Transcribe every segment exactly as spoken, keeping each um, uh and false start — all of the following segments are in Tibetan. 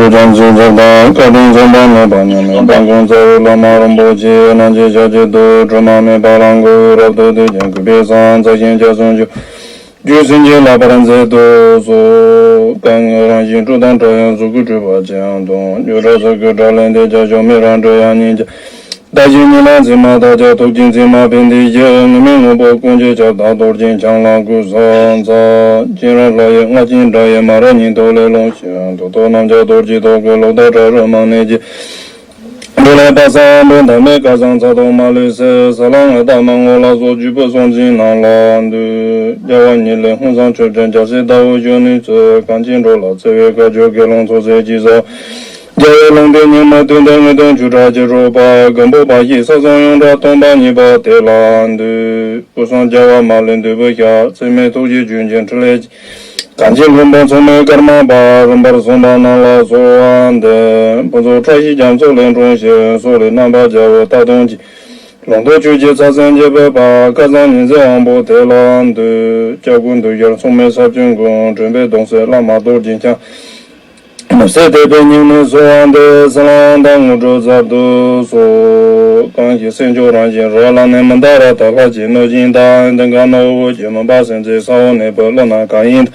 བྱང་ཆུབ་མཆོག་དང་བཀའ་དྲིན་མཚུངས་པ་མེད་པ་མཉམ་མེད་དཔལ་མགོན་རྩ་བའི་བླ་མ་རིན་པོ་ཆེ་རྣམས་ཀྱི་ཞབས་ཀྱི་རྡུལ་དྲི་མ་མེད་པ་ལ་གུས་རབ་ཏུ་བཏུད་ཅིང་གུས་པས་བསང་མཛད་ཞིང་སྐྱབས་སུ་མཆིའོ། རྒྱུད་བྱིན་གྱིས་བརླབ་པར་མཛད་དུ་གསོལ། སྐུ་ལྔའི་རང་བཞིན་སྤྲོས་དང་བྲལ་ཡང་གཟུགས་སྐུ་སྤྲོས་པ་ཅན་དང་། འགྱུ་བྲལ་གཟུགས་སྐུ་སྒྲ་ལས་འདས་ཀྱང་གཞོམ་མེད་རང་གྲོལ་དབྱིངས་ཉིད་ཀྱང་། བདག་གཞན་གཉིས་ལ་འཛིན་མ་བདག་ཅག་ཐུགས་རྗེས་འཛིན་མ་ཕན་བདེ་སྐྱེ། དངོས་མེད་དངོས་པོ་ཀུན་གྱི་ཁྱབ་བདག་རྡོ་རྗེ་འཆང་ལ་གུས་ཕྱག་འཚལ། སྤྱན་རས་ལྷ་ཡི་རྔ་ཆེན་སྒྲ་ཡིས་མ་རིག་ཉིད་དུ་ལས་རླུང་ཞིང་། ཐུགས་ཐོག་རྣམས་ཀྱང་རྡོ་རྗེ་ཐོག་གི་ལོ་ཏོག་བྲག་རི་མང་ནས་སྐྱེ། འབྲུ་ལས་དཔལ་བཟང་པོ་འདབ་མའི་སྐལ་བཟང་ཚ་ཐོག་མ་ལུས་སེ། ས་ལ་ང་དང་མ་ངོ་ལ་སོགས་བརྒྱུད་པའི་སྲོང་བཙན་རྣམས་ལ་འདུད། རྒྱལ་བ་ཉིད་ལས་ཧཱུྃ་ཟངས་ཆུ་སྤྲིན་རྒྱལ་སྲས་ཟླ་འོད་གཞོན་ནུའི་ཚུལ། གངས་ཅན་འགྲོ་ལ་བརྩེ་བའི་བཀའ་བརྒྱུད་དགེ་སློང་ཚོགས་སྲས་ཀྱིས་བསགས། རྒྱལ་བའི་ལུང་བསྟན་ཉི་མ་བདུན་ལྡན་དངོས་བསྟན་ཆོས་གྲགས་ཀྱི་རོལ་པ། སྒམ་པོ་པ་ཞིག་ས་གསུམ་ཡོངས་གྲགས་སྟོང་པ་ཉིད་པ་དེ་ལ་འདུད། སྐུ་གསུམ་རྒྱལ་བ་མ་ལུས་འདུས་པའི་ཞལ། ཚད་མེད་ཐུགས་རྗེ་ཆུ་སྐྱེས་ཕྲིན་ལས་ཀྱིས། གངས་ཅན་ལྷུན་པོ་མཚུངས་མེད་ཀརྨ་པ། རིམ་པར་གསུངས་པ་རྣམས་ལ་གསོལ་བ་འདེབས། ཕུན་ཚོགས་བཀྲ་ཤིས་རྒྱ་མཚོ་ལས་འཁྲུངས་ཤིང་། སོག་ལེའི་རྣམ་པར་རྒྱལ་བའི་རྟ་བདུན་གྱིས། ལུང་སྟོན་ཆོས་ཀྱི་ཚད་མཚོན་བརྒྱད་པའི་བར། སྐལ་བཟང་ཉི་ཟེར་དབང་པོ་དེ་ལ་འདུད། སྐྱབས་མགོན་འདུས་ཤར་མཚུངས་མེད་ས་བཅུའི་མགོན། མགྲོན་པོའི་གདུང་སྲས་བླ་མ་རྡོ་རྗེ་འཆང་། ནུབ་སྲས་དད་པས་སྙིང་ནས་གསོལ་བ་འདེབས། སྲིན་ལག་དང་དངོས་གྲུབ་ཟབ་ཏུ་གསོལ། གང་ཞིག་སེམས་མཆོག་རང་བཞིན་རོ་ལ་ནི། མནྡ་ར་དྭ་ལྷ་གྱི་གནོད་སྦྱིན་དང་། མདུན་ཁ་ནོར་བུ་གྱི་མུན་པ་སེལ་མཛད་ས་འོག་ནས་བུ་ཀླུ་ནག་གང་ཡིན་དང་།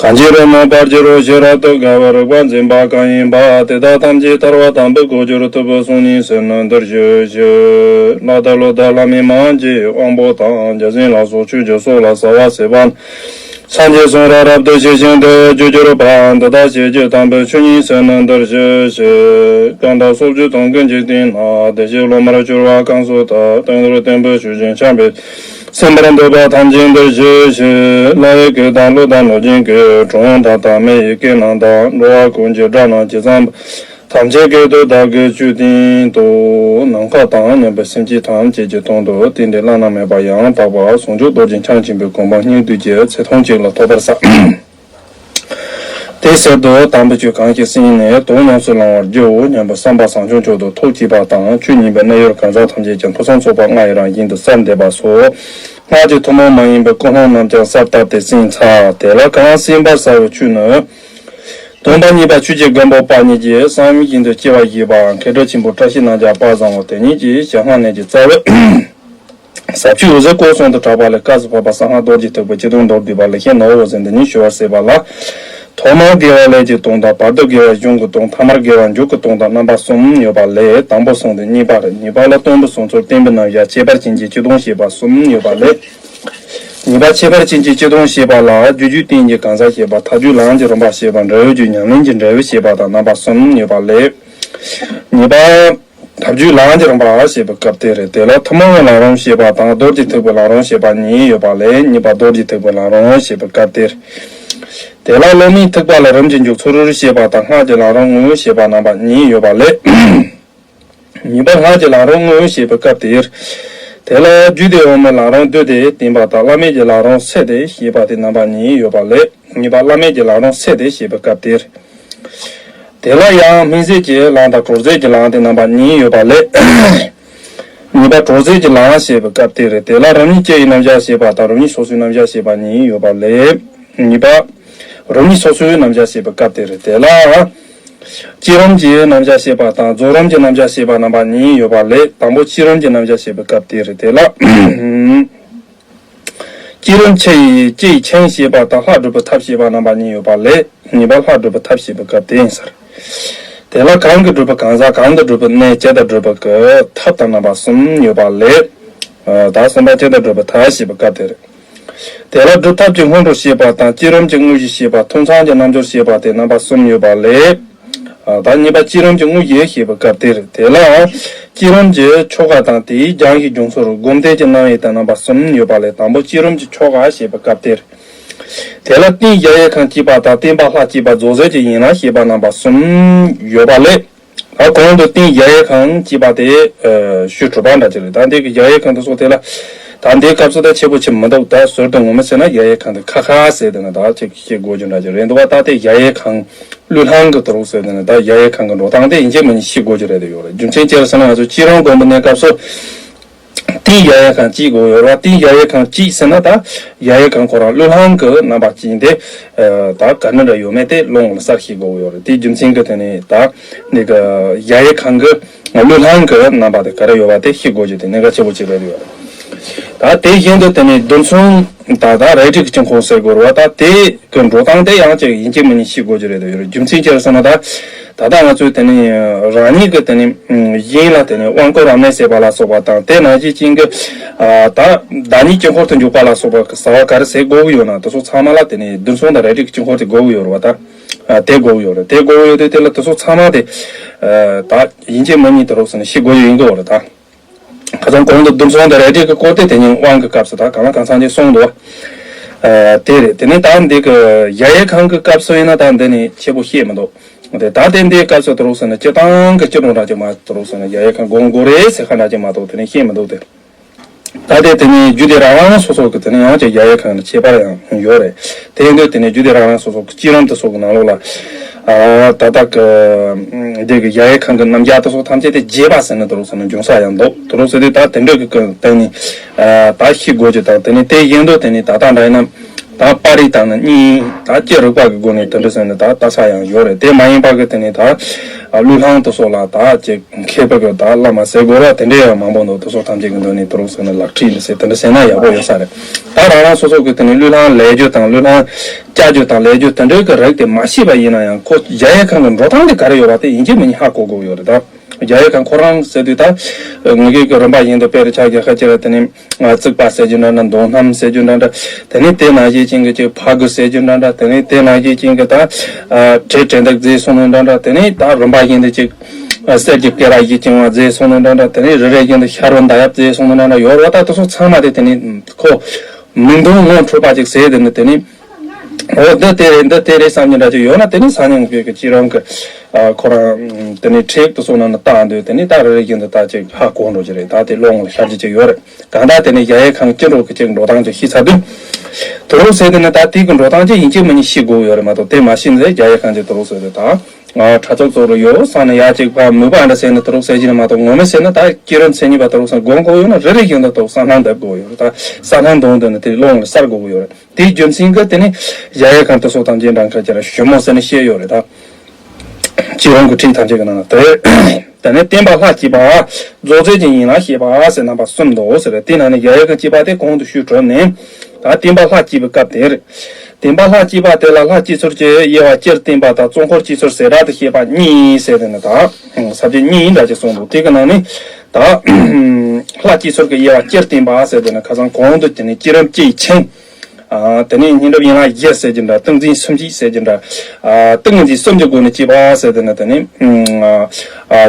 གངས་ཅན་རོལ་མོ་དཔལ་གྱི་རོ་ཞེས་རབ་ཏུ་དགའ་བའི་རིག་པ་འཛིན་པ་གང་ཡིན་པ། དེ་དག་ཐམས་ཅད་ཐར་པ་དམ་པའི་གོ་འགྱུར་ཐུབ་པའི་གསུང་སྙན་གསན་ནས་འདིར་བཞུགས་ཤིག། ལྷ་དང་ཀླུ་དང་ལྷ་མིན་མ་ཡིན་གྱི་དབང་པོ་དང་། བརྒྱ་བྱིན་ལ་སོགས་ཆོས་ཀྱི་སྲོག་ལ་ཟ་བ་ཟད་པ་ན། སངས་རྒྱས་གསུང་རབ་རབ་ཏུ་ཞི་ཞིང་དུལ་གྱིས་གྱུར་པ། འདི་དག་བཤད་རྒྱུད་དམ་པའི་ཆོས་ཉིད་ཟིན་ནས་འདིར་བཞུགས་ཤིག། གང་དག་སྲོག་གཅོད་གཏོང་མཁན་གྱི་སྟེང་ན། བདེ་གཤེགས་སློབ་མར་གྱུར་པ་གང་སུ་དག། དོན་དེར་བརྟན་པོར་ཞུགས་ཤིང་བྱམས་པས་གསན་པར་འདོད་པ་ཐམས་ཅད་འདིར་བཞུགས་ཤིག། ལྷ་ཡི་སྐད་དང་ཀླུ་དང་གནོད་སྦྱིན་སྐད། གྲུལ་བུམ་དང་དར་མའི་ཡི་གེ་རྣམས་དང་། འགྲོ་བ་ཀུན་གྱི་སྒྲ་རྣམས་ཇི་ཙམ་པ། ཐམས་ཅད་སྐད་དུ་བདག་གིས་ཆོས་བསྟན་ཏོ། ནམ་མཁའ་དང་མཉམ་པའི་སེམས་ཅན་ཐམས་ཅད་ཀྱི་དོན་དུ་བསྟན་ཏེ་བླ་ན་མེད་པ་ཡང་དག་པར་ཟུང་འཇུག་རྡོ་རྗེ་འཆང་ཆེན་པོའི་གོ་འཕང་སྙིང་བསྡུས་ཀྱི་ཚེ་ཐུང་གཅིག་ལ་ཐོབ་པར་བྱ། དེའི་ཕྱིར་དུ་དམ་པའི་ཆོས་གང་ཞིག་གསན་ནས་དོན་ཡོངས་སུ་བླང་བར་བགྱིའོ་སྙམ་པའི་བསམ་པ་བཟང་སྐྱོང་མཆོག་ཏུ་ཐུགས་བསྐྱེད་པ་དང་། ཆོས་ཉན་པའི་གནད་ཡོད་གང་ཟག་ཐམས་ཅད་ཀྱང་ཐོས་བསམ་ཚོགས་པ་ལྔ་ཡི་རང་བཞིན་དུ་གསལ་འདེབས་པ་སོགས་སྔགས་ཀྱི་ཐུན་མོང་མ་ཡིན་པའི་ཀུན་སློང་རྣམས་ཀྱང་གསལ་བཏབ་སྟེ་གསན་ཚར། དེ་ལ་གང་གསན་པར་བྱ་བའི་ཆོས་ནི། སྟོན་པ་གཉིས་པ་ཆོས་ཀྱི་མགོན་པོ་པ་ཉིད་ཀྱིས་བསམ་ཡས་བཞིན་དུ་སྐྱེ་བ་བཞེས་པ། མཁས་གྲུབ་ཆེན་པོ་བཀྲ་ཤིས་རྣམ་རྒྱལ་དཔལ་བཟང་པོ་དེ་ཉིད་ཀྱིས་ཞལ་སྔ་ནས་ཀྱི་རྩ་བའི་ཟབ་ཆོས་འོད་ཟེར་སྐུ་གསུང་ཐུགས་གྲགས་པ་ལས་བཀའ་སྩལ་པ་གསང་སྔགས་རྡོ་རྗེ་ཐེག་པའི་སྤྱི་དོན་མདོར་བསྡུས་པ་ལེགས་བཤད་ནོར་བུ་ཟེར་འདི་ཉིད་ཞུ་བར་ཟད་པ་ལ། ཐོག་མར་དགེ་བ་ལས་ཀྱི་དོན་དང་། བར་དུ་དགེ་བ་གཞུང་གི་དོན། ཐ་མར་དགེ་བ་མཇུག་གི་དོན་དང་རྣམ་པ་གསུམ་ཡོད་པ་ལས། དང་པོ་གསུམ་དེ་གཉིས་པ་རེད། གཉིས་པ་ལ་སྟོན་པའི་གསུང་ཚུལ། བསྟན་པའི་རྣམ་གཞག་ཁྱད་པར་ཅན་གྱི་སྤྱི་དོན་བཤད་པ་གསུམ་ཡོད་པ་ལས། གཉིས་པ་ཁྱད་པར་ཅན་གྱི་སྤྱི་དོན་བཤད་པ་ལ་རྒྱུ་རྒྱུད་བསྟན་གྱི་གང་ཟག་བཤད་པ། མཐའ་རྒྱུད་ལམ་གྱི་རིམ་པ་བཤད་པ། འབྲས་བུ་རྒྱུད་ཉམས་ལེན་གྱི་འབྲས་བུ་བཤད་པ་དང་རྣམ་པ་གསུམ་ཡོད་པ་ལས། གཉིས་པ་མཐའ་རྒྱུད་ལམ་གྱི་རིམ་པ་བཤད་པའི་སྐབས་དེ་རེད། དེ་ལ་ཐུན་མོང་བའི་ལམ་རིམ་བཤད་པ་དང་རྡོ་རྗེ་ཐེག་པའི་ལམ་རིམ་བཤད་པ་གཉིས་ཡོད་པ་ལས། གཉིས་པ་རྡོ་རྗེ་ཐེག་པའི་ལམ་རིམ་བཤད་པའི་སྐབས་དེ་རེད། དེ་ལ་སློབ་མའི་ཐེག་པ་ལ་རིམ་གྱིས་འཇུག་ཚུལ་བཤད་པ་དང་སྔགས་ཀྱི་ལམ་རིམ་དངོས་བཤད་པ་རྣམ་པ་གཉིས་ཡོད་པ་ལས། གཉིས་པ་སྔགས་ཀྱི་ལམ་རིམ་དངོས་བཤད་པའི་སྐབས་དེར། དེ་ལ་རྒྱུད་སྡེ་འོག་མའི་ལམ་རིམ་བསྡུས་ཏེ་བསྟན་པ་དང་བླ་མེད་ཀྱི་ལམ་རིམ་བསྲེས་ཏེ་བཤད་པ་དེ་རྣམ་པ་གཉིས་ཡོད་པ་ལས། གཉིས་པ་བླ་མེད་ཀྱི་ལམ་རིམ་བསྲེས་ཏེ་བཤད་པའི་སྐབས་དེར། དེ་ལ་ཡང་སྨིན་བྱེད་ཀྱི་ལམ་དང་གྲོལ་བྱེད་ཀྱི་ལམ་དེ་རྣམ་པ་གཉིས་ཡོད་པ་ལས། གཉིས་པ་གྲོལ་བྱེད་ཀྱི་ལམ་བཤད་པའི་སྐབས་དེར། དེ་ལ་རང་ཉིད་སྐྱེ་བའི་རྣམ་གཞག་བཤད་པ་དང་རང་ཉིད་སོ་སོའི་རྣམ་གཞག་བཤད་པ་གཉིས་ཡོད་པ་ལས། གཉིས་པ་རང་ཉིད་སོ་སོའི་རྣམ་གཞག་བཤད་པའི་སྐབས་དེར། དེ་ལ། བསྐྱེད་རིམ་གྱི་རྣམ་གཞག་བཤད་པ་དང་རྫོགས་རིམ་གྱི་རྣམ་གཞག་བཤད་པ་རྣམ་པ་གཉིས་ཡོད་པ་ལས། དང་པོ་བསྐྱེད་རིམ་གྱི་རྣམ་གཞག་བཤད་པའི་སྐབས་དེར། དེ་ལ། བསྐྱེད་རིམ་ཆེ་ཡི་སྐྱེ་ཡི་ཆེན་བཤད་པ་དང་ལྷ་སྒྲུབ་པའི་ཐབས་བཤད་པ་རྣམ་པ་གཉིས་ཡོད་པ་ལས། གཉིས་པ་ལྷ་སྒྲུབ་པའི་ཐབས་བཤད་པའི་སྐབས་དེ་ཡིན་ཟེར། དེ་ལ་གང་གིས་སྒྲུབ་པའི་གང་ཟག་གང་དུ་སྒྲུབ་པའི་གནས། ཅི་ལྟར་སྒྲུབ་པའི་གི་ཐབས་དང་རྣམ་པ་གསུམ་ཡོད་པ་ལས། ད་གསུམ་པ་ཅི་ལྟར་སྒྲུབ་པའི་ཐབས་བཤད་པའི་སྐབས་དེ་རེད། དེ་ལ་སྒྲུབ་ཐབས་ཀྱི་སྔོན་འགྲོ་བཤད་པ་དང་། བསྐྱེད་རིམ་གྱི་དངོས་གཞི་བཤད་པ། ཐུན་མཚམས་ཀྱི་རྣལ་འབྱོར་བཤད་པ་སྟེ་རྣམ་པ་གསུམ་ཡོད་པ་ལས། ད་གཉིས་པ་བསྐྱེད་རིམ་གྱི་དངོས་གཞི་བཤད་པའི་སྐབས་དེར། དེ་ལ་བསྐྱེད་རིམ་གྱི་ཆོ་ག་དང་། དེའི་སྦྱང་གཞིའི་སྦྱོང་ཚུལ། སྒོམ་བཟླས་ཀྱི་རྣམ་དབྱེ་དང་རྣམ་པ་གསུམ་ཡོད་པ་ལས། དང་པོ་བསྐྱེད་རིམ་གྱི་ཆོ་ག་བཤད་པའི་སྐབས་དེར། དེ་ལ་རྟེན་གཞལ་ཡས་ཁང་གཅིག་པ་དང་བརྟེན་པ་ལྷ་གཅིག་པ་རྫོགས་བྱེད་ཀྱི་ཡན་ལག་བཤད་པ་རྣམ་པ་གསུམ་ཡོད་པ་ལས། ད་གོང་དུ་རྟེན་གཞལ་ཡས་ཁང་ཅེས་པ་དེ་ཞུས་གྲུབ་པ་འདྲ་ཅིག་རེད། ད་འདི་གི་གཞལ་ཡས་ཁང་དུ་སོགས་དེ་ལ་ད་འདིའི་སྐབས་སུ་ད་ཆེ་པོ་ཆེ་མི་འདུག་ད་ཟུར་དུ་ངོ་མ་བྱས་ན་གཞལ་ཡས་ཁང་དེ་ཁ་ཁ་ཟེར་དེ་ན་ད་ཅིག་ཤེས་དགོས་རྒྱུ་འདྲ་ཅིག་རེད་འདུག་བ། ད་དེ་གཞལ་ཡས་ཁང་གླུ་ལྷང་གི་དུ་རུ་ཟེར་དེ་ན་ད་གཞལ་ཡས་ཁང་གི་འགྲོ་སྟངས་དེ་ཡིན་གཅིག་མིན་གཅིག་ཤེས་དགོས་རྒྱུ་རེད་དེ་ཡོད་རེད། རྒྱུ་མཚན་ཅི་རེད་ཟེར་ན་ང་ཚོ་བསྐྱེད་རིམ་སྒོམ་པའི་གནས་སྐབས་སུ། ཏིང་ཡ་ཡ་ཁང་གཅིག་དགོས་ཡོད་ར། ཏིང་ཡ་ཡ་ཁང་གཅིག་ཟེར་ན་ད་ཡ་ཡ་ཁང་ཁོ་རང་ཀླུ་ལྷང་གི་རྣམ་པ་ཅན་དེ་ད་ག་འདྲ་འདྲ་ཡོད་མེད་དེ་ལོང་ལ་གསར་ཤེས་དགོས་ཡོད་རེད། དེའི་རྒྱུ་མཚན་གྱིས་དེ་ནས་ད་ནི་གི་ཡ་ཡ་ཁང་གི་ཀླུ་ལྷང་གི་རྣམ་པ་དེ་ག་རེ་ཡོད་པ་དེ་ཤེས་དགོས་རྒྱུ་དེ་གནད་འགག་ཆེ་པོ་ཅིག་རེད་ཡོད་རེད། ད་དེ་བཞིན་དུ་དེ་ནས་བདུན་ཚོང་ད་ད་རལ་གྲི་གི་དཀྱིལ་འཁོར་ཟེར་དགོས་རེད་བ། ད་དེ་གི་འགྲོ་སྟངས་དེ་ཡང་ཅིག་ཡིན་གཅིག་མིན་གཉིས་ཤེས་དགོས་ཀྱི་རེད་ཡོད་རེད། རྒྱུ་མཚན་ཅི་རེད་ཟེར་ན་ད་ད་ལྟ་ང་ཚོས་དེ་ནས་རང་ཉིད་ཀྱི་དེ་ནས་དབྱིན་ལ་དེ་ནས་དབང་བསྐུར་རབ་གནས་ཟེར་བ་ལ་སོགས་པ་དང་དེ་ནང་བཞིན་ཅན་གྱི་ད་བདག་ཉིད་དཀྱིལ་འཁོར་དུ་འཇུག་པ་ལ་སོགས་པ་གི་བྱ་བ་ག་རེ་ཟེར་དགོས་ཀྱི་ཡོད་ན་དེ་ཚོ་ཚང་མ་ལ་དེ་ནས་བདུན་ཚོང་དང་རལ་གྲི་གི་དཀྱིལ་འཁོར་དེ་དགོས་ཀྱི་ཡོད་རེད་བ། ད་དེ་དགོས་ཀྱི་ཡོད་རེད། དེ་དགོས་ཀྱི་ཡོད་དུས་དེ་ལ་དེ་ཚོ་ཚང་མ་དེ་ད་ཡིན་གཅིག་མིན་གཉིས་དེ་རོགས་ཟེར་ནས་ཤེས་དགོས་ཀྱི་ཡིན་གྱི་ཡོད་རེད་ད། ཁ་སང་གོང་དུ་བདུན་ཚོང་དང་རལ་གྲི་གི་སྐོར་དེ་དེ་ཉིན་དབང་གི་སྐབས་སུ་ད་གང་ལ་གང་འཚམ་ཅིག་གསུངས་འདུག་ཨ། དེ་རེད། དེ་ནས་ད་འདི་གི་ཡ་ཡ་ཁང་གི་སྐབས་སུ་ཡིན་ན་ད་འདི་ནས་ཆེ་པོ་ཤེས་མི་འདུག་དེ་ད་དེ་འདིའི་སྐབས་སུ་དུ་རུག་ཟེར་ན་སྤྱི་བཏང་གི་སྤྱི་སྒྲོམ་འདྲ་ཅིག་མ་དུ་རུག་ཟེར་ན་ཡ་ཡ་ཁང་དགོངས་དགོས་རེད་ཟེར་ཁ་འདྲ་ཅིག་མ་གཏོགས་དེ་ནས་ཤེས་མི་འདུག་དེ། ད་དེ་དེ་ནས་རྒྱུད་སྡེ་རང་རང་སོ་སོ་གི་དེ་ནས་ཡང་ཅིག་ཡ་ཡ་ཁང་ནི་ཁྱད་པར་ཡང་ཡོད་རེད། དེ་ཡིན་དུས་དེ་ནས་རྒྱུད་སྡེ་རང་རང་སོ་སོ་གི་བསྐྱེད་རིམ་དེ་ཚོ་གི་ནང་ལོགས་ལ། ཨ། ད་ལྟ་གི་འདི་གི་ཡ་ཡ་ཁང་གི་རྣམ་གཞག་དེ་ཚོ་ཐམས་ཅད་དེ་རྒྱས་པ་ཟེར་ན་དུ་རུག་ཟེར་ན་འབྱུང་ས་ཡང་འདུག་དུ་རུག་ཟེར་དུས་ད་དེ་འདྲ་གི་གི་སྟེང་ནས་ཨ། ད་ཤེས་དགོས་ཀྱི་དང་དེ་ནས་དེ་ཡིན་དུས་དེ་ནས་ད་ལྟ་འདྲ་ཡིན་ན་ད་པར་རིས་དང་ནི་གཉིས་ད་ཅི་རིགས་པ་གི་སྒོ་ནས་དེ་འདྲ་ཟེར་ནས་ད་ལྟ་ས་ཡང་ཡོད་རེད། དེ་མ་ཡིན་པ་གི་དེ་ནས་ད་ཨ། ཀླུ་ལྷང་དེ་ཚོ་ལ་ད་ཅིག་མཁས་པ་གི་ད་བླ་མ་ཟེར་དགོས་ར་དེ་འདྲའི་ཡང་མང་པོ་འདུག་དེ་ཚོ་ཐམས་ཅད་ཀྱི་མདུན་ནས་དུ་རུག་ཟེར་ན་ལག་ཁྲིད་ཟེར་དེ་འདྲ་ཟེར་ན་ཡག་པོ་ཡོད་ས་རེད། ད་རང་རང་སོ་སོ་གི་དེ་ནས་ཀླུ་ལྷང་ལས་རྒྱུ་དང་ཀླུ་ལྷང་བཅའ་རྒྱུ་དང་ལས་རྒྱུ་དེ་འདྲའི་གི་རིགས་དེ་མ་ཤེས་པ་ཡིན་ན་ཡང་ཁོ་ཡ་ཡ་ཁང་གི་འགྲོ་སྟངས་དེ་ག་རེ་ཡོད་པ་དེ་ཡིན་གཅིག་མིན་གཉིས་ཧ་གོ་དགོས་ཡོད་རེད་ད། ཡ་ཡ་ཁང་ཁོ་རང་ཟེར་དུས་ད་ངེད་ཀྱི་རིམ་པ་ཡིན་དུ་དཔེར་ཆ་རྒྱག་ཁ་ཅིག་ལ་དེ་ནས་རྩིག་པ་ཟེར་རྒྱུ་འདྲ་འདྲ་མདོང་སྣམ་ཟེར་རྒྱུ་འདྲ་འདྲ་དེ་ནས་དེ་ནང་བཞིན་ཅན་གྱི་ཅིག་ཕ་གི་ཟེར་རྒྱུ་འདྲ་འདྲ་དེ་ནས་དེ་ནང་བཞིན་ཅན་གྱི་ད་བྲེ་བྲེ་འདེགས་རྫས་སོང་ནས་འདྲ་འདྲ་དེ་ནས་ད་རིམ་པ་བཞིན་དུ་ཅིག་གསེར་གྱི་སྐེ་རགས་བཞི་བཅིང་བ་རྫས་སོང་ནས་འདྲ་འདྲ་དེ་ནས་རེ་རེ་བཞིན་དུ་ཤ་རོ་མདའ་ཡབ་རྫས་སོང་ནས་འདྲ་འདྲ་ཡོད་རེད་བ། ད་དེ་ཚོ་ཚང་མ་དེ་དེ་ནས་ཁོ་མིག་མདུན་ངོ་འཕྲོད་པ་ཅིག་ཟེར་དེ་ནས་དེ་ནས་འོ་འདི་དེ་རེད་འདི་དེ་རེད་བསམ་རྒྱུ་འདྲ་ཅིག་ཡོད་ན་དེ་ནས་སང་ཉིན་གི་གི་ཅི་རང་གི་ཨ། ཁོ་རང་དེ་ནས་ཁྲིག་ཏུ་སོང་ན་ནི་བཏང་འདོད་དེ་ནས་ད་རེ་རེ་བཞིན་དུ་ད་ཅིག་ཧ་གོ་འགྲོ་གི་རེད། ད་དེ་ཀློང་ལ་ཤར་གྱི་ཅིག་ཡོད་རེད། གང་ལྟར་དེ་ནས་ཡ་ཡ་ཁང་སྤྱི་འགྲོ་གི་ཅིག་འགྲོ་སྟངས་ཅིག་ཤེས་ཚར་དུས། དུ་རུག་ཟེར་དེ་ནི་ད་དེ་གི་འགྲོ་སྟངས་ཅིག་ཡིན་གཅིག་མིན་གཉིས་ཤེས་དགོས་ཡོད་རེད་མ་གཏོགས་དེ་མ་ཤེས་ནས་ཡ་ཡ་ཁང་ཅིག་དུ་རུག་ཟེར་དེ་ད། ཨ། ཁྲ་ཚོགས་ཚོགས་རུ་ཡོད་སང་ནས་ཡ་ཅིག་ཕ་མུས་པ་འདྲ་ཟེར་ནས་དུ་རུག་ཟེར་གྱི་ནི་མ་གཏོགས་ངོ་མ་ཟེར་ན་ད་སྐྱེ་རབས་མཚན་ཉིད་པ་དུ་རུག་ཟེར་དགོངས་དགོས་ཡོད་ན་རེ་རེ་བཞིན་དུ་དུ་བསམ་སྣང་འདེབས་དགོས་ཡོད་རེད། ད་བསམ་སྣང་འདོན་དུ་ནི་དེ་ཀློང་ལ་གསལ་དགོས་ཀྱི་ཡོད་རེད། དེའི་རྒྱུ་མཚན་གྱིས་དེ་ནི་ཡ་ཡ་ཁང་དུ་སོགས་དང་རྗེས་འབྲང་ཁ་ཅིག་ལ་ཞིབ་མོ་ཟེར་ནས་བཤད་ཡོད་རེད་ད། སྤྱི་རོང་གི་ཁྲིད་ཐམས་ཅད་ཀྱི་ནང་ན་དེ། དེ་ནས་བསྟན་པ་ལྷ་བསྐྱེད་པ། རྫོགས་ཚད་ཀྱི་ཡན་ལག་བཤད་པ་ཟེར་རྣམ་པ་གསུམ་འདུག་ཟེར། དེ་ནང་ནས་ཡ་ཡ་ཁང་བསྐྱེད་པ་དེ་གོང་དུ་ཞུས་གྲུབ་ནས། ད་བསྟན་པ་ལྷ་བསྐྱེད་པའི་སྐབས་དེར། བསྟན་པ་ལྷ་བསྐྱེད་པ་དེ་ལ་ལྷ་བསྐྱེད་ཚུལ་གྱི་དབྱེ་བ་སྤྱིར་བསྟན་པ་དང་གཙོ་འཁོར་བསྐྱེད་ཚུལ་ཟེར་སྒྲ་དུ་བཤད་པ་གཉིས་ཟེར་དེ་ནི་ད། ས་བཅད་གཉིས་འདྲ་ཅིག་གསུངས་འདུག་དེ་གི་ནང་ནས་ད། ལྷ་བསྐྱེད་ཚུལ་གྱི་དབྱེ་བ་སྤྱིར་བསྟན་པ་ཟེར་དེ་ནི་ཁ་སང་གོང་དུ་བསྟན་ནས་བསྐྱེད་རིམ་བསྐྱེད་ཆེན། ཨ། དེ་ནས་བསྙེན་སྒྲུབ་ཡན་ལག་བཞི་ཟེར་གྱི་འདྲ། ཏིང་འཛིན་སུམ་བསྐྱེད་ཟེར་གྱི་འདྲ། ཨ། ཏིང་ངེ་འཛིན་གསུམ་གྱི་སྒོ་ནས་བསྐྱེད་པ་ཟེར་དེ་ནི་དེ་ནི། ཨ། ཨ།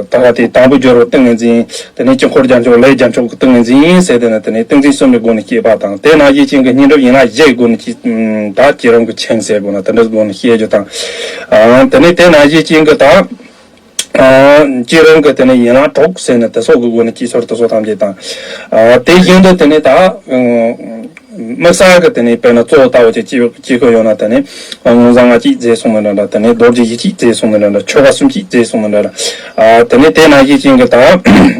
ད་ལྟ་དེ་དང་པོ་སྦྱོར་བ་ཏིང་ངེ་འཛིན། དེ་ནས་དཀྱིལ་འཁོར་རྒྱན་མཆོག་ལས་རྒྱན་མཆོག་གི་ཏིང་ངེ་འཛིན་ཟེར་དེ་ནི་དེ་ནི་ཏིང་འཛིན་གསུམ་གྱི་སྒོ་ནས་བསྐྱེད་པ་དང་དེ་ནང་བཞིན་ཅན་གྱི་བསྙེན་སྒྲུབ་ཡན་ལག་བཞི་ཡི་སྒོ་ནས་བསྐྱེད། ད་བསྐྱེད་རིམ་གྱི་ཆེན་ཟེར་དགོས་ན་དེ་འདྲའི་སྒོ་ནས་བཤད་རྒྱུ་དང་། ཨ། དེ་ནས་དེ་ནང་བཞིན་ཅན་གྱི་ད། ཨ། བསྐྱེད་རིམ་གྱི་དེ་ནས་ཡན་ལག་དྲུག་ཟེར་ནས་དེ་སོགས་ཀྱི་སྒོ་ནས་བསྐྱེད་ཚུལ་དེ་སོགས་ཐམས་ཅད་དང་། ཨ། དེ་བཞིན་དུ་དེ་ནས་ད། ཨ། དམིགས་བསལ་གྱི་དེ་ནས་དཔེར་ན་གཙོ་བོ་ལྟ་བུ་ཅིག་བསྐྱེད་བསྐྱེད་དགོས་ཡོད་ན་དེ་ནས་མངོན་བཟང་ལྔ་བསྐྱེད་རྫས་གསུངས་ནི་འདྲ་འདྲ། དེ་ནས་རྡོ་རྗེ་བཞི་བསྐྱེད་རྫས་གསུངས་ནི་འདྲ་འདྲ། ཆོ་ག་གསུམ་བསྐྱེད་རྫས་གསུངས་ནི་འདྲ་འདྲ། ཨ། དེ་ནས་དེ་ནང་བཞིན་ཅན་གྱི་ད་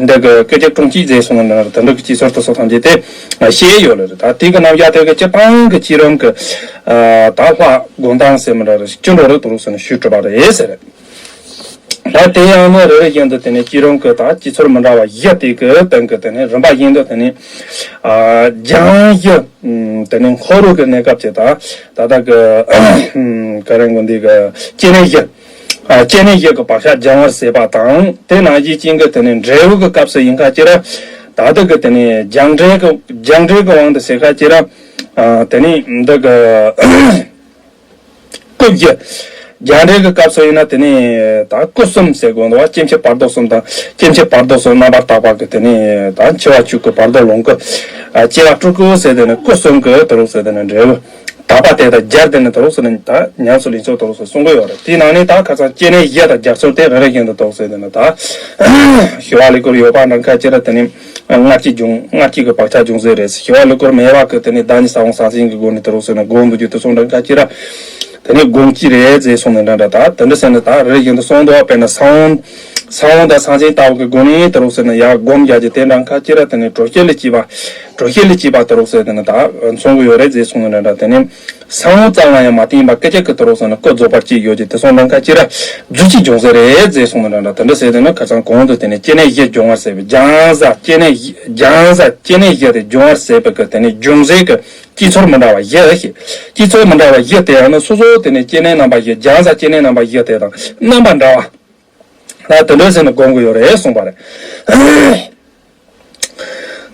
འདི་གི་སྐད་ཅིག་དྲུང་བསྐྱེད་རྫས་གསུངས་ནི་འདྲ་འདྲ། དེ་འདྲ་གི་བསྐྱེད་ཚུལ་དེ་སོགས་ཐམས་ཅད་དེ་བཤད་ཡོད་ལ་རེད། ད་དེ་གི་རྣམ་གཞག་དེ་གི་སྤྱིར་བཏང་གི་བསྐྱེད་རིམ་གྱི། ཨ། ད་ལྷ་སྒོམ་སྟངས་ཟེར་མི་འདྲ་རེད། སྤྱི་འགྲོ་རེད་དུ་རུག་ཟེར་ནས་ཞུས་གྲུབ་པ་རེད་ཟེར། ད་དེ་ཡང་ནི་རེ་རེ་བཞིན་དུ་དེ་ནས་བསྐྱེད་རིམ་གྱི་ད་བསྐྱེད་ཚུལ་མི་འདྲ་བ་བཞི་དེ་གི་སྟེང་གི་དེ་ནས་རིམ་པ་བཞིན་དུ་དེ་ནས། ཨ། སྦྱང་གཞི། ཨམ། དེ་ནས་འཁོར་ལོ་གི་གནས་སྐབས་ཀྱི་ད་ད་ལྟ་གི། ཨམ། ག་རེ་དགོས་འདི་གི་སྐྱེ་གནས་བཞི། ཨ། སྐྱེ་གནས་བཞི་གི་བག་ཆགས་སྦྱང་བར་བྱེད་པ་དང་དེ་ནང་བཞིན་ཅན་གྱི་དེ་ནས་འབྲས་བུ་གི་སྐབས་སུ་ཡིན་ཁ་ཅིག་ར། ད་ལྟ་གི་དེ་ནས་སྦྱང་འབྲས་གི་སྦྱང་འབྲས་གི་དབང་དུ་བྱེད་ཁ་ཅིག་ར། ཨ། དེ་ནས་འདི་གི། སྐུ་བཞི། རྒྱ་འགྲེལ་གྱི་སྐབས་སུ་ཡིན་ན་དེ་ནས་ད་སྐུ་གསུམ་ཟེར་དགོས་འདུག་བ། སྐྱེ་མཆེད་བར་དོ་གསུམ་དང་སྐྱེ་མཆེད་བར་དོ་གསུམ་རྣམ་པར་དག་པ་གི་དེ་ནས་ད་འཆི་བ་བཅུ་དགུ་བར་དོ་ལོངས་སྐུ། ཨ། སྐྱེ་བ་སྤྲུལ་སྐུ་ཟེར་དེ་ནས་སྐུ་གསུམ་གི་དུ་རུ་ཟེར་དེ་ནས་འབྲས་བུ་དག་པ་དེ་དང་སྦྱར་དེ་ནས་དུ་རུ་ཟེར་ནས་ད་ཉམས་སུ་ལེན་ཚུལ་དུ་རུ་ཟེར་གསུང་གི་ཡོད་རེད། དེའི་ནང་ནས་ད་ཁ་སང་སྐྱེ་གནས་བཞི་དང་སྦྱར་ཚུལ་དེ་རེ་རེ་བཞིན་དུ་དུ་རུ་ཟེར་དེ་ནས་ད་ཞི་བ་ལྷུན་གྲུབ་ཡོད་པ་འདྲ་ཁ་ཅིག་ར་དེ་ནས། སྔར་གྱི་འབྱུང་སྔར་གྱི་གི་བག་ཆགས་འབྱུང་ཟེར་རེད། ཞི་བ་ལྷུན་གྲུབ་མེད་པ་གི་དེ་ནས་བདག་ཉིད་ས་བོན་ཟང་ཟིང་གི་སྒོ་ནས་དེ་རུ་ཟེར་ན་སྒོམ་འདུག་རྒྱུ་དེ་སོང་འདྲ་འགའ་ཅི་ར། དེ་ནས་སྒོམ་གྱི་རེད་ཟེར་གསུངས་ནས་འདྲ་འདྲ། ད་དེ་འདྲ་ཟེར་ནས་ད་རེ་བཞིན་དུ་གསུངས་འདུག་དཔེར་ན་ས་བོན། ས་བོན་དང་ས་མཚན་ལྟ་བུ་གི་སྒོ་ནས་དེ་རུ་ཟེར་ན་ཡར་སྒོམ་རྒྱག་རྒྱུ་དེ་འདྲ་ཁ་ཅིག་ར། དེ་ནས་དྲོད་སྐྱེད་ལ་སྐྱེས་པ། དྲོད་སྐྱེད་ལ་སྐྱེས་པ་དེ་རུ་ཟེར་དེ་ནི་ད་མཚོན་གྱི་ཡོད་རེད་ཟེར་གསུངས་ནས་འདྲ་འདྲ། དེ་ནས་ས་བོན་ཙམ་ལ་ཡང་མ་བརྟེན་པ་སྐད་ཅིག་གི་དེ་རུ་ཟེར་ན་ཀུན་རྫོབ་པར་སྐྱེས་ཡོད་ཀྱི་དེ་སོང་འདྲ་ཁ་ཅིག་ར། རྫུས་སྐྱེས་འབྱུང་ཟེར་རེད་ཟེར་གསུངས་ནས་འདྲ་འདྲ། དེ་འདྲ་ཟེར་དེ་ནི་ཁ་སང་གོང་དུ་དེ་ནས་སྐྱེ་གནས་བཞི་འབྱུང་བར་ཟེར་བའི་སྦྱང་ས་སྐྱེ་གནས་བཞི། སྦྱང་ས་སྐྱེ་གནས་བཞི་དེ་འབྱུང་བར་ཟེར་བའི་གི་དེ་ནས་འབྱུང་ཟེར་གི་སྐྱེད་ཚུལ་མི་འདྲ་བ་བཞི་ཞིག་སྐྱེད་ཚུལ་མི་འདྲ་བ་བཞི་དེ་ཡང་ནི་སོ་སོ་དེ་ནས་སྐྱེ་གནས་རྣམ་པ་བཞི། སྦྱང་ས་སྐྱེ་གནས་རྣམ་པ་བཞི་དེ་དང་རྣམ་པ་འདྲ་བ་ལ་དེ་འདྲ་ཟེར་ནས་སྒོམ་གྱི་ཡོད་རེད་གསུངས་པ་རེད།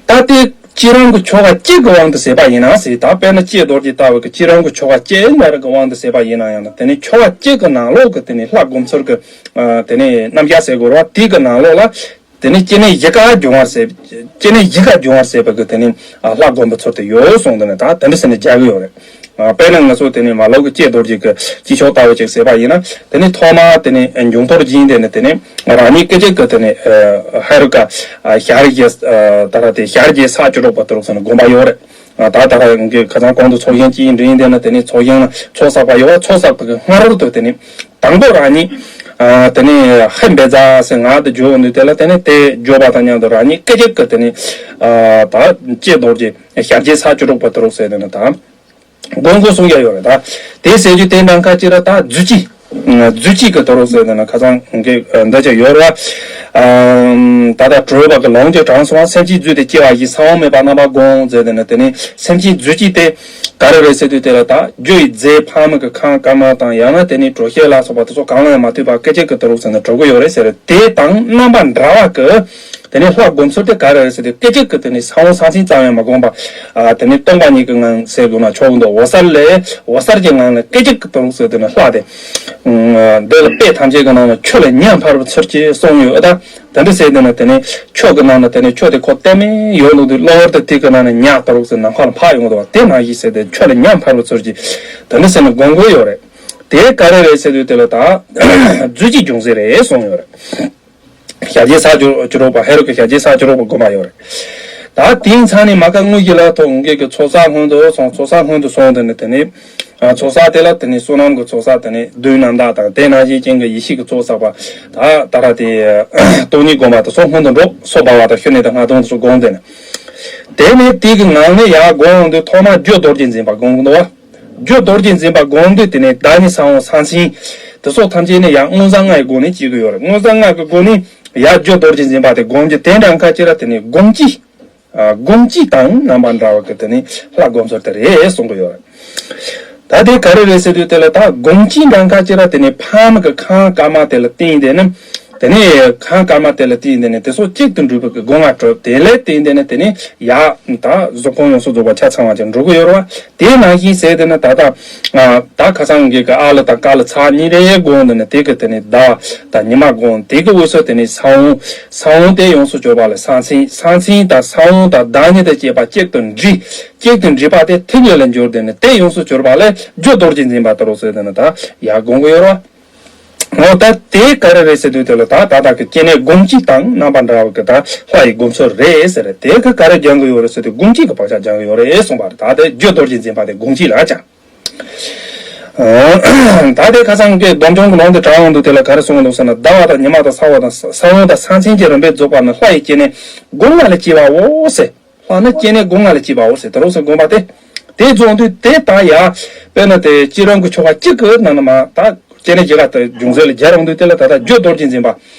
ད་དེ་སྐྱེ་རང་གི་ཆོ་ག་གཅིག་གི་དབང་དུ་ཟེར་བ་ཡིན་ན་ཟེར། ད་དཔེར་ན་ལྕེ་རྡོ་རྗེ་ལྟ་བུ་གི་སྐྱེ་རང་གི་ཆོ་ག་གཅིག་འདྲ་རེ་གི་དབང་དུ་ཟེར་བ་ཡིན་ན་ཡང་ན། དེ་ནི་ཆོ་ག་གཅིག་གི་ནང་ལོགས་ཀྱི་དེ་ནི་ལྷ་སྒོམ་ཚུལ་གྱི་དེ་ནི་རྣམ་གཞག་ཟེར་དགོས་རེད་བ། དེ་གི་ནང་ལོགས་ལ། དེ་ནས་སྐྱེ་གནས་བཞི་ཀ་འབྱུང་བར་ཟེར། སྐྱེ་གནས་བཞི་ཀ་འབྱུང་བར་ཟེར་བ་གི་དེ་ནས་ལྷ་སྒོམ་པའི་ཚུལ་དུ་ཡོད་གསུངས། དེ་ནས་ད་དེ་འདྲ་ཟེར་ནས་སྦྱར་གི་ཡོད་རེད། དཔེར་ན་ང་ཚོ་དེ་ནས་མ་ལོག་གི་ལྕེ་རྡོ་རྗེ་གི་སྐྱེ་ཆོག་ལྟ་བུ་ཅིག་ཟེར་བ་ཡིན་ན། དེ་ནས་ཐོག་མ་དེ་ནས་འབྱུང་གཏོར་སྦྱིན། དེ་ནས་དེ་ནས་རང་ཉིད་སྐད་ཅིག་གི་དེ་ནས་ཧེ་རུ་ཀ་ཞལ་གྱི་ད་ར་དེ་ཞལ་གྱི་ས་བཅུ་དྲུག་པ་དེ་རུ་ཟེར་ནས་སྒོམ་པ་ཡོད་རེད། ད་ད་ར་གི་ཁ་སང་གོང་དུ་ཚོགས་ཞིང་གཅིག་འདྲི་ཡིན། དེ་ནས་དེ་ནས་ཚོགས་ཞིང་ལ་ཚོགས་བསགས་པ་ཡོད་བ། ཚོགས་བསགས་པ་གི་སྔ་རོལ་དུ་དེ་ནས། དང་པོ་རང་ཉིད། ཨ། དེ་ནས་ཧེ་བེ་ཛ་ཟེར་ངག་དེ་བརྗོད་འོང་དུས་དེ་ལ་དེ་ནས་དེ་བརྗོད་པ་དང་མཉམ་དུ་རང་ཉིད་སྐད་ཅིག་གི་དེ་ནས། ཨ། ད་ལྕེ་རྡོ་རྗེ་ཞལ་གྱི་ས་བཅུ་དྲུག་པ་དེ་རུ་ཟེར་དེ་ནས་ད། སྒོམ་དགོས་གསུང་ཡ་ཡོད་རེད་ད། དེ་ཟེར་རྒྱུ་དེ་འདྲ་ཁ་ཅིག་ར་ད་རྫུས་སྐྱེས། རྫུས་སྐྱེས་ཀྱི་དེ་རུ་ཟེར་དེ་ནས་ཁ་སང་གི་འདི་ཅིག་ཡོད་རེད་བ། ཨ། ད་ལྟ་གྲོལ་བ་གི་ལོངས་སྤྱོད་དྲངས་སོང་བ། སེམས་ཅན་རྫུས་ཏེ་སྐྱེ་བ་བཞི། ས་བོན་མེད་པ་རྣམ་པར་སྒོམ་ཟེར་དེ་ནས་དེ་ནས་སེམས་ཅན་རྫུས་སྐྱེས་དེ། ག་རེ་རེད་ཟེར་དུས་དེ་ལ་ད་རྒྱུ་ཡི་རྫས་ཕ་མ་གི་ཁམས་དཀར་དམར་དང་ཡང་ན་དེ་ནི་དྲོད་སྐྱེད་ལ་སོགས་པ་དེ་ཚོ་གང་ལ་ཡང་མ་ལྟོས་པར་སྐད་ཅིག་གི་དེ་རུ་ཟེར་ནས་གྲུབ་ཀྱི་ཡོད་རེད་ཟེར། དེ་དང་རྣམ་པ་འདྲ་བ་གི་དེ་ནི་ལྷ་སྒོམ་ཚུལ་དེ་ག་རེ་རེད་ཟེར་དུས་སྐད་ཅིག་གི་དེ་ནི་ས་བོན་ས་མཚན་ཙམ་ཡང་མ་བསྒོམས་པ། ཨ། དེ་ནི་སྟོང་པ་ཉིད་ཀྱི་ངང་ཟེར་དགོས་ན་ཆོག་གི་འདུག་འོད་གསལ་ལས་འོད་གསལ་གྱི་ངང་ལས་སྐད་ཅིག་གི་དེ་རུ་ཟེར་དེ་ནི་ལྷ་དེ། འདི་ལ་དཔེ་ཐམས་ཅད་ཀྱི་ནང་ལ་ཆུ་ལ་ཉ་འཕར་བའི་ཚུལ་གྱིས་གསུངས་ཡོད་ད། དེ་འདྲ་ཟེར་དེ་ནི་དེ་ནི་ཆོས་ཀྱི་ནང་ན་དེ་ནི་ཆོས་དེ་ཁོ་གཏན་མེད་ཡོད་ལུགས་དེ་གློ་བུར་དུ་དེ་གི་ནང་ནས་ཉ་ལྟ་རོགས་ཟེར་ནམ་མཁའ་ལ་འཕགས་ཡོང་གི་འདུག་བ། དེ་ནང་བཞིན་ཟེར་ཏེ་ཆོས་ལ་ཉ་འཕར་བའི་ཚུལ་གྱིས་དེ་འདྲ་ཟེར་ནས་སྒོམ་དགོས་ཡོད་རེད། དེ་ག་རེ་རེད་ཟེར་དུས་དེ་ལ་ད་རྫུས་སྐྱེས་འབྱུང་ཟེར་རེད་གསུངས་ཡོད་རེད། ཞལ་གྱི་ས་བཅུ་དྲུག་པ་ཧེ་རུ་ཀའི་ཞལ་གྱི་ས་བཅུ་དྲུག་པ་སྒོམ་པ་ཡོད་རེད། ད་དེའི་མཚམས་ནས་མ་ཁ་དངོས་གཞི་ལ་ཐོག་ངེད་ཀྱི་ཚོགས་བསགས་སྔོན་དུ་སོང་། ཚོགས་བསགས་སྔོན་དུ་སོང་དེ་ནས་དེ་ནས། ཨ། ཚོགས་བསགས་དེ་ལ་དེ་ནས་བསོད་ནམས་ཀྱི་ཚོགས་བསགས་དེ་ནས་བདུད་རྣམ་དག་དང་དེ་ནང་བཞིན་ཅན་གྱི་ཡེ་ཤེས་ཀྱི་ཚོགས་བསགས་པ། ད་ད་ར་དེ་སྟོང་ཉིད་སྒོམ་པ་དེ་ཚོ་སྔོན་དུ་འགྲོ། སོ་འབར་བ་དང་ཤུལ་ནས་དང་སྔ་དོན་དེ་ཚོ་སྒོམ་དེ་ནས། དེ་ནས་དེ་གི་ངང་ནས་ཡར་སྒོམ་འོང་དུས་ཐོག་མར་རྒྱུ་རྡོ་རྗེ་འཛིན་པ་སྒོམ་གི་འདུག་བ། རྒྱུ་རྡོ་རྗེ་འཛིན་པ་སྒོམ་དུས་དེ་ནས་བདག་ཉིད་ས་བོན་ས་མཚན་དེ་ཚོ་ཐམས་ཅད་ནས་ཡར་མངོན་བྱང་ལྔ་ཡི་སྒོ་ནས་སྐྱེ་གི་ཡོད་རེད། མངོན་བྱང་ལྔ་གི་སྒོ་ནས་ཡར་རྒྱུ་རྡོ་རྗེ་འཛིན་པ་དེ་སྒོམ་རྒྱུ་དེ་འདྲ་ཁ་ཅིག་ར་དེ་ནས་སྒོམ་གྱི། ཨ། སྒོམ་གྱི་དང་རྣམ་པ་འདྲ་བ་གི་དེ་ནི་ལྷ་སྒོམ་ཚུལ་དེ་རེད་གསུང་གི་ཡོད་རེད། ད་དེ་ག་རེ་རེད་ཟེར་དུས་དེ་ལ་ད་སྒོམ་གྱི་འདྲ་ཁ་ཅིག་ར་དེ་ནི་ཕ་མ་གི་ཁམས་དཀར་དམར་དེ་ལ་བརྟེན་དེ་ནི། དེ་ནི་ཁམས་དཀར་དམར་དེ་ལ་བརྟེན་དེ་ནི་དེ་ཚོ་གཅིག་ཏུ་འདྲེས་པའི་གི་སྒོ་ལྔ་གྲུབ། དེ་ལ་བརྟེན་དེ་ནི་དེ་ནི་ཡ་ད་གཟུགས་ཕུང་ཡོངས་སུ་རྫོགས་པ་ཆ་ཚང་བ་ཅིག་འགྲོ་གི་ཡོད་རེད་བ། དེ་ནང་བཞིན་ཟེར་དེ་ནི་ད་ལྟ། ཨ། ད་ཁ་སང་གི་གི་ཨ་ལ་དང་ཀ་ལ་ཚ་གཉིས་རེ་སྒོམ་དེ་ནི་དེ་གི་དེ་ནི་ཟླ་བ་དང་ཉི་མ་སྒོམ། དེ་གི་དབུས་སུ་དེ་ནི་ས་བོན། ས་བོན་དེ་ཡོངས་སུ་གྱུར་པ་ལ་ས་མཚན། ས་མཚན་དང་ས་བོན་དང་བདག་ཉིད་དང་བཅས་པ་གཅིག་ཏུ་འདྲེས། གཅིག་ཏུ་འདྲེས་པ་དེ་ཐིག་ལེ་ལ་འགྱུར་དེ་ནི་དེ་ཡོངས་སུ་གྱུར་པ་ལས་རྒྱུ་རྡོ་རྗེ་འཛིན་པ་དེ་རུ་ཟེར་དེ་ནི་ད་ཡར་སྒོམ་གི་ཡོད་རེད་བ། འོ་ད་དེ་ག་རེ་རེད་ཟེར་དུས་དེ་ལ་ད་ད་ལྟ་གི་སྐྱེ་གནས་སྒོམ་གྱི་དང་རྣམ་པ་འདྲ་བ་གི་ད་ལྷ་ཡི་སྒོམ་ཚུལ་རེད་ཟེར། དེ་གི་ག་རེ་སྦྱང་གི་ཡོད་རེད་ཟེར་དུས་སྒོམ་གྱི་གི་བག་ཆགས་སྦྱང་གི་ཡོད་རེད་གསུངས་པ་རེད། ད་དེ་རྒྱུ་རྡོ་རྗེ་འཛིན་པ་དེ་སྒོམ་གྱི་ལ་ཅང་། ད་དེ་ཁ་སང་གི་སྡོམ་སྦྱོང་གི་ལུང་དེ་དྲངས་ཡོང་དུས་དེ་ལ་ག་རེ་གསུངས་འདུག་ཟེར་ན། ཟླ་བ་དང་ཉི་མ་དང་ས་བོན་དང་ས་བོན་དང་ས་མཚན་གྱི་རིམ་པས་རྫོགས་པ་ནི་ལྷ་ཡི་སྐྱེ་གནས་སྒོ་ལྔ་ལ་སྐྱེ་བའོ་ཟེར། ལྷ་ནི་སྐྱེ་གནས་སྒོ་ལྔ་ལ་སྐྱེ་བའོ་ཟེར། དེ་རུ་ཟེར་དགོངས་པ་དེ། དེ་རྫོགས་དུས་དེ་ལྟ་ཡ། དཔེར་ན་དེ་སྤྱི་རང་གི་ཆོ་ག་གཅིག་གི་ནང་ན་མ་ད་སྐྱེ་གནས་བཞི་ཀ་དེ་འབྱུང་ཟེར་ལ་སྦྱར་ཡོང་དུས་དེ་ལ་ད་ལྟ་རྒྱུ་རྡོ་རྗེ་འཛིན་པ།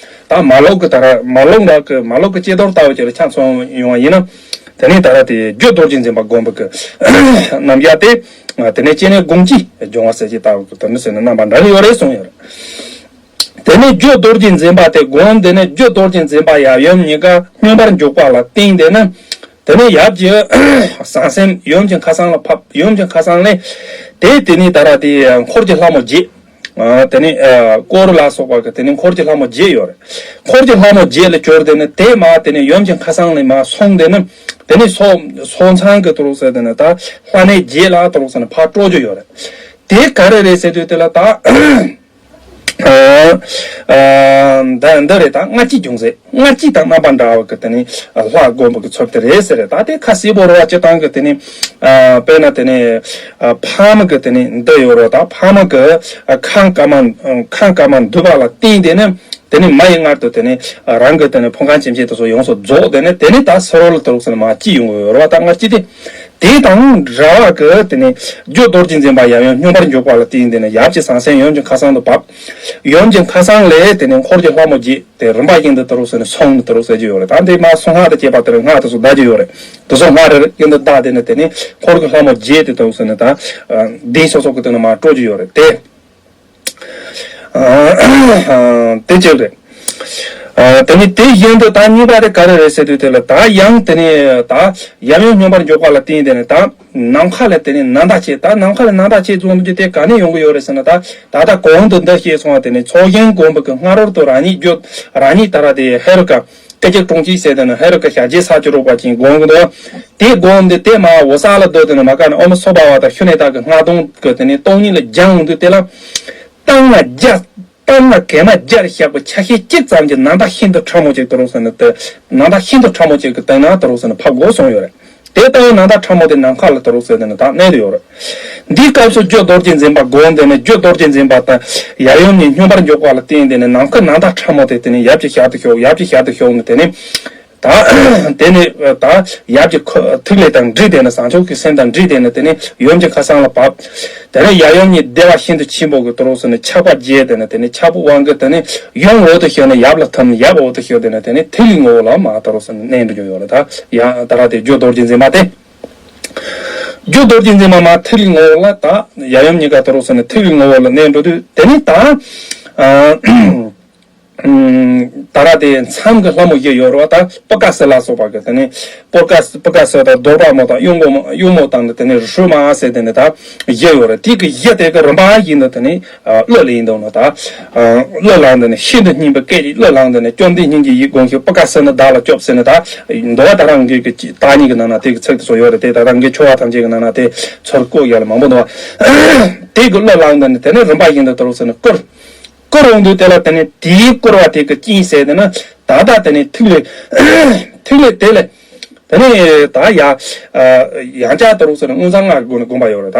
ད་མ་ལོག་གི་ད་ར་མ་ལོག་ལ་གི་མ་ལོག་གི་སྐྱེ་རྡོར་ལྟ་བུ་ཅིག་ལ་ཆ་མཚོན་ཡོང་བ་ཡིན་ན། དེ་ནས་ད་ར་དེ་རྒྱུ་རྡོ་རྗེ་འཛིན་པ་སྒོམ་པ་གི་རྣམ་གཞག་དེ། དེ་ནས་སྐྱེ་གནས་སྒོམ་གྱི་སྦྱོང་བ་ཟེར་གྱི་ལྟ་བུ་གི་དོན་ནི་ཟེར་ན་རྣམ་པ་འདྲ་གི་ཡོད་རེད་གསུངས་ཡོད་རེད། དེ་ནས་རྒྱུ་རྡོ་རྗེ་འཛིན་པ་དེ་སྒོམ། དེ་ནས་རྒྱུ་རྡོ་རྗེ་འཛིན་པ་ཡབ་ཡུམ་གཉིས་ཀ་མངོན་པར་འཇུག་པ་ལ་བརྟེན་དེ་ནི། དེ་ནས་ཡབ་ཀྱི་ཟང་ཟིང་ཡུམ་གྱི་མཁའ་གསང་ལ་ཕབ། ཡུམ་གྱི་མཁའ་གསང་ལས། དེ་དེ་ནས་ད་ར་དེ་འཁོར་གྱི་ལྷ་མོ་བརྒྱད། ཨ། དེ་ནས་ཨ་དཀོར་ལ་སོགས་པ་གི་དེ་ནས་འཁོར་གྱི་ལྷ་མོ་བརྒྱད་ཡོད་རེད། འཁོར་གྱི་ལྷ་མོ་བརྒྱད་ལ་གྱུར་དེ་ནི་དེ་མ་དེ་ནས་ཡུམ་གྱི་མཁའ་གསང་ལས་མ་སོང་དེ་ནི། དེ་ནས་སོ་སོ་མཚན་གི་དུ་རུ་ཟེར་དེ་ནི་ད་ལྷ་གནས་བརྒྱད་ལ་དུ་རུ་ཟེར་ནི་ཕར་སྤྲོ་རྒྱུ་ཡོད་རེད། དེ་ག་རེ་རེད་ཟེར་དུས་དེ་ལ་ད། ཨ་ཨ་འདི་འདི་རེད། ད་སྔ་ཕྱི་ཅུང་ཟད། སྔ་ཕྱི་དང་རྣམ་པ་འདྲ་བ་གི་དེ་ནི་ལྷ་བསྒོམ་པ་གི་ཚུལ་དེ་རེད་ཟེར་རེད། ད་དེ་ཁ་གསལ་པོ་རེད་བ། སྤྱིར་བཏང་གི་དེ་ནི་ཨ་དཔེར་ན་དེ་ནི་ཨ་ཕ་མ་གི་དེ་ནི་འདི་ཡོད་རེད། ད་ཕ་མ་གི་ཨ་ཁམས་དཀར་དམར་ཁམས་དཀར་དམར་འདུས་པ་ལ་བརྟེན་དེ་ནི་དེ་ནི་མ་ཡི་མངལ་དུ་དེ་ནི་ཨ་རང་གི་དེ་ནི་ཕོ་རྒན་ཁྱིམ་ཆས་དེ་ཚོ་ཡོངས་སུ་རྫོགས། དེ་ནི་དེ་ནི་ད་སོ་རོ་ལ་དུ་རུག་ཟེར་ནི་མ་སྐྱེས་ཡོང་གི་ཡོད་རེད་བ། ད་སྔ་ཕྱི་དེ། དེ་དང་འདྲ་བ་གི་དེ་ནི་རྒྱུ་རྡོ་རྗེ་འཛིན་པ་ཡབ་ཡུམ་སྙོམས་པར་འཇུག་པ་ལ་བརྟེན་དེ་ནི་ཡབ་ཀྱི་ཟང་ཟིང་ཡུམ་གྱི་མཁའ་གསང་དུ་བབས། ཡུམ་གྱི་མཁའ་གསང་ལས་དེ་ནི་འཁོར་གྱི་ལྷ་མོ་བརྒྱད་དེ་རིམ་པ་བཞིན་དུ་དུ་རུག་ཟེར་ནི་སོང་ནི་དུ་རུག་ཟེར་གྱི་ཡོད་རེད། ད་འདི་མ་སོང་སྔགས་དང་བཅས་པ་དེར་སྔགས་དེ་ཚོ་བཟླ་གྱི་ཡོད་རེད། དེ་ཚོ་སྔགས་རེ་རེ་བཞིན་དུ་བཟླ་དེ་ནི་དེ་ནི་འཁོར་གྱི་ལྷ་མོ་བརྒྱད་དེ་དུ་རུག་ཟེར་ནི་ད་གདན་སོ་སོ་གི་དེ་ནི་མ་སྤྲོ་གྱི་ཡོད་རེད་དེ། ཨ་དེ་གཅིག་རེད། ཨ་དེ་ནི་དེ་བཞིན་དུ་ད་གཉིས་པ་དེ་ག་རེ་རེད་ཟེར་དུས་དེ་ལ་ད་ཡང་དེ་ནི་ད་ཡབ་ཡུམ་སྙོམས་པར་འཇུག་པ་ལ་བརྟེན་དེ་ནི་ད་ནམ་མཁའ་ལ་དེ་ནི་ནམ་ཟླ་ཕྱེད། ད་ནམ་མཁའ་ལ་ནམ་ཟླ་ཕྱེད་ཙམ་གྱི་དེ་ག་ནས་ཡོང་གི་ཡོད་རེད་ཟེར་ན། ད་ད་ལྟ་གོང་དུ་འདི་བཤད་སོང་བ་དེ་ནི་ཚོགས་ཞིང་བསྒོམས་པ་གི་སྔ་རོལ་དུ་རང་ཉིད་རྒྱུད་རང་ཉིད་ད་ར་དེ་ཧེ་རུ་ཀ་སྐད་ཅིག་གྲོང་ཁྱེར་ཟེར་དེ་ནི་ཧེ་རུ་ཀ་ཞལ་གྱི་ས་ཅི་རུག་པ་ཅན་བསྒོམ་གི་འདུག་དེ་བསྒོམས་ཏེ་དེ་མ་འོད་གསལ་ལ་སྡོད་དེ་ནི་མ་ཀ་ནི་ཨོམ་སོ་བྷ་བ་དང་ཤུ་ནེ་ཏ་གི་སྔགས་དུང་གི་དེ་ནི་སྟོང་ཉིད་ལ་སྦྱངས་འོང་དུས་དེ་ལ། གཏང་ན་བརྒྱ། གཏང་ན་གད་མ་བརྒྱར་བཤགས་པའི་ཆ་ཤས་གཅིག་ཙམ་གྱི་ནམ་ཟླ་ཤིན་ཏུ་ཕྲ་མོ་ཅིག་དུ་རུག་ཟེར་ནི་དེ། ནམ་ཟླ་ཤིན་ཏུ་ཕྲ་མོ་ཅིག་གི་སྟེང་ན་དུ་རུག་ཟེར་ནི་ཕབ་དགོས་གསུངས་ཡོད་རེད། དེ་ལྟ་བུའི་ནམ་ཟླ་ཕྲ་མོ་དེ་ནམ་མཁའ་ལ་དུ་རུག་ཟེར་ནི་ད་གནས་དུ་ཡོད་རེད། འདིའི་སྐབས་སུ་རྒྱུ་རྡོ་རྗེ་འཛིན་པ་བསྒོམས་དེ་ནི་རྒྱུ་རྡོ་རྗེ་འཛིན་པ་དང་ཡབ་ཡུམ་གཉིས་སྙོམས་པར་འཇུག་པ་ལ་བརྟེན་དེ་ནི་ནམ་མཁའ་ནམ་ཟླ་ཕྲ་མོ་དེ་དེ་ནི་ཡབ་ཀྱི་ཞལ་དུ་ཞུགས། ཡབ་ཀྱི་ཞལ་དུ་ཞུགས་ནི་དེ་ནི། ད་དེ་ནི་ད་ཡབ་ཀྱི་ཁོ་ཐིག་ལེ་དང་འདྲེས་དེ་ནི་བཟང་ཕྱོགས་ཀྱི་སེམས་དང་འདྲེས་དེ་ནི་དེ་ནི་ཡུམ་གྱི་མཁའ་གསང་ལ་བབས། དེ་ནས་ཡབ་ཡུམ་གཉིས་བདེ་བ་ཤིན་ཏུ་ཆེན་པོ་གི་དུ་རུག་ཟེར་ནི་ཆགས་པ་བརྗེད་དེ་ནི་དེ་ནི་ཆགས་པའི་དབང་གིས་དེ་ནི་ཡུམ་འོག་ཏུ་ཞུགས་ནས་ཡབ་ལ་ཐིམ། ཡབ་འོག་ཏུ་ཞུགས་དེ་ནི་དེ་ནི་ཐིག་ལེ་ངོ་བོ་ལ་མ་དུ་རུག་ཟེར་ནི་གནས་འགྲོ་རྒྱུ་ཡོད་རེད། ད་ཡང་ད་ར་དེ་རྒྱུ་རྡོ་རྗེ་འཛིན་པ་དེ། རྒྱུ་རྡོ་རྗེ་འཛིན་པ་མ་ཐིག་ལེ་ངོ་བོ་ལ་ད་ཡབ་ཡུམ་གཉིས་ཀ་དུ་རུག་ཟེར་ནི་ཐིག་ལེ་ངོ་བོ་ལ་གནས་འགྲོ་དུས་དེ་ནི་ད། ཨ། ད་ར་དེ་མཚམས་ཀྱི་ལྷ་མོ་བཞི་ཡོད་རེད་བ། ད་པུ་ཀ་སི་ལ་སོགས་པ་གི་དེ་ནི་པུ་ཀ་སི་པུ་ཀ་སི་དང་གདོལ་པ་མོ་དང་གཡུང་མོ་གཡུང་མོ་དང་དེ་ནི་རི་ཧྲུ་མ་ཟེར་དེ་ནི་ད་བཞི་ཡོད་རེད། དེ་གི་བཞི་དེ་གི་རིམ་པ་ཡིན་ནོ་དེ་ནི་གླུ་ལ་ཡིན་འདུག་ནོ། ད་གླུ་ལ་འདི་ནི་ཤིན་ཏུ་སྙན་པའི་སྐད་ཀྱིས་གླུ་ལ་འདི་ནི་བཅོམ་ལྡན་སྙིང་རྗེ་ཡིས་དགོངས་ཤིག། པུ་ཀ་སི་ནི་བདག་ལ་སྐྱོབས་ཟེར་ནི་ད་འདུག་བ། ད་རང་གི་གི་བརྟག་གཉིས་ཀྱི་ནང་ན་དེ་གི་ཚིག་དེ་ཚོ་ཡོད་རེད། དེ་ད་རང་གི་ཆོ་ག་ཐམས་ཅད་ཀྱི་ནང་ན་དེ་ཚུར་བཀོད་ཡ་ལ་མང་པོ་འདུག་བ། དེ་གི་གླུ་ལ་འདི་ནི་དེ་ནི་རིམ་པ་བཞིན་དུ་དུ་རུག་ཟེར་ནི་བསྐུར། བསྐུར་འོང་དུས་དེ་ལ་དེ་ནི་དེའི་བསྐུར་བ་དེ་གི་རྐྱེན་ཟེར་དེ་ན་ད་ལྟ་དེ་ནི་ཐིག་ལེ་ཐིག་ལེ་དེ་ལས་དེ་ནི་ད་ཡ་ཡང་བསྐྱར་དུ་རུག་ཟེར་ནི་མངོན་བྱང་ལྔ་གི་སྒོ་ནས་བསྒོམ་པ་ཡོད་རེད། ད་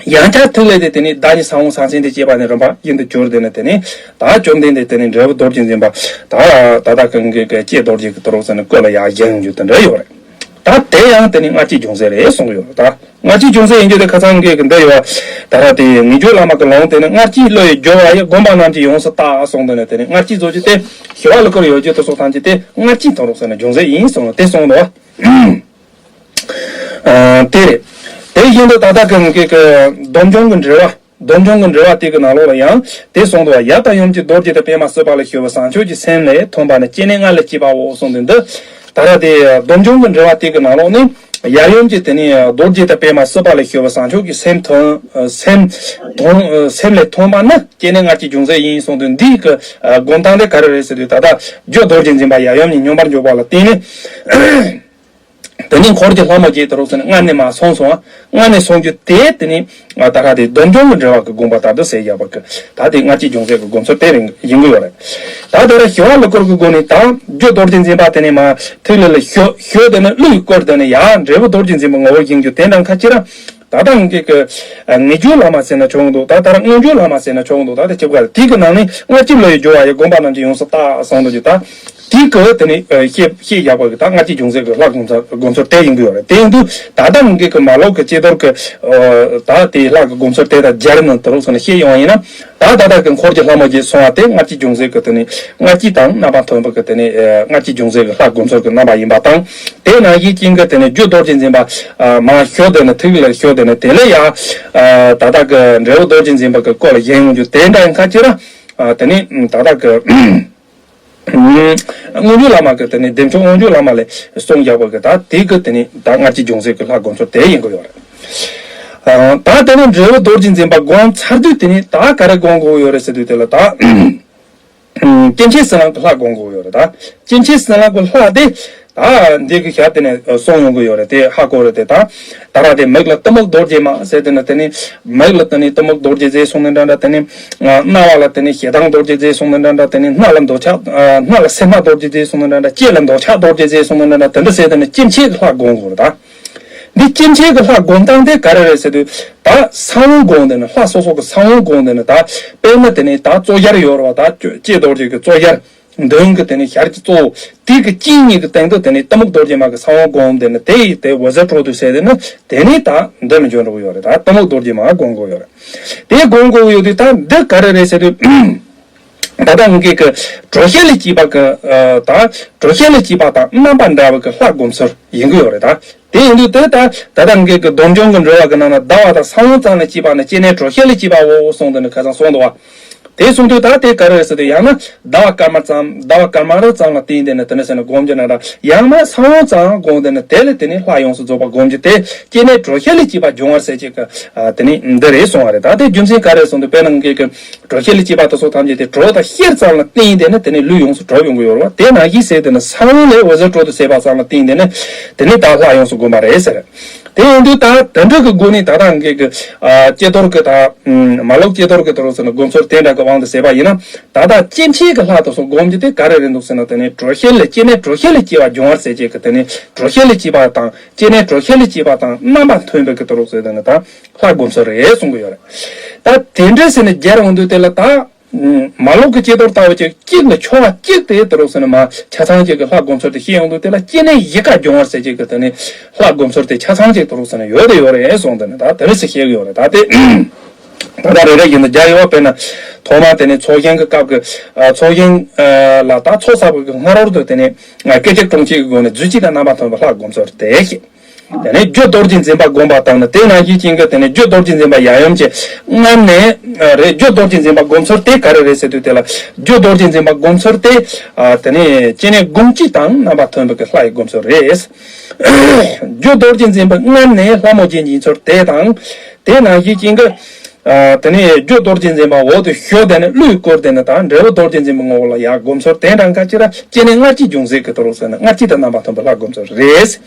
ཡང་བསྐྱར་ཐིག་ལེ་དེ་དེ་ནི་བདག་ཉིད་ས་བོན་ཟང་ཟིང་དང་བཅས་པ་ནས་རིམ་པ་བཞིན་དུ་གྱུར། དེ་ནི་དེ་ནི་ད་བཅོམ་ལྡན་འདས་དེ་ནི་འབྲས་བུ་རྡོ་རྗེ་འཛིན་པ་ད་ད་ལྟ་གི་གི་གི་ལྕེ་རྡོ་རྗེ་གི་དུ་རུག་ཟེར་ནི་སྐུ་ལ་ཡར་བཞེངས་རྒྱུ་དེ་འདྲ་ཡོད་རེད། ད་དེ་ཡང་དེ་ནི་སྔ་ཕྱིའི་ཅུང་ཟད་རེད་གསུངས་ཡོད་རེད། ད་སྔ་ཕྱིའི་ཅུང་ཟད་ཡིན་རྒྱུ་དེ་ཁ་སང་གི་གི་འདི་ཡོད། ད་ར་དེ་ངེས་འབྱུང་བླ་མ་གི་ལུང་དེ་ནི་སྔ་ཕྱིའི་བློ་ཡི་སྦྱོར་བ་ཡི་དགོངས་པ་རྣམས་ཀྱིས་ཡོངས་སུ་བརྟགས་གསུངས། དེ་ནི་དེ་ནི་སྔ་ཕྱིའི་རྫོགས་ཆེན་དེ་ཞི་བ་ལྷུན་པོར་ཡོད་རྒྱུ་དེ་སོགས་ཐམས་ཅད་དེ་སྔ་ཕྱིའི་དུ་རུག་ཟེར་ནི་ཅུང་ཟད་ཡིན་གསུངས་ནོ་དེ་གསུངས་འདུག་བ། ཨ་དེ་རེད། དེ་བཞིན་དུ་ད་ལྟ་གི་གི་གི་སྡོམ་འབྱུང་གི་འགྲེལ་བ། སྡོམ་འབྱུང་གི་འགྲེལ་བ་དེ་གི་ནང་ལོགས་ལ་ཡང་དེ་གསུངས་འདུག་བ། ཡབ་དང་ཡུམ་གྱི་རྡོ་རྗེ་དང་པདྨ་སྲིད་པ་ལ་ཞུགས་པའི་བཟང་སྤྱོད་ཀྱི་སེམས་ལས་ཐོན་པ་ནི་སྐྱེ་གནས་ལྔ་ལས་སྐྱེས་པའོ་གསུངས་ཏེ་འདི། ད་ལྟ་དེ་སྡོམ་འབྱུང་གི་འགྲེལ་བ་དེ་གི་ནང་ལོགས་ནི་ཡབ་ཡུམ་གྱི་དེ་ནི་རྡོ་རྗེ་དང་པདྨ་སྲིད་པ་ལ་ཞུགས་པའི་བཟང་སྤྱོད་ཀྱི་སེམས་ཐོན་སེམས་ཐོན་སེམས་ལས་ཐོན་པ་ནི་སྐྱེ་གནས་ལྔ་བཅུ་ཅུང་ཟད་ཡིན་གསུངས་ཏེ། འདི་གི་སྒོམ་སྟངས་དེ་ག་རེ་རེད་ཟེར་དུས་ད་ལྟ་རྒྱུ་རྡོ་རྗེ་འཛིན་པ་ཡབ་ཡུམ་གཉིས་སྙོམས་པར་འཇུག་པ་ལ་བརྟེན་ནས། དེ་ནས་འཁོར་གྱི་ལྷ་མོ་བརྒྱད་དུ་རུག་ཟེར་ནས་སྔར་ནས་མར་སོང་སོང་། སྔར་ནས་སོང་རྒྱུ་དེ་དེ་ནས་ད་ག་དེ་སྡོམ་འབྱུང་གི་འགྲེལ་བ་གི་དགོངས་པ་ལྟར་དུ་ཟེར་བཞག་པ་གི་ད་དེ་སྔ་ཕྱི་ཅུང་ཟད་ཀྱི་དགོངས་ཚུལ་དེ་རིང་ཡིན་གྱི་ཡོད་རེད། ད་དེ་ལ་ཞི་བ་ལྷུན་པོ་གི་སྒོ་ནས་ད་རྒྱུ་རྡོ་རྗེ་འཛིན་པ་དེ་ནས་མར་ཐིག་ལེ་ལ་ཞུགས་ཞུགས་དེ་ནས་གླུ་ཡིས་བསྐུར་དེ་ནས་ཡར་འབྲས་བུ་རྡོ་རྗེ་འཛིན་པའི་ངོ་བོ་ཡིན་རྒྱུ་དེ་འདྲ་ཁ་ཅིག་ར། ད་ལྟ་ངེད་ཀྱི་ངེས་འབྱུང་བླ་མ་ཟེར་ན་ཆོག་འདུག་ད་ལྟ་མངོན་འབྱུང་བླ་མ་ཟེར་ན་ཆོག་འདུག་ད་ལྟ་ཅི་དགར་དེ་གི་ནང་ནས་སྔ་ཕྱི་བློ་ཡི་སྦྱོར་བ་ཡི་དགོངས་པ་རྣམས་ཀྱིས་ཡོངས་སུ་བརྟགས་གསུངས་འདུག་ད་དེ་གི་དེ་ནས་བཤད་བཤད་བཞག་པ་གི་ད་སྔ་ཕྱི་ཅུང་ཟད་ཀྱི་ལྷ་དགོངས་ཚུལ་དགོངས་ཚུལ་དེ་ཡིན་གྱི་ཡོད་རེད། དེ་ཡིན་དུས་ད་ལྟ་ངེད་ཀྱི་མ་ལོག་གི་ཅི་ལྟར་གི་ད་དེ་ལྷ་གི་དགོངས་ཚུལ་དེ་དང་སྦྱར་ནས་དུ་རུག་ཟེར་ནས་བཤད་ཡོང་བ་ཡིན་ན། ད་ད་ལྟ་གི་འཁོར་གྱི་ལྷ་མོ་བརྒྱད་གསུངས་པ་དེ་སྔ་ཕྱི་ཅུང་ཟད་ཀྱི་དེ་ནས་སྔ་ཕྱི་དང་རྣམ་པ་མཐུན་པ་གི་དེ་ནས་སྔ་ཕྱི་ཅུང་ཟད་ཀྱི་ལྷ་དགོངས་ཚུལ་གྱི་རྣམ་པ་ཡིན་པ་དང་། དེ་ནང་བཞིན་ཅན་གྱི་དེ་ནས་རྒྱུ་རྡོ་རྗེ་འཛིན་པ་མར་ཞུགས་དེ་ནས་ཐིག་ལེ་ལ་ཞུགས་དེ་ནས་དེ་ལས་ཡང་ད་ལྟ་གི་འབྲས་བུ་རྡོ་རྗེ་འཛིན་པ་གི་སྐུ་ལ་བཞེངས་ཡོང་རྒྱུ་དེ་འདྲ་ཡིན་ཁ་ཅིག་ར། དེ་ནས་ད་ལྟ་གི་མངོན་འབྱུང་བླ་མ་གི་དེ་ནས་བདེ་མཆོག་མངོན་འབྱུང་བླ་མ་ལས་གསུངས་བཞག་པ་གི་ད་དེ་གི་དེ་ནས་ད་སྔ་ཕྱི་ཅུང་ཟད་ཀྱི་ལྷ་དགོངས་ཚུལ་དེ་ཡིན་གྱི་ཡོད་རེད། ད་དེ་ནས་འབྲས་བུ་རྡོ་རྗེ་འཛིན་པ་བསྒོམས་ཚར་དུས་དེ་ནས་ད་ག་རེ་བསྒོམ་དགོས་ཡོད་རེད་ཟེར་དུས་དེ་ལ་ད། སྐྱེ་མཆེད་ཟེར་ལམ་གྱི་ལྷ་བསྒོམ་དགོས་ཡོད་རེད་ད། སྐྱེ་མཆེད་ཟེར་ལམ་གྱི་ལྷ་དེ་ད་ ཨ་འདི་གི་ཞབས་དེ་ནས་གསུངས་ཡོང་གི་ཡོད་རེད། དེ་ཧ་གོ་རེད། དེ་ད་ད་ར་དེ་མིག་ལ་གཏི་མུག་རྡོ་རྗེ་མ་ཟེར་དེ་ནི་དེ་ནི་མིག་ལ་དེ་ནི་གཏི་མུག་རྡོ་རྗེ་ཟེར་གསུངས་ནི་འདྲ་འདྲ། དེ་ནི་རྣ་བ་ལ་དེ་ནི་ཞེ་སྡང་རྡོ་རྗེ་ཟེར་གསུངས་ནི་འདྲ་འདྲ། དེ་ནི་སྣ་ལ་འདོད་ཆགས་སྣ་ལ་སེར་སྣ་རྡོ་རྗེ་ཟེར་གསུངས་ནི་འདྲ་འདྲ། ལྕེ་ལ་འདོད་ཆགས་རྡོ་རྗེ་ཟེར་གསུངས་ནི་འདྲ་འདྲ། དེ་འདྲ་ཟེར་དེ་ནི་སྐྱེ་མཆེད་ཀྱི་ལྷ་སྒོམ་དགོས་རེད་ད། འདི་སྐྱེ་མཆེད་ཀྱི་ལྷ་སྒོམ་སྟངས་དེ་ག་རེ་རེད་ཟེར་དུས། ད་ས་བོན་སྒོམ་དེ་ནི་ལྷ་སོ་སོ་གི་ས་བོན་སྒོམ་དེ་ནི་ད་དཔེར་ན་དེ་ནི་ད་གཙོ་རྒྱལ་ཡོད་རེད་བ། ད་ལྕེ་རྡོ་རྗེ་གི་གཙོ་རྒྱལ། མདུན་གྱི་དེ་ནི་ཞལ་གྱི་གཙོ་བོ་དེ་གི་དཀྱིལ་གཉིས་ཀྱི་སྟེང་དུ་དེ་ནི་གཏི་མུག་རྡོ་རྗེ་མ་གི་ས་བོན་སྒོམ་དེ་ནི་དེ་ཡི་དེ་འོད་ཟེར་འཕྲོ་འདུ་ཟེར་དེ་ནི་དེ་ནི་ད་འདི་ལ་འཇོག་འགྲོ་གི་ཡོད་རེད། ད་གཏི་མུག་རྡོ་རྗེ་མ་སྒོམ་དགོས་ཡོད་རེད། དེ་སྒོམ་དགོས་ཡོད་དུས་ད་འདི་ག་རེ་རེད་ཟེར་དུས། ད་ལྟ་ངེད་ཀྱི་དྲོད་གཤེར་ལས་སྐྱེས་པ་གི་ད་དྲོད་གཤེར་ལས་སྐྱེས་པ་དང་རྣམ་པ་འདྲ་བ་གི་ལྷ་སྒོམ་ཚུལ་ཡིན་གི་ཡོད་རེད་ད། དེ་ཡིན་དུས་དེ་ད་ད་ལྟ་ངེད་ཀྱི་སྡོམ་འཇོམས་ཀྱི་འགྲེལ་བ་གི་ནང་ན་ཟླ་བ་དང་ས་བོན་ཙམ་ལས་སྐྱེས་པ་ནི་སྐྱེ་གནས་དྲོད་གཤེར་ལས་སྐྱེས་པའོ་གསུངས་དེ་ནི་ཁ་སང་གསུངས་འདུག་བ། དེ་གསུངས་དུས་ད་དེ་ག་རེ་རེད་ཟེར་དུས། ཡང་ན་ཟླ་བ་སྐར་མ་ཙམ་ཟླ་བ་སྐར་མ་རེ་ཙམ་ལ་བརྟེན་དེ་ནི་དེ་ནི་ཟེར་ནི་སྒོམ་རྒྱུ་ན་འདྲ། ཡང་ན་ས་བོན་ཙམ་སྒོམ་དེ་ནི་དེ་ལས་དེ་ནི་ལྷ་ཡོངས་སུ་རྫོགས་པ་སྒོམ་རྒྱུ་དེ་སྐྱེ་གནས་དྲོད་གཤེར་ལས་སྐྱེས་པ་འབྱུང་བར་ཟེར་གྱི་གི་དེ་ནི་འདི་རེད་གསུངས་པ་རེད། ད་དེ་རྒྱུ་མཚན་ག་རེ་གསུངས་དུས། དཔེར་ན་ངེད་ཀྱི་དྲོད་གཤེར་ལས་སྐྱེས་པ་དེ་ཚོ་ཐམས་ཅད་དེ་དྲོད་དང་གཤེར་ཙམ་ལ་བརྟེན་དེ་ནི་དེ་ནི་ལུས་ཡོངས་སུ་གྲུབ་ཡོང་གི་ཡོད་རེད་བ། དེ་ནང་བཞིན་ཟེར་དེ་ནི་ས་བོན་ལས་འོད་ཟེར་འཕྲོ་འདུ་ཟེར་བ་ཙམ་ལ་བརྟེན་དེ་ནི་དེ་ནི་ད་ལྷ་ཡོངས་སུ་བསྒོམ་པ་རེད་ཟེར། དེ་ཡིན་དུས་ད་དེ་འདྲ་གི་སྒོ་ནས་ད་ལྟ་ངེད་ཀྱི་ཀྱེ་རྡོར་གྱི་ད་མ་ལོག་ཀྱེ་རྡོར་གྱི་དེ་རུ་ཟེར་ན་སྒོམ་ཚུལ་དེ་འདྲ་གི་དབང་དུ་ཟེར་བ་ཡིན་ན། ད་ལྟ་སྐྱེ་མཆེད་ཀྱི་ལྷ་དེ་ཚོ་སྒོམ་རྒྱུ་དེ་ག་རེ་རེད་འདུག་ཟེར་ན། དེ་ནི་དྲོད་གཤེར་ལས་སྐྱེ་གནས་དྲོད་གཤེར་ལས་སྐྱེ་བ་འབྱུང་བར་ཟེར་གྱི་གི་དེ་ནི་དྲོད་གཤེར་ལས་སྐྱེ་བ་དང་སྐྱེ་གནས་དྲོད་གཤེར་ལས་སྐྱེ་བ་དང་རྣམ་པ་མཐུན་པའི་གི་དེ་རུ་ཟེར་དེ་ནི་ད་ལྷ་སྒོམ་ཚུལ་རེད་གསུང་གི་ཡོད་རེད། ད་དེ་འདྲ་ཟེར་ནས་རྒྱལ་འོང་དུས་དེ་ལ་ད། མ་ལོག་གི་ཀྱེ་རྡོར་ལྟ་བུ་ཅིག་གཅིག་ལ་ཕྱོགས་གཅིག་དེ་དེ་རུ་ཟེར་ན་མ་ཆ་ཚང་གཅིག་གི་ལྷ་སྒོམ་ཚུལ་དེ་ཤེས་ཡོང་དུས་དེ་ལ་སྐྱེ་གནས་ཡིད་དགའ་འབྱུང་བར་ཟེར་གཅིག་གི་དེ་ནི་ལྷ་སྒོམ་ཚུལ་དེ་ཆ་ཚང་གཅིག་དེ་རུ་ཟེར་ན་ཡོད་དེ་ཡོད་རེད་གསུངས། དེ་ནི་ད་དེ་རུ་ཟེར་བཤད་གི་ཡོད་རེད། ད་དེ་ད་ལྟ་རེ་རེ་བཞིན་དུ་རྒྱ་ཡོད་པས་ན་ཐོག་མ་དེ་ནི་ཚོགས་ཞིང་གི་སྐབས་ཀྱི་ཚོགས་ཞིང་ལ་ད་ཚོགས་བསགས་པའི་སྔ་རོལ་དུ་དེ་ནི་སྐད་ཅིག་གྲོང་ཁྱེར་གྱི་སྒོ་ནས་རྫུས་སྐྱེས་དང་རྣམ་པར་མཐུན་པའི་ལྷ་སྒོམ་ཚུལ་དེ་ཤེས། དེ་ནས་རྒྱུ་རྡོ་རྗེ་འཛིན་པ་བསྒོམ་པ་དང་ནི་དེ་ནང་བཞིན་ཅན་གྱི་དེ་ནས་རྒྱུ་རྡོ་རྗེ་འཛིན་པ་ཡབ་ཡུམ་གྱི་སྔར་ནས་རེད། རྒྱུ་རྡོ་རྗེ་འཛིན་པ་སྒོམ་ཚུལ་དེ་ག་རེ་རེད་ཟེར་དུས་དེ་ལ་རྒྱུ་རྡོ་རྗེ་འཛིན་པ་སྒོམ་ཚུལ་དེ་དེ་ནས་སྐྱེ་གནས་དགུང་སྐྱེས་དང་རྣམ་པ་མཐུན་པའི་གི་ལྷ་ཡི་སྒོམ་ཚུལ་རེད། རྒྱུ་རྡོ་རྗེ་འཛིན་པའི་སྔར་ནས་ལྷ་མོ་བརྒྱན་འཛིན་ཚུལ་དེ་དང་། དེ་ནང་བཞིན་ཅན་གྱི་དེ་ནས་རྒྱུ་རྡོ་རྗེ་འཛིན་པ་འོག་ཏུ་ཞུགས་དེ་ནས་གླུས་བསྐོར་དེ་ནས་ད་འབྲས་བུ་རྡོ་རྗེ་འཛིན་པའི་ངོ་བོ་ལ་ཡར་སྒོམ་ཚུལ་དེ་འདྲ་འགའ་ཅི་ར་སྐྱེ་གནས་ལྔ་བསྐྱེད་འབྱུང་ཟེར་གི་དེ་རུ་ཟེར་ན་ལྔ་བསྐྱེད་དང་རྣམ་པ་མཐུན་པའི་ལྷ་སྒོམ་ཚུལ་རེད།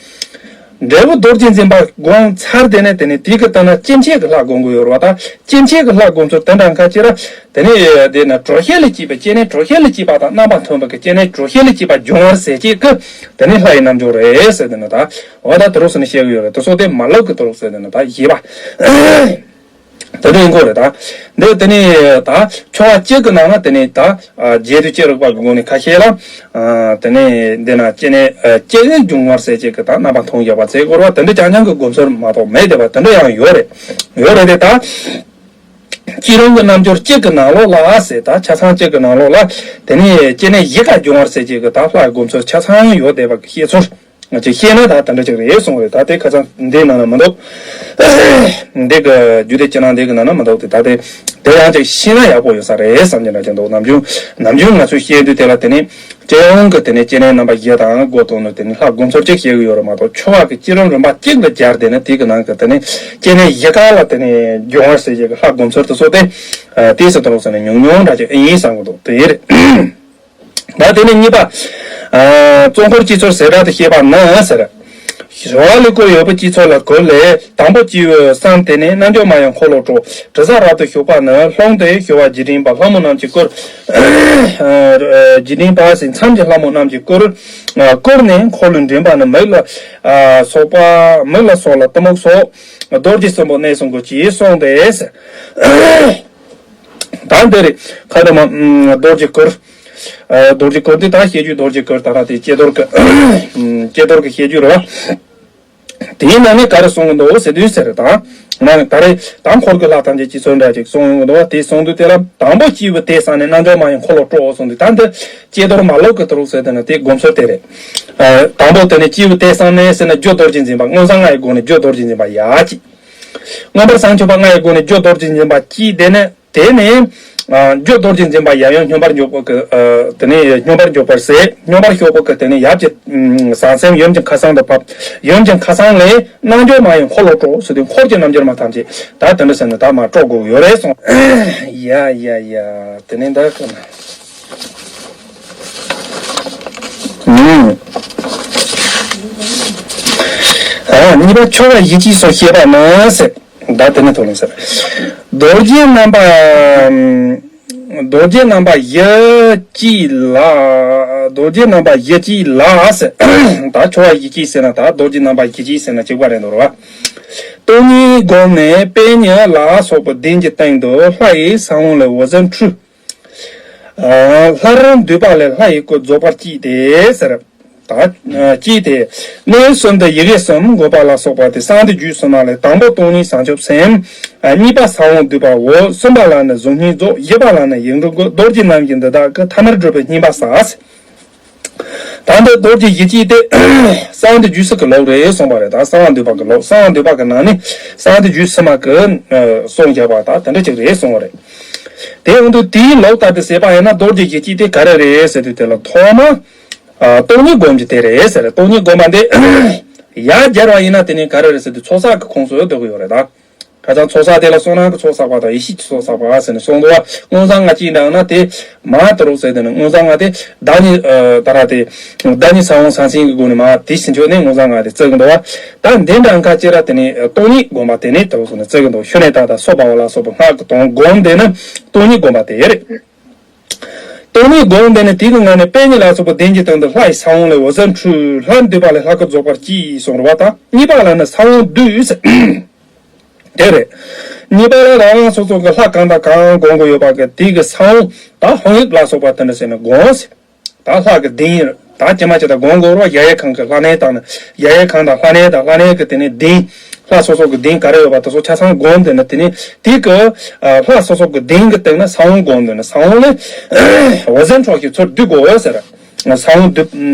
འབྲས་བུ་རྡོ་རྗེ་འཛིན་པ་སྒོམ་ཚར་དེ་ནས་དེ་ནས་དེ་གི་ལྟར་ན་སྐྱེ་མཆེད་ཀྱི་ལྷ་སྒོམ་གི་ཡོད་རེད་བ། ད་སྐྱེ་མཆེད་ཀྱི་ལྷ་སྒོམ་ཚུལ་དེ་འདྲ་ཁ་ཅིག་ར་དེ་ནས་དེ་ནས་དྲོད་གཤེར་ལས་སྐྱེས་པའི་སྐྱེ་གནས་དྲོད་གཤེར་ལས་སྐྱེས་པ་དང་རྣམ་པ་མཐུན་པ་གི་སྐྱེ་གནས་དྲོད་གཤེར་ལས་སྐྱེས་པ་འབྱུང་བར་ཟེར་བྱེད་ཀྱི་དེ་ནས་ལྷ་ཡི་རྣལ་འབྱོར་རེད་ཟེར་དེ་ནས་ད་འོ་ད་དེ་རུ་ཟེར་ནས་བཤད་གི་ཡོད་རེད། དེ་ཚོ་དེ་མ་ལོག་གི་དེ་རུ་ཟེར་དེ་ནས་ད་བཞི་པ། དེ་འདྲ་ཡིན་དགོས་རེད་ད། འདི་དེ་ནས་ད་ཕྱོགས་གཅིག་གི་ནང་ན་དེ་ནས་ད་རྗེས་ཟློས་ཅི་རིགས་པ་གི་སྒོ་ནས་ཁ་ཤས་ལ། དེ་ནས་འདི་ན་སྐྱེ་གནས་སྐྱེ་གནས་འབྱུང་བར་ཟེར་བྱེད་ཀྱི་ད་རྣམ་པ་མཐུན་བཞག་པ་ཟེར་དགོས་རེད་བ། དེ་འདྲ་རྐྱང་རྐྱང་གི་སྒོམ་ཚུལ་མ་གཏོགས་མེད་བསྡད་པ་དེ་འདྲ་ཡང་ཡོད་རེད། ཡོད་རེད་དེ་ད། སྐྱེ་རུང་གི་རྣལ་འབྱོར་གཅིག་གི་ནང་ལོགས་ལ་ཟེར་ད་ཆ་ཚང་གཅིག་གི་ནང་ལོགས་ལ་དེ་ནས་སྐྱེ་གནས་ཡིད་དགའ་འབྱུང་བར་ཟེར་བྱེད་ཀྱི་ད་ལྷ་སྒོམ་ཚུལ་ཆ་ཚང་ཡོད་བསྡད་པ་གི་བཤད་ཚུལ། ཅིག་བཤད་ན་ད་དེ་འདྲ་ཅིག་རེད་གསུངས་རེད། ད་དེ་ཁ་སང་འདི་ནང་ན་མི་འདུག་འདི་གི་རྒྱུད་སྡེ་སྤྱི་ནང་འདི་གི་ནང་ན་མི་འདུག་དེ་ད་དེ་དེ་ཡང་ཅིག་ཤེས་ན་ཡག་པོ་ཡོད་ས་རེད་བསམ་གྱི་འདྲ་ཅིག་འདུག་ནམ་རྒྱུན་ནམ་རྒྱུན་ང་ཚོས་བཤད་དུས་དེ་ལ་དེ་ནི་སྤྱི་ཡོངས་ཀྱི་དེ་ནི་སྐྱེ་གནས་རྣམ་པ་བཞི་དང་སྒོ་སྟོང་ནི་དེ་ནི་ལྷ་སྒོམ་ཚུལ་གཅིག་བཤད་གི་ཡོད་རེད་མ་གཏོགས་ཕྱོགས་ཀྱི་སྐྱེ་རུང་རིམ་པ་གཅིག་ལ་སྦྱར་དེ་ནི་དེ་གི་ནང་གི་དེ་ནི་སྐྱེ་གནས་བཞི་ག་ལ་དེ་ནི་འབྱུང་བར་ཟེར་བྱེད་ཀྱི་ལྷ་སྒོམ་ཚུལ་དེ་ཚོ་དེ་དེ་སྲིད་དུ་ལོག་ཟེར་ནས་ཉུང་ཉུང་འདྲ་ཅིག་ཨེ་ཡིན་བསམ་གི་འདུག་དེ་རེད། ད་དེ་ནས་གཉིས་པ། ཨ། གཙོ་འཁོར་སྤྱི་ཚོགས་ཟེར་སྒྲ་དེ་བཤད་པ་ནི་ཟེར། གཞོལ་བ་ལས་སྐོར་ཡོད་པའི་སྤྱི་ཚོགས་ལ་གོ་ལས་དང་པོ་སྤྱི་བོའི་གསང་དེ་ནས་རྣལ་འབྱོར་མ་ཡི་འཁོར་ལོ་སྤྲོ། དྲི་ཟ་རབ་ཏུ་ཞུགས་པ་ནི་ལྷུང་སྟེ་གཞོལ་བ་རྗེས་དྲན་པ་ལྷ་མོ་རྣམས་ཀྱིས་བསྐོར། རྗེས་དྲན་པ་ཟེར་མཚམས་ཀྱི་ལྷ་མོ་རྣམས་ཀྱིས་བསྐོར། བསྐོར་ནས་འཁོར་ལོས་འདྲེན་པ་ནི་མིག་ལ་སོགས་པ་མིག་ལ་སོགས་ལ་གཏི་མུག་སོགས་རྡོ་རྗེ་སྲིན་པོ་གནས་སུ་འགོད་ཅེས་གསུངས་ཏེ། ད་འདི་རེད། ཁ་དོ་མ་རྡོ་རྗེ་གུར། རྡོ་རྗེ་གུར་འདི་ད་བཤད་རྒྱུད་རྡོ་རྗེ་གུར་ད་ར་དེ་ཀྱེ་རྡོར་གི་ཀྱེ་རྡོར་གི་བཤད་རྒྱུད་རེད་བ། དེའི་ནང་ནས་ག་རེ་གསུང་གི་འདུག་ཟེར་དུས་ཟེར་ད། ང་ད་རེས་ད་འཁོར་གི་ལྷ་ཐམས་ཅད་ཀྱི་ཚོན་འདྲ་ཅིག་གསུང་ཡོང་གི་འདུག་བ། དེ་གསུང་དུས་དེ་ལ་དང་པོ་སྤྱི་བོའི་གསང་ནས་རྣལ་འབྱོར་མ་ཡི་འཁོར་ལོ་སྤྲོ་གསུང་དུས་ད་འདི་ཀྱེ་རྡོར་མ་ལོག་གི་དུ་རུ་ཟེར་དེ་ནི་དེ་སྒོམ་ཚུལ་དེ་རེད། དང་པོ་དེ་ནི་སྤྱི་བོའི་གསང་ནས་ཟེར་ན་རྒྱུ་རྡོ་རྗེ་འཛིན་པ་མངོན་བྱང་ལྔ་ཡི་སྒོ་ནས་རྒྱུ་རྡོ་རྗེ་འཛིན་པ་ཡ་གཅིག་མངོན་པར་བྱང་ཆུབ་པ་ལྔ་ཡི་སྒོ་ནས་རྒྱུ་རྡོ་རྗེ་འཛིན་པ་གཅིག་དེ་ནས། དེ་ནས། རྒྱུ་རྡོ་རྗེ་འཛིན་པ་ཡབ་ཡུམ་སྙོམས་པར་འཇུག་པ་གི། དེ་ནས་སྙོམས་པར་འཇུག་པར་ཟད། སྙོམས་པར་ཞུགས་པ་གི་དེ་ནས་ཡབ་ཀྱི་ཟང་ཟིང་ཡུམ་གྱི་མཁའ་གསང་དུ་བབས། ཡུམ་གྱི་མཁའ་གསང་ལས་རྣལ་འབྱོར་མ་ཡི་འཁོར་ལོ་སྤྲོ་ཟེར་དུས་འཁོར་གྱི་རྣལ་འབྱོར་མ་ཐམས་ཅད་ད་དེ་འདྲ་ཟེར་ནས་ད་མར་སྤྲོ་དགོས་ཡོད་རེད་གསུངས། ཡ་ཡ་ཡ། དེ་ནས་ད་ག་ན། ཨུམ། ཨ། གཉིས་པ་ཆོ་ག་བཞི་གཅིག་སོགས་བཤད་པ་ནི་ཟེར། ད་དེ་ནི་མཐོ་ལུང་ཟེར། རྡོ་རྗེ་རྣམ་པ། རྡོ་རྗེ་རྣམ་པ་བཞི་གཅིག་ལ། རྡོ་རྗེ་རྣམ་པ་བཞི་གཅིག་ལ་ཟེར། ད་ཆོ་ག་བཞི་གཅིག་ཟེར་ན་ད་རྡོ་རྗེ་རྣམ་པ་བཞི་གཅིག་ཟེར་ན་གཅིག་པ་རེད་འདུག་ར། སྟོང་ཉིད་བསྒོམས་ནས་པད་ཉི་ལ་སོགས་པའི་གདན་གྱི་སྟེང་དུ་ལྷ་ཡི་ས་བོན་ལས་འོད་ཟེར་འཕྲོས། ལྷར་འདུས་པ་ལས་ལྷ་ཡི་སྐུ་རྫོགས་པར་བསྐྱེད་དེ་ཟེར། ད་བསྐྱེད་དེ། གནས་གསུམ་དུ་ཡི་གེ་གསུམ་བགོད་པ་ལ་སོགས་པ་སྟེ་གསང་བདེ་རྒྱུད་གསུམ་མ་ལས་དང་པོ་སྟོང་ཉིད་བྱང་ཆུབ་སེམས། གཉིས་པ་ས་བོན་འདུས་པའོ། གསུམ་པ་ལ་ནི་གཟུགས་བརྙན་རྫོགས། བཞི་པ་ལ་ནི་ཡིག་འབྲུ་དགོད། རྡོ་རྗེ་རྣམ་བཞི་འདི་དག་གི་ཐ་མར་བསྒྲུབས་པའི་བསྙེན་པ་བྱ། ད་འདི་རྡོ་རྗེ་བཞི་གཅིག་དེ་གསང་བདེ་རྒྱུད་གསུམ་གྱི་ལུགས་རེད་གསུངས་པ་རེད། ད་གསང་བ་འདུས་པ་གི་ལུགས། གསང་བ་འདུས་པ་གི་ནང་ནས་གསང་བདེ་རྒྱུད་གསུམ་མ་གི་གསུང་བྱ་བ་ད་དེ་འདྲ་ཅིག་རེད་གསུངས་པ་རེད། དེ་ཡོང་དུས་དེའི་ལུགས་ལྟར་དུ་བྱས་པ་ཡིན་ན་རྡོ་རྗེ་བཞི་གཅིག་དེ་ག་རེ་རེད་ཟེར་དུས་དེ་ལ་ཐོག་མ། ཨ། སྟོང་ཉིད་སྒོམ་གྱི་དེ་རེད་ཟེར། སྟོང་ཉིད་སྒོམ་པ་འདི་ཡར་སྦྱར་བ་ཡིན་ན་དེ་ནི་ག་རེ་རེད་ཟེར་དུས་ཚོགས་བསགས་ཀྱི་ཁོངས་སུ་འདུ་གི་ཡོད་རེད་ད། ཁ་སང་ཚོགས་བསགས་དེ་ལ་བསོད་ནམས་ཀྱི་ཚོགས་བསགས་པ་དང་ཡེ་ཤེས་ཀྱི་ཚོགས་བསགས་པ་ཟེར་ནས་གསུངས་འདུག་བ། མངོན་བྱང་ལྔ་བཅུ་འདྲ་ན་དེ་མ་དུ་རུག་ཟེར་དེ་ནི་མངོན་བྱང་ལྔ་དེ་བདག་ཉིད་ཨ་ད་ར་དེ་བདག་ཉིད་ས་བོན་ས་མཚན་གྱི་སྒོ་ནས་མ་དེ་ཕྱིན་ཆོད་ནས་མངོན་བྱང་ལྔ་དེ་བརྩི་གི་འདུག་བ། ད་འདི་འདྲ་ཁ་ཅིག་ར་དེ་ནི་སྟོང་ཉིད་སྒོམ་པ་དེ་ནི་དུ་རུག་ཟེར་ནས་བརྩི་གི་འདུག་ཤུ་ནས་ད་ད་སོ་བ་བ་ལ་སོགས་པ་སྔགས་ཀྱི་དོན་སྒོམ་དེ་ནི་སྟོང་ཉིད་སྒོམ་པ་དེ་རེད། སྟོང་ཉིད་སྒོམ་དེ་ནི་དེ་གི་ངང་ནས་པད་ཉི་ལ་སོགས་པའི་གདན་གྱི་སྟེང་དུ་ལྷ་ཡི་ས་བོན་ལས་འོད་ཟེར་འཕྲོས། ལྷར་འདུས་པ་ལས་ལྷ་སྐུ་རྫོགས་པར་བསྐྱེད་གསུངས་རེད་བ། ད་གཉིས་པ་ལ་ནི་ས་བོན་འདུས་ཟེར། དེ་རེད། གཉིས་པ་ལ་རང་རང་སོ་སོ་གི་ལྷ་གང་དང་གང་སྒོམ་གི་ཡོད་པ་གི་དེ་གི་ས་བོན་ད་ཧཱུྃ་ཡིག་ལ་སོགས་པ་དེ་འདྲ་ཟེར་ནས་སྒོམ་ཟེར། ད་ལྷ་གི་གདན་ད་ཅི་མ་ཅི་ད་སྒོམ་དགོས་རོགས། གཞལ་ཡས་ཁང་གི་ལྷ་གནས་དང་ནི་གཞལ་ཡས་ཁང་དང་ལྷ་གནས་དང་ལྷ་གནས་གི་དེ་ནས་གདན་ལྷ་སོ་སོ་གི་གདན་ག་རེ་ཡོད་པ་དེ་ཚོ་ཆ་ཚང་སྒོམ་དེ་ནི་དེ་ནས་དེ་གི་ལྷ་སོ་སོ་གི་གདན་གི་སྟེང་ན་ས་བོན་སྒོམ་དེ་ནི་ས་བོན་ལས་འོད་ཟེར་འཕྲོ་ཞིང་ཚུར་འདུས་དགོས་ཟེར། ས་བོན་འདུས།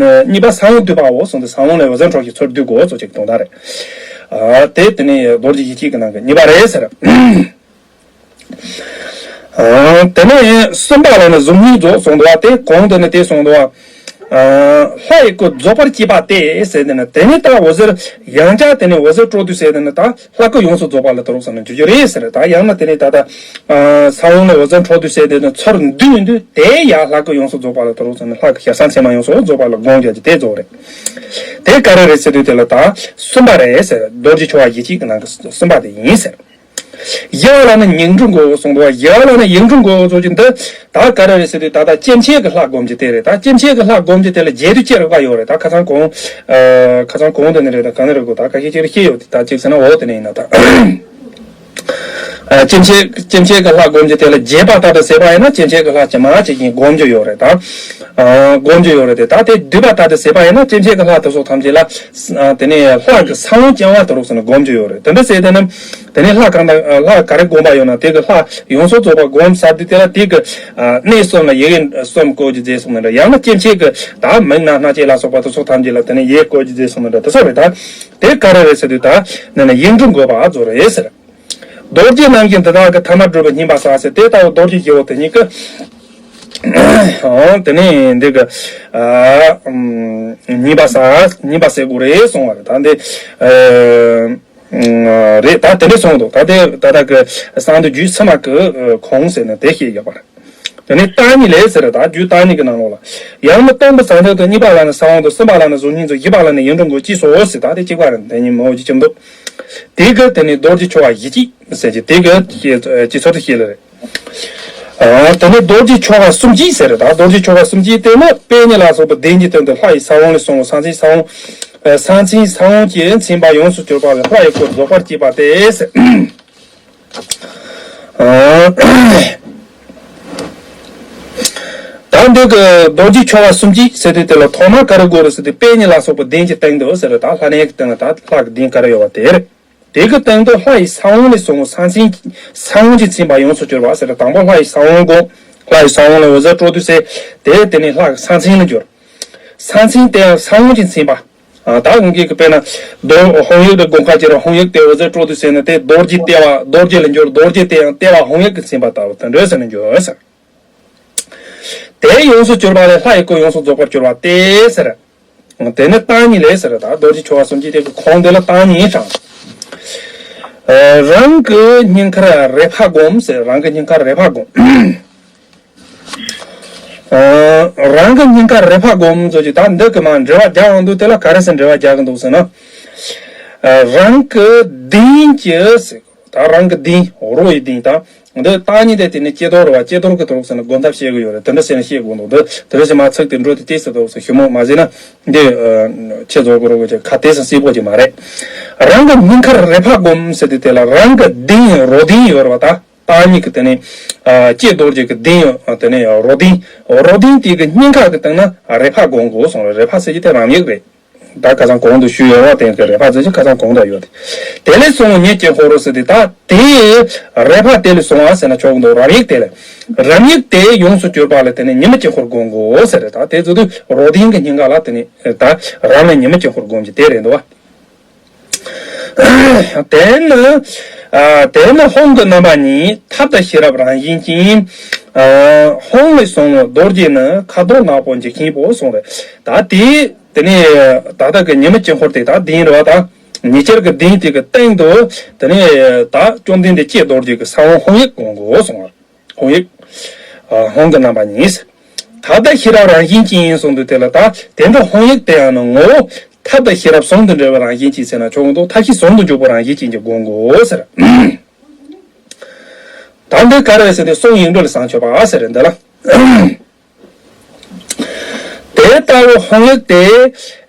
གཉིས་པ་ས་བོན་འདུས་པའོ་གསུངས་ཏེ་ས་བོན་ལས་འོད་ཟེར་འཕྲོ་ཞིང་ཚུར་འདུས་དགོས་སོགས་ཀྱི་དོན་དག་རེད། དེ་དེ་ནས་རྡོ་རྗེ་བཞི་གཅིག་གི་ནང་གི་གཉིས་པ་རེད་ཟེར། དེ་ནས་གསུམ་པ་ལ་ནི་གཟུགས་བརྙན་རྫོགས་གསུངས་འདུག་བ། དེ་གོང་དེ་ནས་དེ་གསུངས་འདུག་བ། ལྷ་ཡི་སྐུ་རྫོགས་པར་བསྐྱེད་པ་སྟེ་ཟེར་དེ་ནི་དེ་ནི་ད་འོད་ཟེར་ཡང་བསྐྱར་དེ་ནས་འོད་ཟེར་འཕྲོ་དུས་ཟེར་དེ་ནི་ད་ལྷ་སྐུ་ཡོངས་སུ་རྫོགས་པ་ལ་དུ་རུག་ཟེར་ནས་འཇུག་རྒྱུ་རེད་ཟེར། ད་ཡང་ན་དེ་ནས་ད་ལྟ་ས་བོན་ལ་འོད་ཟེར་འཕྲོ་དུས་ཟེར་དེ་ནི་ཚུར་འདུས་དུས་དེ་ཡང་ལྷ་སྐུ་ཡོངས་སུ་རྫོགས་པ་ལ་དུ་རུག་ཟེར་ནས་ལྷ་གི་ཞལ་ས་མཚན་མ་ཡོངས་སུ་རྫོགས་པ་ལ་སྒོམ་རྒྱག་རྒྱུ་དེ་རྫོགས་རེད། དེ་ག་རེ་རེད་ཟེར་དུས་དེ་ལ་ད་གསུམ་པ་རེད་ཟེར། རྡོ་རྗེ་ཆོ་ག་བཞི་གཅིག་གི་ནང་གི་གསུམ་པ་དེ་ཡིན་ཟེར། བཞི་བ་ལ་ནི་ཡིག་འབྲུ་དགོས་གསུངས་འདུག་བ། བཞི་བ་ལ་ནི་ཡིག་འབྲུ་དགོས་གསུངས་ཀྱི་འདི་ད་ག་རེ་རེད་ཟེར་དུས་ད་ལྟ་སྐྱེ་མཆེད་ཀྱི་ལྷ་སྒོམ་རྒྱུ་དེ་རེད། ད་སྐྱེ་མཆེད་ཀྱི་ལྷ་སྒོམ་རྒྱུ་དེ་ལ་བརྒྱད་དུ་ཅི་རིགས་པ་ཡོད་རེད། ད་ཁ་སང་གོང་ཨ་ཁ་སང་གོང་དུ་ནི་རེད། ད་ག་ནི་རེད་གོ། ད་ཁ་ཤས་ཅིག་ཤེས་ཡོད་དེ་ད་ཅིག་ཟེར་ན་འོ་དེ་ནི་ཡིན་ན་ད་ཨ་སྐྱེ་མཆེད་སྐྱེ་མཆེད་ཀྱི་ལྷ་སྒོམ་རྒྱུ་དེ་ལ་རྒྱས་པ་ལྟར་དུ་ཟེར་བ་ཡིན་ན་སྐྱེ་མཆེད་ཀྱི་ལྷ་ཇི་མ་ཇི་བཞིན་སྒོམ་རྒྱུ་ཡོད་རེད། ད་ཨ་སྒོམ་རྒྱུ་ཡོད་རེད་དེ། ད་དེ་བསྡུས་པ་ལྟར་དུ་ཟེར་བ་ཡིན་ན་སྐྱེ་མཆེད་ཀྱི་ལྷ་དེ་ཚོ་ཐམས་ཅད་ལ་ཨ་དེ་ནས་ལྷ་གི་ས་བོན་རྐྱང་བ་དུ་རུག་ཟེར་ནས་སྒོམ་རྒྱུ་ཡོད་རེད། དེ་འདྲ་ཟེར་དེ་ནི་དེ་ནས་ལྷ་གང་དང་ལྷ་ག་རེ་སྒོམ་པ་ཡོད་ན་དེ་གི་ལྷ་ཡོངས་སུ་རྫོགས་པ་སྒོམ་ཚར་དུས་དེ་ལ་དེ་གི་ཨ་གནས་གསུམ་ལ་ཡི་གེ་གསུམ་བཀོད་རྒྱུ་མཛད་གསུངས་ནི་འདྲ། ཡང་ན་སྐྱེ་མཆེད་ཀྱི་ད་མིག་རྣ་སྣ་ལྕེ་ལ་སོགས་པ་དེ་ཚོ་ཐམས་ཅད་ལ་དེ་ནས་ཡི་གེ་བཀོད་རྒྱུ་མཛད་གསུངས་ནི་འདྲ། དེ་ཚོ་རེད། ད་དེ་ག་རེ་རེད་ཟེར་དུས་ད་ནི་ནི་ཡིག་འབྲུ་དགོས་པ་ཨ་ཚོ་རེད་ཟེར། རྡོ་རྗེ་རྣམ་བཞི་འདི་དག་གི་ཐ་མར་བསྒྲུབས་པའི་བསྙེན་པ་བྱ་ཟེར། དེ་ལྟ་བུ་རྡོ་རྗེ་བཞི་པོ་དེ་ཉིད་ཀྱི། ཨོ་དེ་ནས་འདི་གི་ཨ་ཨམ་བསྙེན་པ་བྱ། བསྙེན་པ་བྱེད་དགོས་རེད་གསུངས་པ་རེད། ད་འདི་ཨ་རེད། ད་དེ་འདྲས་གསུངས་འདུག་ད་དེ་ད་ལྟ་གི་གསང་བདེ་རྒྱུད་ཕྱི་མ་གི་ཁོངས་ཟེར་ནས་དེ་བཤད་ཡོད་པ་རེད། དེ་ནས་བརྟག་གཉིས་ལས་ཟེར། ད་རྒྱུད་བརྟག་གཉིས་ཀྱི་ནང་ལོགས་ལ། ཡང་ན་སྟོང་པའི་ཟང་ཐལ་དུ། གཉིས་པ་ལ་ནི་ས་བོན་དུ། གསུམ་པ་ལ་ནི་གཟུགས་བརྙན་དུ། བཞི་པ་ལ་ནི་ཡིག་འབྲུ་དགོད། ཅེས་སོ་ཟེར། ད་དེ་གཅིག་པ་རེད། དེ་གཉིས་མང་བོ་ཅིག་ཅིག་འདུག་དེ་གི་དེ་ནི་རྡོ་རྗེ་ཆོ་ག་བཞི་གཅིག་ཟེར་གྱི་དེ་གི་ཅེས་ཚོ་དེ་བཤད་ལེ་རེད། ཨ་དེ་ནས་རྡོ་རྗེ་ཆོ་ག་གསུམ་གཅིག་ཟེར་རེད། ད་རྡོ་རྗེ་ཆོ་ག་གསུམ་གཅིག་དེ་ནི་པད་ཉི་ལ་སོགས་པའི་གདན་གྱི་སྟེང་དུ་ལྷ་ཡི་ས་བོན་ལས་བྱུང་བའི་ས་མཚན་ས་བོན། ཨ་ས་མཚན་ས་བོན་གྱིས་མཚན་པ་ཡོངས་སུ་གྱུར་པ་ལས་ལྷ་ཡི་སྐུ་རྫོགས་པར་བསྐྱེད་པ་སྟེ་ཟེར། ཨ་ད་འདི་གི་རྡོ་རྗེ་ཆོ་ག་གསུམ་གཅིག་ཟེར་དུས་དེ་ལ་ཐོག་མར་ག་རེ་དགོས་རེད་ཟེར་དུས་པད་ཉི་ལ་སོགས་པའི་གདན་གྱི་སྟེང་དུ་ཟེར་རེད། ད་ལྷ་གནས་ཀྱི་སྟེང་ལ་ད་ལྷ་གི་གདན་ག་རེ་ཡོད་པ་དེ་རེད། དེ་གི་སྟེང་དུ་ལྷ་ཡི་ས་བོན་ལས་བྱུང་བའི་ས་མཚན་ས་བོན་གྱིས་མཚན་པ་ཡོངས་སུ་གྱུར་པ་ཟེར་རེད། དང་པོ་ལྷ་ཡི་ས་བོན་སྒོམ། ལྷ་ཡི་ས་བོན་ལས་འོད་ཟེར་འཕྲོ་དུས་ཟེར། དེ་དེ་ནས་ལྷ་གི་ས་མཚན་ལ་འགྱུར། ས་མཚན་དེ་ཡང་ས་བོན་གྱིས་མཚན་པ། ཨ་ད་ངེད་ཀྱི་དཔེར་ན་རྡོ་ཧཱུྃ་ཡིག་དེ་སྒོམ་ཁ་ཅིག་ར་ཧཱུྃ་ཡིག་དེ་འོད་ཟེར་འཕྲོ་དུས་ཟེར་ནས་དེ་རྡོ་རྗེ་ལྟེ་བ་རྡོ་རྗེ་ལ་འགྱུར། རྡོ་རྗེ་དེ་ཡང་ལྟེ་བ་ཧཱུྃ་ཡིག་གིས་མཚན་པ་ལྟ་བུ་དེ་འདྲ་ཟེར་ནས་འགྱུར་ཟེར། དེ་ཡོངས་སུ་གྱུར་པ་ལས་ལྷ་ཡི་སྐུ་ཡོངས་སུ་རྫོགས་པར་གྱུར་པ་སྟེ་ཟེར། དེ་ནི་བརྟག་གཉིས་ལས་ཟེར། ད་རྡོ་རྗེ་ཆོ་ག་གསུམ་གཅིག་དེ་གི་ཁོངས་དེ་ལ་བརྟག་གཉིས་དྲངས། ཨ་རང་གི་སྙིང་ཁར་རེ་ཕ་སྒོམ་ཟེར། རང་གི་སྙིང་ཁར་རེ་ཕ་སྒོམ། རང་གི་སྙིང་གར་རེ་ཕ་སྒོམ་ཟེར་གྱི་ད་འདི་གི་མ་འགྲེལ་བ་རྒྱག་འོང་དུས་དེ་ལ་ག་རེ་ཟེར་འགྲེལ་བ་རྒྱག་གི་འདུག་ཟེར་ན། རང་གི་གདིང་གི་ཟེར། ད་རང་གི་གདིང་རོ་ཡི་གདིང་དང་། འདི་བརྟག་གཉིས་དེ་དེ་ནི་ཀྱེ་རྡོར་བ་ཀྱེ་རྡོར་གི་ཐོག་ཟེར་ན་སྒོམ་ཐབས་བཤད་གི་ཡོད་རེད། དེ་འདྲ་ཟེར་ན་བཤད་དགོས་འདུག་འདི་དེ་འདྲ་ཟེར་མ་ཚིག་དེ་འགྲོ་དེ་ཏིས་ཟེར་འདུག་ཟེར་ཞུ་མོ་མ་ཟེར་ན་འདི་ཁྱེད་ཚོ་གི་རོ་གི་ཁ་དེ་ཟེར་སྲིད་པོ་ཅིག་མ་རེད། རང་གི་སྙིང་ཁར་རེ་ཕ་སྒོམ་ཟེར་དུས་དེ་ལ་རང་གི་གདིང་རོ་གདིང་ཡོད་རེད་བ། ད་བརྟག་གཉིས་ཀྱི་དེ་ནི་ཀྱེ་རྡོར་གྱི་གི་གདིང་དེ་ནི་རོ་གདིང་རོ་གདིང་དེ་གི་སྙིང་ཁ་གི་སྟེང་ན་རེ་ཕ་སྒོམ་དགོས་གསུངས་རེད། རེ་ཕ་ཟེར་གྱི་དེ་རང་ཡིག་རེད། ད་ཁ་སང་གོང་དུ་ཞུས་ཡོད་རེད་བ། དེ་གི་རེ་ཕ་ཟེར་གྱི་ཁ་སང་གོང་དུ་ཡོད་དེ། དེ་ལས་བྱུང་བའི་ཉིད་ཀྱི་འཁོར་ཟེར་དེ་ད་དེ་རེ་ཕ་དེ་ལས་བྱུང་བ་ཟེར་ན་ཆོག་གི་འདུག་རང་ཡིག་དེ་ལས་རང་ཡིག་དེ་ཡོངས་སུ་གྱུར་པ་ལ་དེ་ནི་ཉི་མ་དཀྱིལ་འཁོར་སྒོམ་དགོས་ཟེར་རེད། ད་དེ་ཚོ་དུས་རོ་གདིང་གི་སྙིང་ག་ལ་དེ་ནི་ད་རང་ལ་ཉི་མ་དཀྱིལ་འཁོར་སྒོམ་གྱི་དེ་རེད་འདུག་བ། དེ་ནི། ཨ། དེ་ནི་ཧཱུྃ་གི་རྣམ་པ་གཉིས་ཐབས་དང་ཤེས་རབ་རང་བཞིན་ཅན། ཨ། ཧཱུྃ་ལས་བྱུང་བའི་རྡོ་རྗེ་ནི། ཁ་དོག་ནག་པོ་འཇིགས་ཆེན་པོ་གསུངས་རེད། ད་དེ་དེ་ནི་ད་ལྟ་གི་ཉི་མ་དཀྱིལ་འཁོར་དེ་ད་གདིང་རེད་བ། ད་ཉེ་ཆར་གྱི་གདིང་དེ་གི་སྟེང་དུ་དེ་ནི་ད་བཅོམ་ལྡན་འདས་ཀྱེ་རྡོ་རྗེ་གི་ས་བོན་ཧཱུྃ་ཡིག་སྒོམ་དགོས་གསུངས་པ། ཧཱུྃ་ཡིག་ཨ། ཧཱུྃ་གི་རྣམ་པ་གཉིས། ཐབས་དང་ཤེས་རབ་རང་བཞིན་ཅན་གསུངས་དུས་དེ་ལ་ད་དེ་འདྲ་ཧཱུྃ་ཡིག་དེ་ཡང་ནི་ངོ་བོ་ཐབས་དང་ཤེས་རབ་ཟུང་དུ་འབྲེལ་བའི་རང་བཞིན་ཅན་ཟེར་ན་ཆོག་གི་འདུག་ཐབས་ཤེས་ཟུང་དུ་འཇུག་པའི་རང་བཞིན་ཅན་གྱི་སྒོམ་དགོས་ཟེར། ད་འདི་ག་རེ་ཟེར་ཏེ་གསུང་ཡིག་འབྲུ་ལ་བཟང་སྤྱོད་པ་ཟེར་འདི་ལ། དེ་ལྟ་བུའི་ཧཱུྃ་ཡིག་དེ།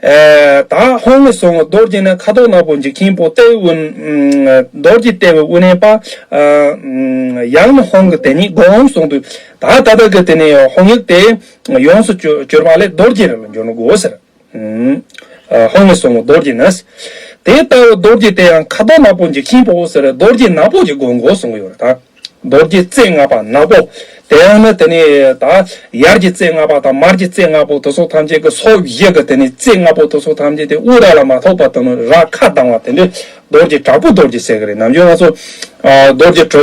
ཨ། ད་ཧཱུྃ་ལས་བྱུང་བའི་རྡོ་རྗེ་ནི། ཁ་དོག་ནག་པོ་འཇིགས་ཆེན་པོ། ལྟེ་བའི་དབུས། རྡོ་རྗེ་ལྟེ་བའི་དབུས་གནས་པ། ཡང་ནི་ཧཱུྃ་གི་དེ་ཉིད་བསྒོམ་གསུངས་དུས། ད་ད་ལྟ་གི་དེ་ནི་ཧཱུྃ་ཡིག་དེ་ཡོངས་སུ་གྱུར་པ་ལས་རྡོ་རྗེ་རེ་ལ་འཇོག་ནི་དགོས་ཟེར། ཨ། ཧཱུྃ་ལས་བྱུང་བའི་རྡོ་རྗེ་ནི། དེ་ལྟ་བུའི་རྡོ་རྗེ་དེ་ཡང་ཁ་དོག་ནག་པོ་འཇིགས་ཆེན་པོ་ཟེར། རྡོ་རྗེ་ནག་པོ་ཞིག་བསྒོམ་དགོས་གསུངས་ཡོད་རེད་ད། རྡོ་རྗེ་རྩེ་ལྔ་པ་ནག་པོ། དེ་ཡང་ནི་དེ་ནི་ད་ཡར་གྱི་རྩེ་ལྔ་པ་དང་མར་གྱི་རྩེ་ལྔ་པོ་དེ་ཚོ་ཐམས་ཅད་ཀྱི་ཕྱོགས་བཞི་གི་དེ་ནི་རྩེ་ལྔ་པོ་དེ་ཚོ་ཐམས་ཅད་དེ་དབུ་ར་ལ་མ་ཐོགས་པ་དེ་ནི་ར་ཁ་གདངས་པ་དེ་འདྲའི་རྡོ་རྗེ་དྲག་པོའི་རྡོ་རྗེ་ཟེར་གི་རེད། ནམ་རྒྱུན་ང་ཚོ་ཨ། རྡོ་རྗེ་གྲུ་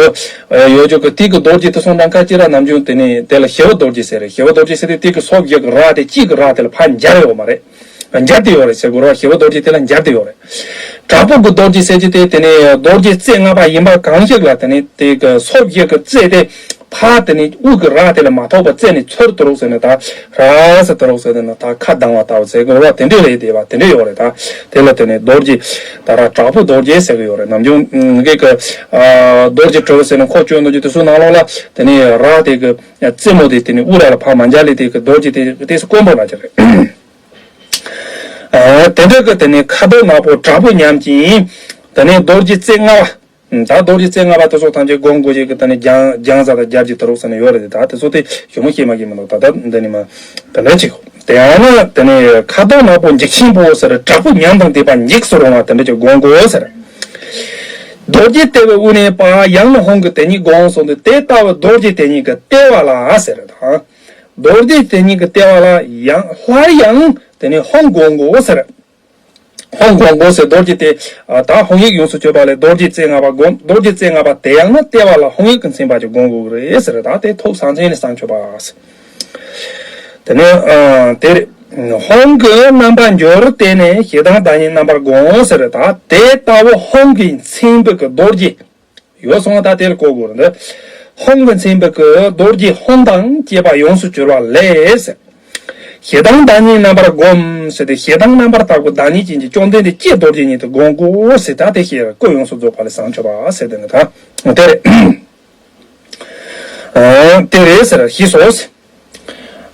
ཡོད་ཅོག་གི་དེ་གི་རྡོ་རྗེ་དེ་ཚོ་འདྲ་ཁ་ཅིག་ར་ནམ་རྒྱུན་དེ་ནི་དེ་ལ་ཞི་བའི་རྡོ་རྗེ་ཟེར་རེད། ཞི་བའི་རྡོ་རྗེ་ཟེར་དུས་དེ་གི་ཕྱོགས་བཞི་གི་ར་དེ་གཅིག་གི་ར་དེ་ལ་ཕར་འབྱར་ཡོད་མ་རེད། འབྱར་ཏེ་ཡོད་རེད་ཟེར་དགོས་རེད། ཞི་བའི་རྡོ་རྗེ་དེ་ལ་འབྱར་ཏེ་ཡོད་རེད། དྲག་པོ་གི་རྡོ་རྗེ་ཟེར་གྱི་དེ་དེ་ནི་རྡོ་རྗེ་རྩེ་ལྔ་པ་ཡིན་པ་གང་ཞིག་ལ་དེ་ནི་དེ་གི་ཕྱོགས་བཞི་གི་རྩེ་དེ་ཕར་དེ་ནི་དབུ་གི་ར་དེ་ལ་མ་ཐོགས་པ་རྩེ་ནས་ཚུར་དུ་རུག་ཟེར་ནས་ད་ར་ཟེར་དུ་རུག་ཟེར་ནས་ད་ཁ་གདངས་པ་ལྟ་བུ་ཟེར་གི་རེད་བ། དེ་འདྲས་རེད་དེ་བ། དེ་འདྲས་ཡོད་རེད། ད་དེ་ལ་དེ་ནི་རྡོ་རྗེ་ད་ར་དྲག་པོ་རྡོ་རྗེ་ཟེར་གི་ཡོད་རེད། ནམ་རྒྱུན་ངེད་ཀྱི་རྡོ་རྗེ་གྲུ་ཟེར་ནས་ཁོ་བཅོས་འདུག་རྒྱུ་དེ་ཚོའི་ནང་ལོགས་ལ་དེ་ནི་ར་དེ་གི་རྩེ་མོ་དེ་དེ་ནི་དབུ་ར་ལ་ཕར་མ་འབྱར་ལས་དེ་གི་རྡོ་རྗེ་དེ་དེ་སུ་དཀོན་པོ་ལ་ཅི་རེད། ཨ། དེ་འདྲ་གི་དེ་ནི་ཁ་དོག་ནག་པོ་དྲག་པོ་མཉམ་གྱིས། དེ་ནི་རྡོ་རྗེ་རྩེ་ལྔ་པ། ད་རྡོ་རྗེ་རྩེ་ལྔ་པ་དེ་ཚོ་ཐམས་ཅད་སྒོམ་དགོས་ཀྱི་གི་དེ་ནི་རྒྱང་རྒྱང་ས་དང་རྒྱབ་ཀྱི་དུ་རུག་ས་ནས་ཡོད་རེད་དེ། ད་དེ་ཚོ་དེ་ཞུ་མོ་ཤེས་མ་གི་མི་འདུག་ད་ལྟ་འདི་ནི་མ་དེ་འདྲ་ཅིག་དེ་ཡང་ན་དེ་ནི་ཁ་དོག་ནག་པོ་འཇིགས་ཆེན་པོ་ཟེར། དྲག་པོ་ཉམས་དང་ལྡན་པ་འཇིགས་སུ་རུང་བ་དེ་འདྲ་ཅིག་སྒོམ་དགོས་ཟེར། རྡོ་རྗེ་ལྟེ་བའི་དབུས་གནས་པ། ཡང་ནི་ཧཱུྃ་གི་དེ་ཉིད་བསྒོམ་གསུངས་ཏེ། དེ་ལྟ་བུའི་རྡོ་རྗེ་དེ་ཉིད་ཀྱི་ལྟེ་བ་ལ་ཟེར་དང་། རྡོ་རྗེ་དེ་ཉིད་ཀྱི་ལྟེ་བ་ལ་ཡང་སླར་ཡང་དེ་ནི་ཧཱུྃ་སྒོམ་དགོས་ཟེར། ཧཱུྃ་སྒོམ་དགོས་ཟེར། རྡོ་རྗེ་དེ་ད་ཧཱུྃ་ཡིག་ཡོངས་སུ་གྱུར་པ་ལས་རྡོ་རྗེ་རྩེ་ལྔ་པ་སྒོམ། རྡོ་རྗེ་རྩེ་ལྔ་པ་དེ་ཡང་ན་ལྟེ་བ་ལ་ཧཱུྃ་ཡིག་གིས་མཚན་པ་ཅིག་སྒོམ་དགོས་ཀྱི་རེད་ཟེར། ད་དེ་ཐོག་ས་མཚན་ནས་བསམ་ཆོག་པ་ཟེར། དེ་ནས་ཨ་དེ་རེད། ཧཱུྃ་གི་རྣམ་པར་འགྱུར། དེ་ནས་ཞེ་སྡང་བདག་ཉིད་རྣམ་པར་བསྒོམ་ཟེར། ད་དེ་ལྟ་བུ་ཧཱུྃ་གི་མཚན་བུ་གི་རྡོ་རྗེ། ཡོད་སོང་བ་ད་དེ་ལ་གོ་དགོས་རེད། འདི་ཧཱུྃ་གི་མཚན་བུ་གི་རྡོ་རྗེ་ཧཱུྃ་དང་བཅས་པ་ཡོངས་སུ་གྱུར་པ་ལས། ཞེ་སྡང་བདག་ཉིད་རྣམ་པར་བསྒོམ་ཟེར་ཏེ། ཞེ་སྡང་རྣམ་པར་དག་པའི་བདག་ཉིད་ཅན་གྱི་བཅོམ་ལྡན་འདས་ཀྱེ་རྡོ་རྗེ་ཉིད་དུ་བསྒོམ་དགོས་ཟེར། ད་དེ་ཞེས་སྐུ་ཡོངས་སུ་རྫོགས་པ་ལས་བྱང་ཆུབ་པ་ཟེར་དེ་ནི་ད་དེ་རེད། ཨ་དེ་རེད་ཟེར་ཞེས་སོ།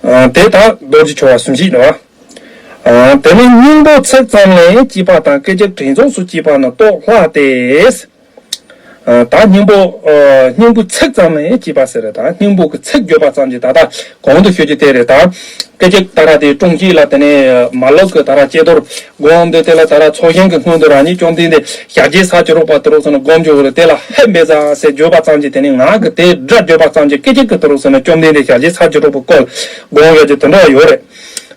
ཨ་དེ་ད་རྡོ་རྗེ་འཆང་བ་གསུམ་བཞི་ནོ། ཨ་དེ་ནི་སྙིང་པོ་ཚིག་ཙམ་ལས་སྐྱེས་པ་དང་། སྐད་ཅིག་དྲན་རྫོགས་སུ་སྐྱེས་པ་ནི་རྟོགས་སླ་སྟེ། ཨ་ད་སྙིང་པོ་ཨ་སྙིང་པོའི་ཚིག་ཙམ་ལས་སྐྱེས་པ་ཟེར་རེད། ད་སྙིང་པོ་གི་ཚིག་བརྗོད་པ་ཙམ་གྱིས་ད་ལྟ་གོང་དུ་ཞུ་རྒྱུ་དེ་རེད། ད་སྐད་ཅིག་ད་ར་དེ་ཀྲུང་སྐྱིད་ལ་དེ་ནས་མ་ལོག་གི་ད་ར་ཀྱེ་རྡོར་སྒོམ་དེ་དེ་ལ་ད་ར་ཚོགས་ཞིང་གི་སྔོན་དུ་རང་ཉིད་བཅོམ་ལྡན་འདས་ཞལ་བརྒྱའི་ས་ཅི་རོ་པ་དེ་རུ་སོང་ནས་སྒོམ་བརྗོད་རེད། དེ་ལ་ཧེ་མེ་ཟ་ཟེར་བརྗོད་པ་ཙམ་གྱིས་དེ་ནས་ངག་གི་དེ་སྒྲ་བརྗོད་པ་ཙམ་གྱིས་སྐད་ཅིག་གི་དེ་རུ་སོང་ནས་བཅོམ་ལྡན་འདས་ཞལ་བརྒྱའི་ས་ཅི་རོ་པའི་སྐུ་ལ་སྒོམ་ཡོད་ཀྱི་དེ་འདྲ་ཡོད་རེད།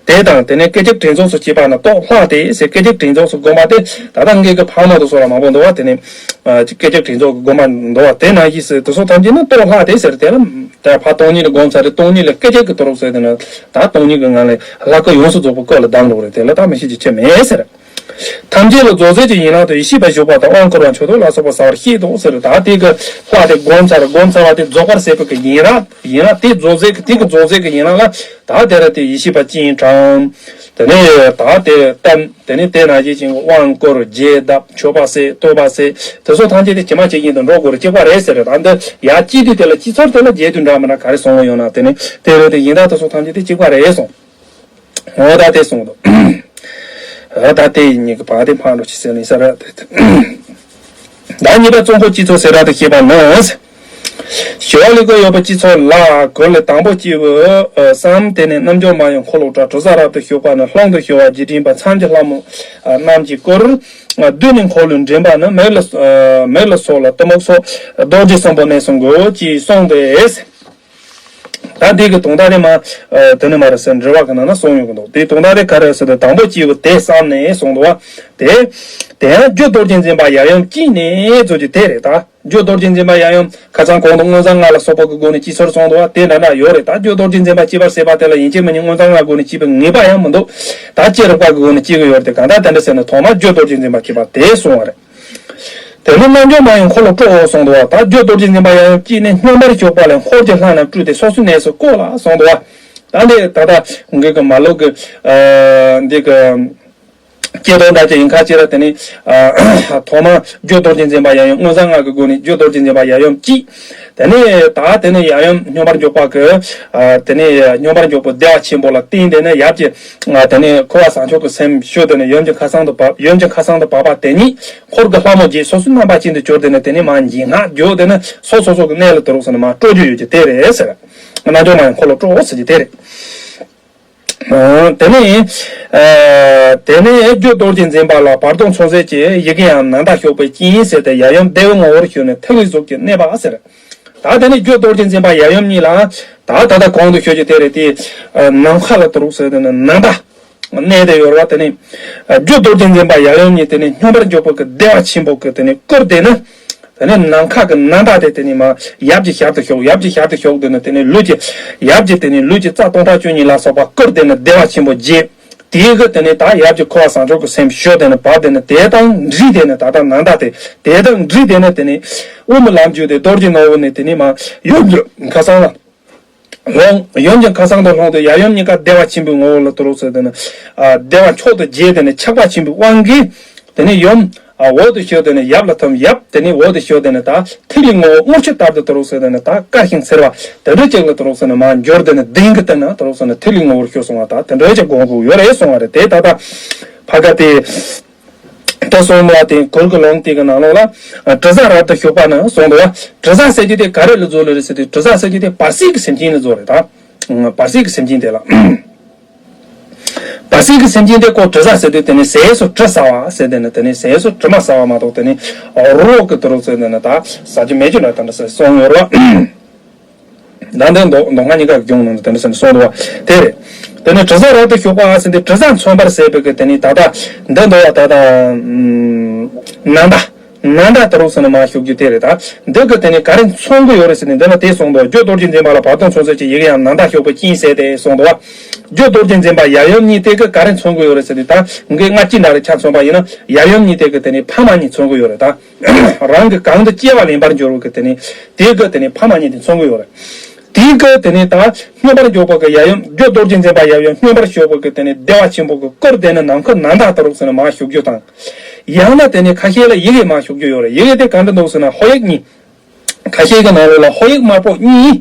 དེ་དང་དེ་ནས་སྐད་ཅིག་དྲན་རྫོགས་སུ་སྐྱེས་པ་ནི་རྟོགས་སླ་སྟེ་ཟེར། སྐད་ཅིག་དྲན་རྫོགས་སུ་སྒོམ་པ་དེ་ད་ལྟ་ངེད་ཀྱི་ཕག་མོ་དེ་ཚོ་ལ་མང་པོ་འདུག་བ། དེ་ནས་ཨ་སྐད་ཅིག་དྲན་རྫོགས་ཀྱི་སྒོམ་པ་འདུག་བ། དེ་ནང་བཞིན་ཟེར་དེ་ཚོ་ཐམས་ཅད་ནི་རྟོགས་སླ་སྟེ་ཟེར། དེ་ལ་ད་ཕར་སྟོང་ཉིད་ལ་སྒོམ་ཚར་རེད། སྟོང་ཉིད་ལ་སྐད་ཅིག་གི་དོ་རུག་ཟེར་དེ་ནི་ད་སྟོང་ཉིད་ཀྱི་ངང་ལས་ལྷ་སྐུ་ཡོངས་སུ་རྫོགས་པའི་སྐུ་ལ་ལྡང་འགྲོ་རེད། དེ་ལ་ད་མི་ཤེས་ཀྱི་ཆེ་མེད་ཟེར། ཐམས་ཅད་ལ་རྫོགས་ཚད་ཀྱི་ཡན་ལག་ཏུ་ཡེ་ཤེས་པ་བཞུགས་པ་དང་དབང་བསྐུར་བ་མཆོད་བསྟོད་ལ་སོགས་པ་ཟབ་པར་བཤད་དོ་ཟེར། ད་དེ་གི་ལྷ་དེ་བསྒོམ་ཚར། བསྒོམ་ཚར་བ་དེ་རྫོགས་པར་ཟད་པའི་གི་ཡན་ལག་ཡན་ལག་དེ་རྫོགས་ཚད་ཀྱི་དེ་གི་རྫོགས་ཚད་ཀྱི་ཡན་ལག་ལ་ད་དེ་ར་དེ་ཡེ་ཤེས་པ་སྤྱན་དྲངས། དེ་ནས་ད་དེ་གཏམ་དེ་ནས་དེ་ན་བཞིན་ཅིང་དབང་བསྐུར་རྒྱས་གདབ་མཆོད་པ་ཟེར་བསྟོད་པ་ཟེར་དེ་ཚོ་ཐམས་ཅད་དེ་ཇི་མ་ཇི་བཞིན་དུ་འགྲོ་དགོས་རེད། གཅིག་པ་རེད་ཟེར་རེད། ད་འདི་ཡ་གཅིག་དུས་དེ་ལ་སྤྱི་ཚོར་དེ་ལ་རྒྱས་དུས་འདྲ་མི་འདྲ་ག་རེ་གསུང་གི་ཡོད་ན། དེ་ནས་དེ་རེད། དེ་ཡིན་ད་དེ་ཚོ་ཐམས་ཅད་དེ་གཅིག་པ་རེད་གསུང་། འོ་ད་དེ་གསུངས་འདུག་འོ་ད་དེ་ཉིད་ཀྱི་བར་དེ་ཕར་འགྲོ་ཆི་ཟེར་ནས་ས་ར་དེ། ད་གཉིས་པ་གཙོ་འཁོར་སྤྱི་ཚོགས་ཟེར་ར་དེ་ཤེས་པ་ནི། ཞི་བ་ལྷུན་གྱིས་ཡོད་པའི་སྤྱི་ཚོགས་ལ་གོ་ལ་དང་པོ་སྐྱེས་བུ་བསམ། དེ་ནས་རྣལ་འབྱོར་མ་ཡི་འཁོར་ལོ་བྲལ། དྲི་ཟ་རབ་ཏུ་ཞུགས་པ་ནི། ལྷུན་དུ་ཞི་བ་རྗེས་དྲན་པ། མཚམས་ཀྱི་ལྷ་མོ་རྣམས་ཀྱིས་བསྐུལ། བདུད་ནི་འཁོར་ལོས་འདྲེན་པ་ནི། མིག་ལ་མིག་ལ་སོགས་ལ་གཏི་མུག་སོགས། རྡོ་རྗེ་གསུམ་པོ་གནས་སུ་འགོད། ཅེས་གསུངས་ཏེ། ད་འདི་གི་དོན་དག་དེ་མ། ཨ། དེ་ནི་མ་རེད་ཟེར་འགྲེལ་པ་གི་ནང་ན་གསུངས་ཡོང་གི་འདུག་དེའི་དོན་དག་དེ་ག་རེ་ཟེར་ན། དང་པོ་སྐྱེས་བུ་དེ་བསམ་ནས་གསུངས་འདུག་བ། དེ། དེ་ཡང་རྒྱུ་རྡོ་རྗེ་འཛིན་པ་ཡབ་ཡུམ་གཅིག་ནས་ཟེར་རྒྱུ་དེ་རེད་ད། རྒྱུ་རྡོ་རྗེ་འཛིན་པ་ཡབ་ཡུམ་ཁ་སང་གོང་དུ་མངོན་བྱང་ལྔ་ལ་སོགས་པ་གི་སྒོ་ནས་སྤྱི་ཚོར་གསུངས་འདུག་བ། དེ་འདྲ་འདྲ་ཡོད་རེད། ད་རྒྱུ་རྡོ་རྗེ་འཛིན་པ་སྐྱེས་པ་ཟེར་བ་དེ་ལ་ཡིན་གཅིག་མིན་གཉིས་མངོན་བྱང་ལྔ་སྒོ་ནས་སྐྱེས་པའི་ངེས་པ་ཡང་མི་འདུག་ད་སྐྱེས་རབས་ཀ་གི་སྒོ་ནས་སྐྱེས་གི་ཡོད་རེད་དེ། གང་ལྟར་དེ་འདྲ་ཟེར་ན་ཐོག་མར་རྒྱུ་རྡོ་རྗེ་འཛིན་པ་སྐྱེས་པ་དེ་གསུངས་བ་རེད། དེ་ནས་རྣལ་འབྱོར་མ་ཡི་འཁོར་ལོ་སྤྲོ་གསུངས་འདུག་བ། ད་རྒྱུ་རྡོ་རྗེ་འཛིན་པ་ཡབ་ཡུམ་གཅིག་ནས་སྙོམས་པར་ཞུགས་པ་ལས། འཁོར་གྱི་ལྷ་རྣམས་སྤྲུལ་ཏེ་སོ་སོའི་གནས་སུ་བསྐོར་ལ་གསུངས་འདུག་བ། ད་འདི་ད་ལྟ་ངེད་ཀྱི་མ་ལུག་གི་ཨ་འདི་གི་སྐྱེ་དོན་འདྲ་ཅིག་ཡིན་ཁ་ཅིག་ར། དེ་ནས་ཨ་ཐོག་མར་རྒྱུ་རྡོ་རྗེ་འཛིན་པ་ཡབ་ཡུམ་མངོན་བྱང་ལྔ་གི་སྒོ་ནས་རྒྱུ་རྡོ་རྗེ་འཛིན་པ་ཡབ་ཡུམ་གཅིག་དེ་ནས་ད་དེ་ནས་ཡབ་ཡུམ་སྙོམས་པར་འཇུག་པ་གི་ཨ་དེ་ནས་སྙོམས་པར་འཇུག་པ་བདེ་བ་ཆེན་པོ་ལ་བརྟེན། དེ་ནས་ཡབ་ཀྱི་ཨ་དེ་ནས་འཁོར་བ་བྱང་ཆུབ་ཀྱི་སེམས་ཞུགས། དེ་ནས་ཡུམ་གྱི་ཁ་སང་དུ་བབས། ཡུམ་གྱི་ཁ་སང་དུ་བབས་པ་དེ་ཉིད། འཁོར་གྱི་ལྷ་མོ་བརྒྱད་སོ་སོའི་རྣམ་པ་ཅན་དུ་གྱུར། དེ་ནས་དེ་ནས་མར་འཇིགས་སྣང་རྒྱུ་དེ་ནི་སོ་སོ་སོ་གི་གནས་ལ་དུ་རུག་ཟེར་ནས་མར་སྤྲོ་རྒྱུ་ཡོད་ཀྱི་དེ་རེད་ཟེར། རྣལ་འབྱོར་མ་ཡི་འཁོར་ལོ་སྤྲོ་ཟེར་གྱི་དེ་རེད། ཨ། དེ་ནས་ཨ་དེ་ནས་རྒྱུ་རྡོ་རྗེ་འཛིན་པ་ལ་བར་དོ་མཚོན་བྱེད་ཀྱི་ཡི་གེ་ཡང་ནམ་ཟླ་ཞོགས་པའི་སྤྱན་ཟེར་ཏེ། ཡབ་ཡུམ་བདེ་བའི་ངོ་བོར་ཞུགས་ནས་ཐིག་ལེའི་གཟུགས་ཀྱིས་གནས་པ་ཟེར། ད་དེ་ནས་རྒྱུ་རྡོ་རྗེ་འཛིན་པ་ཡབ་ཡུམ་གཉིས་ལ་ད་ད་ལྟ་གོང་དུ་ཞུ་རྒྱུ་དེ་རེད་དེ། ཨ་ནམ་མཁའ་ལ་དུ་རུག་ཟེར་དེ་ནི་ནམ་ཟླ། གནས་དེ་ཡོད་རེད་བ། དེ་ནས་རྒྱུ་རྡོ་རྗེ་འཛིན་པ་ཡབ་ཡུམ་གཉིས་དེ་ནས་སྙོམས་པར་འཇུག་པ་གི་བདེ་བ་ཆེན་པོ་གི་དེ་ནས་བསྐུར། དེ་ནི་དེ་ནས་ནམ་མཁའ་གི་ནམ་ཟླ་དེ་དེ་ནས་མར་ཡབ་ཀྱི་ཞལ་དུ་ཞུགས། ཡབ་ཀྱི་ཞལ་དུ་ཞུགས། དེ་ནས་དེ་ནས་ལུས་ཀྱི་ཡབ་ཀྱི་དེ་ནས་ལུས་ཀྱི་རྩ་སྟོང་ཕྲག་བཅུ་གཉིས་ལ་སོགས་པ་བསྐུར། དེ་ནས་བདེ་བ་ཆེན་པོ་རྒྱས། དེའི་གི་དེ་ནས་ད་ཡབ་ཀྱི་འཁོར་བ་བྱང་ཆུབ་ཀྱི་སེམས་ཞུགས། དེ་ནས་བབས། དེ་ནས་དེ་དང་འདྲིས། དེ་ནས་ད་ལྟ་ནམ་ཟླ་དེ་དེ་དང་འདྲིས། དེ་ནས་དེ་ནས་དབུ་མའི་ལམ་བརྒྱུད་དེ་རྡོ་རྗེ་ནོར་བུ་ནས་དེ་ནས་མར་ཡུམ་གྱི་ཁ་སང་ལ། ལྷུང་། ཡུམ་གྱི་ཁ་སང་དུ་ལྷུང་སྟེ་ཡབ་ཡུམ་གཉིས་ཀ་བདེ་བ་ཆེན་པོའི་ངོ་བོ་ལ་དུ་རུག་ཟེར། དེ་ནི་ཨ་བདེ་བ་མཆོག་ཏུ་རྒྱས། དེ་ནི་ཆགས་པ་ཆེན་པོའི་དབང་གིས་དེ་ནི་ཡུམ་ཨ་འོག་ཏུ་ཞུགས། དེ་ནི་ཡབ་ལ་ཐིམ། ཡབ་དེ་ནི་འོག་ཏུ་ཞུགས། དེ་ནི་ད་ཐིག་ལེའི་ངོ་བོ་དངུལ་ཆུ་ལྟར་དུ་དུ་རུག་ཟེར། དེ་ནི་ད་དཀར་ཞིང་སེར་བ་དེ་འདྲ་ཅིག་ལ་དུ་རུག་ཟེར་ནས་མར་འགྱུར། དེ་ནི་གདན་གྱི་སྟེང་ན་དུ་རུག་ཟེར་ནས་ཐིག་ལེའི་ངོ་བོར་ཞུགས་སོང་བ། ད་དེ་འདྲ་ཅིག་དགོངས་དགོས་ཡོད་རེད་གསུང་བ་རེད། དེ་ད་ལྟ་ཕ་ག་དེ། ད་གསུངས་པ་དེ་གུར་གྱི་ལུང་དེ་གི་ནང་ལོགས་ལ་དྲི་ཟ་རབ་ཏུ་ཞུགས་པ་ནི་གསུངས་འདུག་བ། དྲི་ཟ་ཟེར་རྒྱུ་དེ་ག་རེ་ལ་རྫོགས་ལ་རེད་ཟེར་དུས། དྲི་ཟ་ཟེར་རྒྱུ་དེ་བར་སྲིད་ཀྱི་སེམས་ཅན་ལ་རྫོགས་རེད་ད། བར་སྲིད་ཀྱི་སེམས་ཅན་དེ་ལ། བར་སྲིད་ཀྱི་སེམས་ཅན་དེ་ཁོ་དྲི་ཟ་ཟེར་དུས་དེ་ནི་ཟས་སུ་དྲི་ཟ་བ་ཟེར། དེ་ནི་དེ་ནི་ཟས་སུ་དྲི་མ་ཟ་བ་མ་གཏོགས་དེ་ནི་རོ་གི་དུ་རུག་ཟེར། དེ་ནི་ད་ཟ་རྒྱུ་མེད་རྒྱུ་ལ་དེ་འདྲ་ཟེར་གསུངས་ཡོད་རེད་བ། ད་འདི་མདོ་མདོ་སྔགས་གཉིས་ཀ་གི་རྒྱུད་ནང་དུ་དེ་འདྲ་ཟེར་ནས་གསུངས་འདུག་བ། དེ་རེད། དེ་ནས་དྲི་ཟ་རབ་ཏུ་ཞུགས་པ་ཟེར་དེ། དྲི་ཟ་མཚོན་པར་བྱེད་པའི་གི་དེ་ནི་ད་ལྟ་འདི་འདུག་བ། ད་ལྟ་ནམ་ཟླ་ནམ་ཟླ་དུ་རུག་ཟེར་ནས་མར་ཞུགས་རྒྱུ་དེ་རེད། ད་འདི་གི་དེ་ནི་ག་རེ་མཚོན་གི་ཡོད་རེད་ཟེར་ནས་འདི་ལ་དེ་གསུངས་འདུག་རྒྱུ་རྡོ་རྗེ་འཛིན་པ་ལ་བར་དོ་མཚོན་བྱེད་ཀྱི་ཡི་གེ་ཡང་ནམ་ཟླ་ཞོགས་པའི་སྤྱན་ཟེར་དེ་གསུངས་འདུག་བ། རྒྱུ་རྡོ་རྗེ་འཛིན་པ་ཡབ་ཡུམ་གཉིས་དེ་གི་ག་རེ་མཚོན་གི་ཡོད་རེད་ཟེར་དུས། ད་ངས་སྔ་ཕྱི་འདྲ་རེ་ཆ་མཚོན་པ་ཡིན་ན་ཡབ་ཡུམ་གཉིས་དེ་གི་དེ་ནི་ཕ་མ་གཉིས་མཚོན་གི་ཡོད་རེད་ད། རང་གི་གང་དུ་སྐྱེ་བ་ལེན་པར་འགྱུར་བ་གི་དེ་ནི་དེ་གི་དེ་ནི་ཕ་མ་གཉིས་དེ་མཚོན་གི་ཡོད་རེད། དེ་གི་དེ་ནི་ད་སྙོམས་པར་འཇུག་པ་གི་ཡབ་ཡུམ། རྒྱུ་རྡོ་རྗེ་འཛིན་པ་ཡབ་ཡུམ་སྙོམས་པར་ཞུགས་པ་གི་དེ་ནི་བདེ་བ་ཆེན་པོ་གི་བསྐུར། དེ་ནི་ནམ་མཁའ་ནམ་ཟླ་དུ་རུག་ཟེར་ནས་མར་ཞུགས་རྒྱུ་དང་། ཡང་ན་དེ་ནི་ཁ་ཤས་ལ་ཡི་གེ་མར་ཞུགས་རྒྱུ་ཡོད་རེད། ཡི་གེ་དེ་ག་འདྲ་འདུག་ཟེར་ན་ཧོ་ཡིག་གཉིས། ཁ་ཤས་ཀྱི་ནང་ལོགས་ལ་ཧོ་ཡིག་དམར་པོ་གཉིས་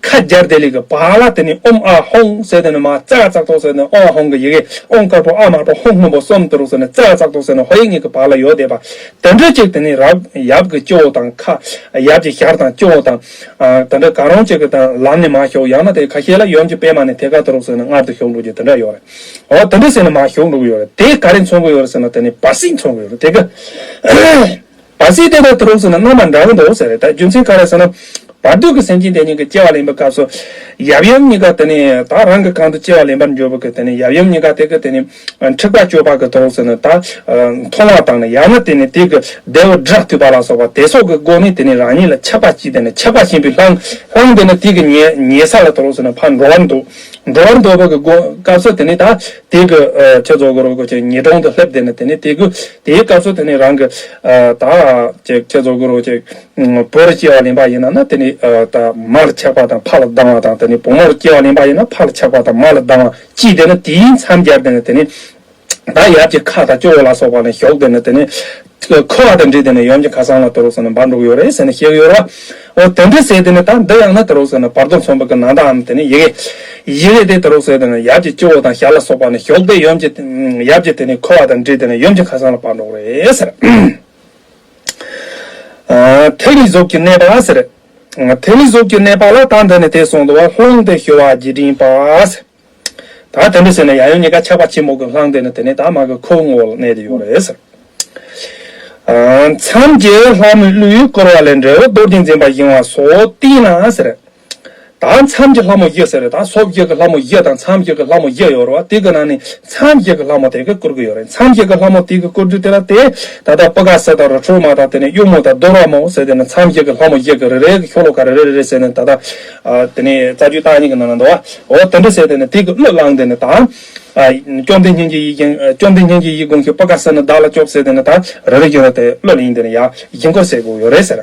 ཁ་སྦྱར་དེ་ལས་ཀྱི་བར་ལ་དེ་ནི་ཨོཾ་ཨཱཿཧཱུྃ་ཟེར། དེ་ནི་མར་ཙ་ག་ཙག་ཏོག་ཟེར་ནས་ཨོཾ་ཨཱཿཧཱུྃ་གི་ཡི་གེ། ཨོཾ་དཀར་པོ་ཨཱཿདམར་པོ་ཧཱུྃ་སྔོན་པོ་གསུམ་དུ་རུག་ཟེར་ནས་ཙ་ག་ཙག་ཏོག་ཟེར་ནས་ཧོ་ཡིག་གཉིས་ཀྱི་བར་ལ་ཡོད་བསྡད་པ། དེ་འདྲ་ཅིག་དེ་ནི་རབ་ཡབ་ཀྱི་སྤྱི་བོ་དང་ཁ། ཡབ་ཀྱི་ཞལ་དང་སྤྱི་བོ་དང་། ཨ། དེ་འདྲ་གང་རུང་ཅིག་གི་དང་ལམ་ནས་མར་ཞུགས། ཡང་ན་དེ་ཁ་ཤས་ལ་ཡུམ་གྱི་པད་མ་ནས་ཐད་ཀར་དུ་རུག་ཟེར་ནས་མངལ་དུ་ཞུགས་འགྲོ་རྒྱུ་དེ་འདྲ་ཡོད་རེད། འོ་དེ་འདྲ་ཟེར་ནས་མར་ཞུགས་འགྲོ་གི་ཡོད་རེད། དེ་ག་རེ་མཚོན་གི་ཡོད་རེད་ཟེར་ན་དེ་ནི་བར་སྲིད་མཚོན་གི་ཡོད་རེད། དེ་གི་བར་སྲིད་དེ་དང་དུ་རུག་ཟེར་ན་རྣམ་པ་འདྲ་གི་འདུག་ཟེར་རེད། ད་རྒྱུ་མཚན་ག་རེ་ཟེར་ན། བར་དོ་གི་སེམས་ཅན་དེ་གཉིས་ཀྱི་སྐྱེ་བ་ལེན་པའི་སྐབས་སུ། ཡབ་ཡུམ་གཉིས་ཀ་དེ་ནི་ད་རང་གི་གང་དུ་སྐྱེ་བ་ལེན་པར་འགྱུར་བ་གི་དེ་ནི་ཡབ་ཡུམ་གཉིས་ཀ་དེ་གི་དེ་ནི་འཁྲིག་པ་སྤྱོད་པ་གི་དུ་རུག་ཟེར་ན་ད་མཐོང་བ་དང་ནི། ཡང་ན་དེ་ནི་དེ་གི་བདེ་བ་སྒྲ་ཐོས་པ་ལ་སོགས་པ་དེ་སོགས་ཀྱི་སྒོ་ནས་དེ་ནི་རང་ཉིད་ལ་ཆགས་པ་སྐྱེས། དེ་ནི་ཆགས་པ་ཆེན་པོས་བསླངས། བསླངས་དེ་ནི་དེ་གི་ཉེ་ཉེ་ས་ལ་དུ་རུག་ཟེར་ན་ཕར་འགྲོ་བར་འདུག་འགྲོ་བར་འདོད་པ་གི་སྒོ་སྐབས་སུ་དེ་ནི་ད་དེ་གི་ཨ་ཁྱེད་ཚོ་གི་རོ་གི་ཅིག་ཉེ་གྲོང་དུ་སླེབས་དེ་ནི་དེ་ནི་དེ་གི་དེའི་སྐབས་སུ་དེ་ནི་རང་གི་ཨ་ད་ཅིག་ཁྱེད་ཚོ་གི་རོ་ཅིག་བུ་རུ་སྐྱེ་བ་ལེན་པ་ཡིན་ན་ན་དེ་ནི་ཨ་ད་མ་ལ་ཆགས་པ་དང་ཕ་ལ་སྡང་བ་དང་། དེ་ནི་བུ་མོ་རུ་སྐྱེ་བ་ལེན་པ་ཡིན་ན་ཕ་ལ་ཆགས་པ་དང་མ་ལ་སྡང་བ་ཅི་དེ་ནི་དེའི་མཚམས་སྦྱར་དེ་ནི་དེ་ནི། ད་ཡབ་ཀྱི་ཁ་དང་སྐྱོ་བོ་ལ་སོགས་པ་ནི་ཞོག་དེ་ནི་དེ་ནི་འཁོར་བ་དང་འདྲེས་དེ་ནི་ཡུམ་གྱི་ཁ་སང་ལ་དུ་རུ་སོང་ནས་འབར་འགྲོ་གི་ཡོད་རེད་ཟེར་ནས་བཤད་ཀྱི་ཡོད་རེད་བ། འོ་དེ་འདྲ་ཟེར་དེ་ནི་ད་འདི་ཡང་ན་དུ་རུ་སོང་ནས་བར་དོ་མཚོན་པ་གི་ནང་དག་དེ་ནི་ཡི་གེ་ཡི་གེ་དེ་དུ་རུ་ཟེར་དེ་ནི་ཡབ་ཀྱི་སྐྱོ་བོ་དང་ཞར་ལ་སོགས་པ་ནི་ཞོག་དེ་ཡུམ་གྱི་ཡབ་ཀྱི་དེ་ནི་འཁོར་བ་དང་འདྲེས་དེ་ནི་ཡུམ་གྱི་ཁ་སང་ལ་འབར་འགྲོ་གི་རེད་ཟེར། ཐིག་ལེ་གཟུགས་ཀྱི་གནས་པ་ཟེར། ཐིག་ལེ་གཟུགས་ཀྱི་གནས་པ་ལ་ད་འདི་ནི་དེ་གསུངས་འདུག་བ། ལྷུང་སྟེ་ཞུ་བ་རྗེས་དྲན་པ་ཟེར། ད་དེ་འདྲ་ཟེར་ནས་ཡབ་ཡུམ་གཉིས་ཀ་ཆགས་པ་ཆེན་པོ་གི་ལྷུང་སྟེ་ནི་དེ་ནས་ད་མ་གི་ཁོའི་ངོ་བོ་ལ་གནས་ཏེ་ཡོད་རེད་ཟེར། མཚམས་ཀྱི་ལྷ་མོའི་གླུས་བསྐོར་བ་ལས་འབྲས་བུ་རྡོ་རྗེ་འཛིན་པ་བཞེངས་པ་སོགས་བསྟན་ན་ཟེར། ད་མཚམས་ཀྱི་ལྷ་མོ་བཞི་ཟེར། ད་སོ་བཞི་གི་ལྷ་མོ་བཞི་དང་མཚམས་བཞི་གི་ལྷ་མོ་བཞི་ཡོད་རེད་བ། དེ་གི་ནང་ནས་མཚམས་བཞི་གི་ལྷ་མོ་དེ་གི་བསྐོར་གི་ཡོད་རེད། མཚམས་བཞི་གི་ལྷ་མོ་དེ་གི་བསྐོར་དུས་དེ་ལ་དེ་ད་ལྟ་པུ་ཀ་ས་དང་རི་ཁྲོད་མ་དང་དེ་ནས་གཡུལ་མོ་དང་རྡོ་ར་མོ་ཟེར་དེ་ནས་མཚམས་བཞི་གི་ལྷ་མོ་བཞི་གི་རེ་རེ་གི་ཤོ་ལོ་ཀ་རེ་རེ་རེ་རེ་ཟེར་ནས་ད་ལྟ་ཨ་དེ་ནས་རྩ་རྒྱུད་བརྟག་གཉིས་ཀྱི་ནང་ན་འདུག་བ། འོ་དེ་འདྲ་ཟེར་དེ་ནས་དེ་གི་གླུ་བླངས་དེ་ནས་ད་ཨ་བཅོམ་ལྡན་སྙིང་རྗེ་ཡིད་བཞིན་བཅོམ་ལྡན་སྙིང་རྗེ་ཡིད་དགོངས་ཤིག་པུ་ཀ་ས་ནི་བདག་ལ་སྐྱོབས་ཟེར་དེ་ནས་ད་རེ་རེ་བཞིན་དེ་གླུ་ལེན་དེ་ནས་ཡ་བཞིན་སྐོར་ཟེར་དགོས་ཡོད་རེད་ཟེར།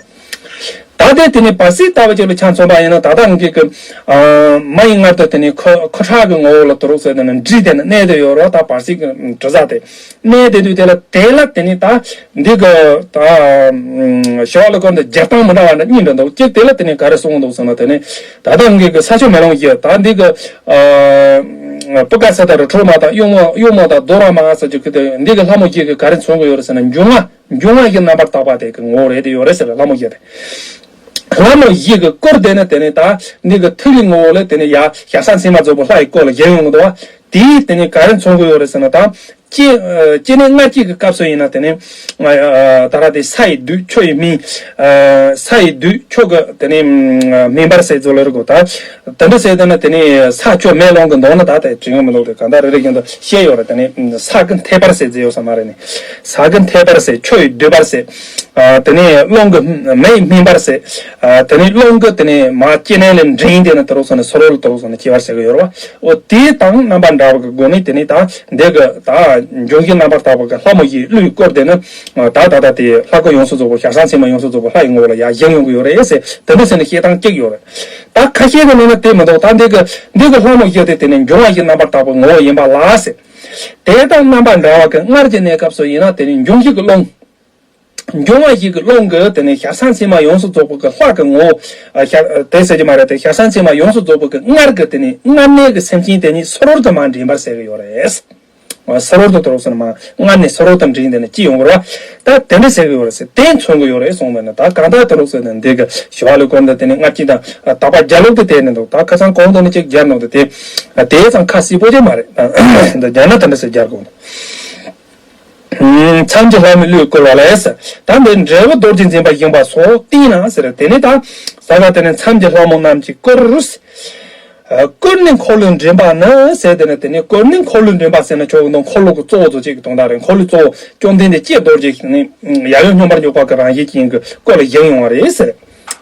ད་ལྟའི་དེ་ནི་བར་སྲིད་ལྟ་བུ་ཅིག་ལ་ཆ་མཚོན་པ་ཡིན་ན། ད་ལྟ་ངེད་ཀྱི་ཨ་མ་ཡི་མངལ་དུ་དེ་ནི་ཁོ་ཁོ་ཁྲག་གི་ངོ་བོ་ལ་དུ་རུག་ཟེར་དེ་ནི་འདྲིས་དེ་ནི་གནས་དེ་ཡོད་རོགས། ད་བར་སྲིད་ཀྱི་དྲི་ཟ་དེ་གནས་དེ་དུས་དེ་ལ་དེ་ལ་དེ་ནི་ད་འདི་གི་ད་ཞི་བ་ལྷ་སྐོར་འདི་རྒྱག་སྟངས་མི་འདྲ་བ་འདྲ་གཉིས་འདྲ་འདུག་གཅིག་དེ་ལ་དེ་ནི་ག་རེ་གསུངས་འདུག་ཟེར་ན། དེ་ནི་ད་ལྟ་ངེད་ཀྱི་ས་ཆུ་མེ་རླུང་བཞི་ད་འདི་གི་ཨ་པུ་ཀ་ས་དང་རི་ཁྲོད་མ་དང་གཡུལ་མོ་གཡུལ་མོ་དང་རྡོ་ར་མ་ཟེར་རྒྱུ་ཁུ་དེ་འདི་གི་ལྷ་མོ་བཞི་གི་ག་རེ་མཚོན་གི་ཡོད་རེད་ཟེར་ན། འབྱུང་ལྔ། འབྱུང་བ་ཡི་རྣམ་པར་དག་པ་དེ་གི་ངོ་བོ་རེད་དེ་ཡོད་རེད་ཟེར། ལྷ་མོ་བཞི་དེ། ལྷ་མོ་བཞི་གི་སྐོར་དེ་ནི་དེ་ནི་ད་འདི་གི་ཐིག་ལེ་ངོ་བོ་ལས་དེ་ནི་ཡ་ཞྭ་སྲང་མཚན་མ་རྫོགས་པའི་ལྷ་ཡི་སྐོར་ལ་བཞེངས་ཡོང་གི་འདུག་བ། དེའི་དེ་ནི་ག་རེ་མཚོན་གི་ཡོད་རེད་ཟེར་ན། ད་སྐྱེ་སྐྱེ་གནས་ལྔ་བསྐྱེད་ཀྱི་སྐབས་སུ་ཡིན་ན་དེ་ནི་ད་ར་དེ་ས་ཡི་བདུད་ཆུ་ཡི་སྨན། ས་ཡི་བདུད་ཆུ་གི་དེ་ནི་སྨན་པར་ཟེར་ཚུལ་ལ་རེད་གོ། ད་དེ་འདྲ་ཟེར་དེ་ནི་དེ་ནི་ས་ཆུ་མེ་རླུང་གི་མདོ་ནི་ད་དེ་དྲན་གི་མི་འདུག་དེ་གང་ལྟར་རེ་རེ་བཞིན་དུ་བཤད་ཡོད་རེད། དེ་ནི་ས་གི་འཐེབ་པར་ཟེར་ཟེར་ཡོད་ས་མ་རེད་ནི། ས་གི་འཐེབ་པར་ཟེར། ཆུ་ཡི་བསྡུ་བར་ཟེར། ཨ་དེ་ནས་རླུང་གི་མེ་ཡི་སྨིན་པར་ཟེར། ཨ་དེ་ནས་རླུང་གི་དེ་ནས་མ་སྐྱེ་གནས་ལས་འདྲེན་དེ་ནི་དུ་རུ་སོང་ནས་སོ་རོ་ལ་དུ་རུ་སོང་ནས་སྐྱེ་བར་ཟེར་གི་ཡོད་རེད་བ། འོ་དེ་དང་རྣམ་པ་འདྲ་བ་གི་སྒོ་ནས་དེ་ནས་ད་འདི་གི་ད་འབྱུང་བཞི་རྣམ་པར་དག་པ་གི་ལྷ་མོ་བཞིའི་གླུའི་སྐོར་དེ་ནི་ད་ད་ད་དེ་ལྷ་སྐུ་ཡོངས་སུ་རྫོགས་པ་ཞྭ་སྲང་མཚན་མ་ཡོངས་སུ་རྫོགས་པ་ལྷ་ཡི་ངོ་བོ་ལ་ཡར་བཞེངས་ཡོང་གི་ཡོད་རེད་ཟེར། དེ་འདྲ་ཟེར་ནས་བཤད་སྟངས་གཅིག་ཡོད་རེད། ད་ཁ་ཤས་ཀྱི་ནང་ན་དེ་མི་འདུག་ད་འདི་གི་འདི་གི་ལྷ་མོ་བཞི་དེ་དེ་ནི་འབྱུང་བ་བཞི་རྣམ་པར་དག་པའི་ངོ་བོ་ཡིན་པ་ལ་ཟེར། དེ་དང་རྣམ་པ་འདྲ་བ་གི་སྔར་གྱི་གནས་སྐབས་སུ་ཡིན་ན་དེ་ནི་འབྱུང་བཞི་གི་རླུང་། འབྱུང་བ་བཞི་གི་རླུང་གི་དེ་ནི་ཞྭ་སྲང་མཚན་མ་ཡོངས་སུ་རྫོགས་པ་གི་ལྷ་གི་ངོ་བོ། ཨ་ཞྭ་དེ་ཟེར་གྱི་མ་རེད་དེ། ཞྭ་སྲང་མཚན་མ་ཡོངས་སུ་རྫོགས་པ་གི་སྔར་གྱི་དེ་ནི་སྔར་གནས་ཀྱི་སེམས་ཅན་དེ་ཉིད་སོ་རོར་དུ་མ་འདྲེན་པར་ཟེར་གྱི་ཡོད་རེད། ཨ་སོ་རོར་དུ་དུ་རུ་སོང་ནས་མ་སྔར་ནས་སོ་རོར་དུ་འདྲེན་དེ་ནི་ཅི་ཡོང་གི་རེད་བ། ད་དེ་འདྲ་ཟེར་གྱི་ཡོད་རེད་ཟེར། དེ་མཚོན་གྱི་ཡོད་རེད་གསུངས་པས་ན། ད་གང་ལྟར་དུ་རུ་སོང་ནས་འདི་གི་ཞི་བ་ལྷ་སྐོར་འདི་དེ་ནི་སྔར་གྱི་དང་དག་པ་རྒྱ་ལུགས་དེ་དེ་ནི་འདུག་ད་ཁ་སང་གོང་དུ་ནི་གཅིག་སྦྱར་འདུག་དེ་དེ་དེ་ཙང་ཁ་གསལ་པོ་ཅིག་མ་རེད། ད་སྦྱར་ན་དེ་འདྲ་ཟེར་སྦྱར་དགོས་འདུག་མཚམས་ཀྱི་ལྷ་མོའི་གླུས་བསྐོར་བ་ལས། ད་འདི་འབྲས་བུ་རྡོ་རྗེ་འཛིན་པ་བཞེངས་པ་སོགས་བསྟན་ན་ཟེར། དེ་ནི་ད་ས་ག་དེ་ནི་མཚམས་ཀྱི་ལྷ་མོ་རྣམས་ཀྱིས་བསྐོར། བསྐོར་ནས་འཁོར་ལོས་འདྲེན་པ་ནི་ཟེར། དེ་ནི་དེ་ནི་བསྐོར་ནས་འཁོར་ལོས་འདྲེན་པ་ཟེར་ན་ཆོག་གི་འདུག་འཁོར་ལོ་གི་གཙོ་བོ་ཚོ་གཅིག་གི་དོན་དག་རེད། འཁོར་ལོའི་གཙོ་བོ་བཅོམ་ལྡན་འདས་ཀྱེ་རྡོ་རྗེ་ནི་ཡབ་ཡུམ་སྙོམས་པར་འཇུག་པ་གི་རང་བཞིན་ཅན་གྱི་སྐུ་ལ་བཞེངས་ཡོང་བ་རེད་ཟེར།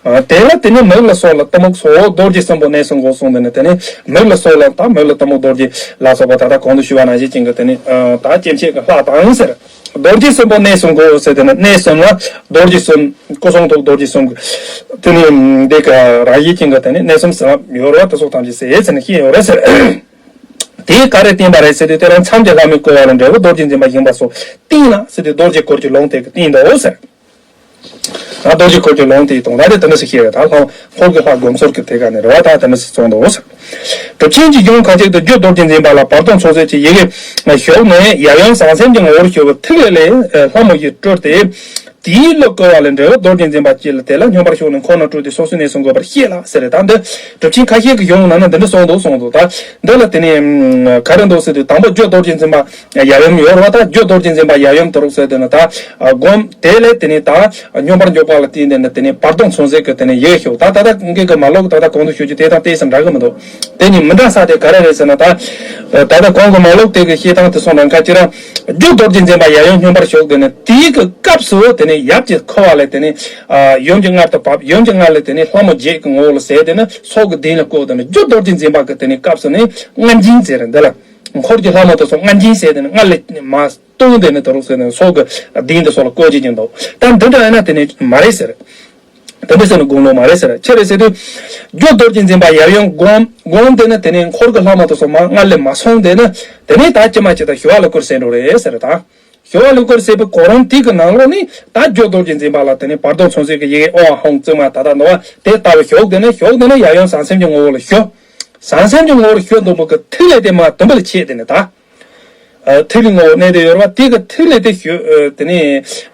དེ་ལ་དེ་ནི་མིག་ལ་སོགས་ལ་གཏི་མུག་སོགས་རྡོ་རྗེ་གསུམ་པོ་གནས་སུ་འགོད་གསུངས། དེ་ནི་དེ་ནི་མིག་ལ་སོགས་ལ་ད་མིག་ལ་གཏི་མུག་རྡོ་རྗེ་ལ་སོགས་པ་ད་ལྟ་གོང་དུ་ཞུས་པ་ནང་བཞིན་ཅན་གྱི་དེ་ནི་ད་སྐྱེ་མཆེད་ཀྱི་ལྷ་དང་ཟེར། རྡོ་རྗེ་གསུམ་པོ་གནས་སུ་འགོད་ཟེར། དེ་ནི་གནས་གསུམ་ལ་རྡོ་རྗེ་གསུམ་སྐུ་གསུང་ཐུགས་རྡོ་རྗེ་གསུམ་གྱི་དེ་ནི་འདི་ག་རང་བཞིན་ཅན་གྱི་དེ་ནི་གནས་གསུམ་ཟེར་ཡོད་རེད་བ། དེ་སོགས་ཐམས་ཅད་ཟེར་ཟེར་ནས་བཤད་ཡོད་རེད་ཟེར། དེས་ག་རེ་བསྟན་པ་རེད་ཟེར་དུས་དེ་རང་མཚམས་ཀྱི་ལྷ་མོས་བསྐོར་བ་ལ་འབྲས་བུ་རྡོ་རྗེ་འཛིན་པ་བཞེངས་པ་སོགས་བསྟན་ན་ཟེར་དུས་རྡོ་རྗེ་འཁོར་གྱི་ལུང་དེ་གིས་བསྟན་ཏོ་ཟེར། ད་རྡོ་རྗེ་འཁོར་གྱི་ལུང་དེའི་དོན་དག་དེ་དེ་འདྲ་ཞིག་བཤད་རེད། ད་ལྷ་འཁོར་གྱི་ལྷ་སྒོམ་ཟོར་གྱི་དེ་ག་ནས་རེད་བ། ད་དེ་འདྲ་ཞིག་གསུངས་འདུག་ཟེར། གྲུབ་ཆེན་གྱི་གཞུང་ཁ་ཅིག་ཏུ་རྒྱུ་རྡོ་རྗེ་འཛིན་པ་ལ་བར་དོ་མཚོན་བྱེད་ཀྱི་ཡི་གེ་ཞོག་ནས་ཡབ་ཡུམ་ཟང་ཟིང་གི་ངོ་བོར་ཞུ་བའི་ཐིག་ལེ་ལས་ལྷ་མོ་བཞི་སྤྲུལ་ཏེ། དེའི་གླུ་བསྐོར་བ་ལས་འབྲས་བུ་རྡོ་རྗེ་འཛིན་པ་སྐྱེས་ལ། དེ་ལ་སྙོམས་པར་ཞུགས་ནས་འཁོར་རྣམས་སྤྲུལ་ཏེ་སོ་སོའི་གནས་སུ་འགོད་པར་བཤད་ལ་ཟེར་རེད། ད་འདི་གྲུབ་ཆེན་ཁ་ཤས་ཀྱི་གཞུང་ནང་ན་འདི་འདྲ་གསུངས་འདུག་གསུངས་འདུག་ད་འདི་ལ་དེ་ནས་ག་རེ་འདུག་ཟེར་དུས་དང་པོ་རྒྱུ་རྡོ་རྗེ་འཛིན་པ་ཡབ་ཡུམ་ཡོད་རེད་བ། ད་རྒྱུ་རྡོ་རྗེ་འཛིན་པ་ཡབ་ཡུམ་དུ་རུག་ཟེར་དེ་ནི་ད་སྒོམ་དེ་ལས་དེ་ནི་ད་སྙོམས་པར་འཇུག་པ་ལ་བརྟེན་ཏེ་ནི་དེ་ནི་བར་དོ་མཚོན་བྱེད་ཀྱི་དེ་ནི་ཡི་གེ་ཞོག་ད་ད་ལྟ་ངེད་ཀྱི་མ་ལོག་ད་ལྟ་གོང་དུ་ཞུ་རྒྱུ་དེ་དང་ཏོག་ཙམ་འདྲ་གི་མི་འདུག་དེ་གཉིས་མི་འདྲ་ས་དེ་ག་རེ་རེད་ཟེར་ན། ད་ད་ལྟ་གོང་གི་མ་ལོག་དེ་གི་བཤད་སྟངས་དེ་སོང་རང་ཁ་ཅི་རང་རྒྱུ་རྡོ་རྗེ་འཛིན་པ་ཡབ་ཡུམ་སྙོམས་པར་ཞུགས་དེ་ནི་དེའི་གི་སྐབས་སུ་དེ་ནི། ཡབ་ཀྱི་ཁུ་བ་ལས་དེ་ནས་ཨ་ཡུམ་གྱི་མངལ་དུ་བབས། ཡུམ་གྱི་མངལ་ལས་དེ་ནས་ལྷ་མོ་བརྒྱད་ཀྱི་ངོ་བོ་ལ་ཟེར། དེ་ནས་སྲོག་གི་གདན་ལ་བཀོད། དེ་ནས་རྒྱུ་རྡོ་རྗེ་འཛིན་པ་གི་དེ་ནས་སྐབས་སུ་ནས་མངལ་སྦྱིན་ཟེར། འདི་ལ་འཁོར་གྱི་ལྷ་མོ་དེ་ཚོ་མངལ་སྦྱིན་ཟེར། དེ་ནས་མངལ་ལས་མ་བཏུང་། དེ་ནས་དེ་རུ་ཟེར་ནས་སྲོག་གི་གདན་དེ་སོགས་ལ་བཀོད་ཀྱི་ཡིན་འདུག་ད་འདི་འདྲ་ཡིན་ན་དེ་ནས་མ་རེད་ཟེར། དེ་འདྲ་ཟེར་ན་དགོངས་ལོ་མ་རེད་ཟེར། ཅི་རེད་ཟེར་དུས། རྒྱུ་རྡོ་རྗེ་འཛིན་པ་ཡབ་ཡུམ་བསྒོམ་བསྒོམ། དེ་ནས་དེ་ནས་འཁོར་གྱི་ལྷ་མོ་དེ་ཚོ་མ་མངལ་ལས་མ་སོང་། དེ་ནས་དེ་ནས་ད་ཅི་མ་ཅི་ད་ཞི་བ་ལྷུག་སྐོར་ཟེར་འགྲོ་རེད་ཟེར། ད་ཞི་བ་ལྷུག་སྐོར་ཟེར་བའི་གོ་རིམ་དེ་གི་ནང་ལོགས་ནས་ད་རྒྱུ་རྡོ་རྗེ་འཛིན་པ་ལ་དེ་ནས་བར་དོ་མཚོན་བྱེད་ཀྱི་ཡི་གེ་ཨོཾ་ཨཱཿཧཱུྃ་བཙུན་མ་ད་ལྟ་འདུག་བ། དེ་ལྟ་བུ་ཞོག་དེ་ནས་ཞོག་དེ་ནས་ཡབ་ཡུམ་བྱང་སེམས་ཀྱི་ངོ་བོ་ལ་ཞོག་བྱང་སེམས་ཀྱི་ངོ་བོར་ཞོག་འདུག་པོ་གི་ཐིག་ལེ་དེ་མ་དུམ་བུ་ལ་ཕྱེ། དེ་ནས་ད། ཨ་ཐིག་ལེ་ངོ་བོ་གནས་དེ་ཡོད་རེད་བ། དེ་གི་ཐིག་ལེ་དེ་ཞོག་ཨ་དེ་ནས་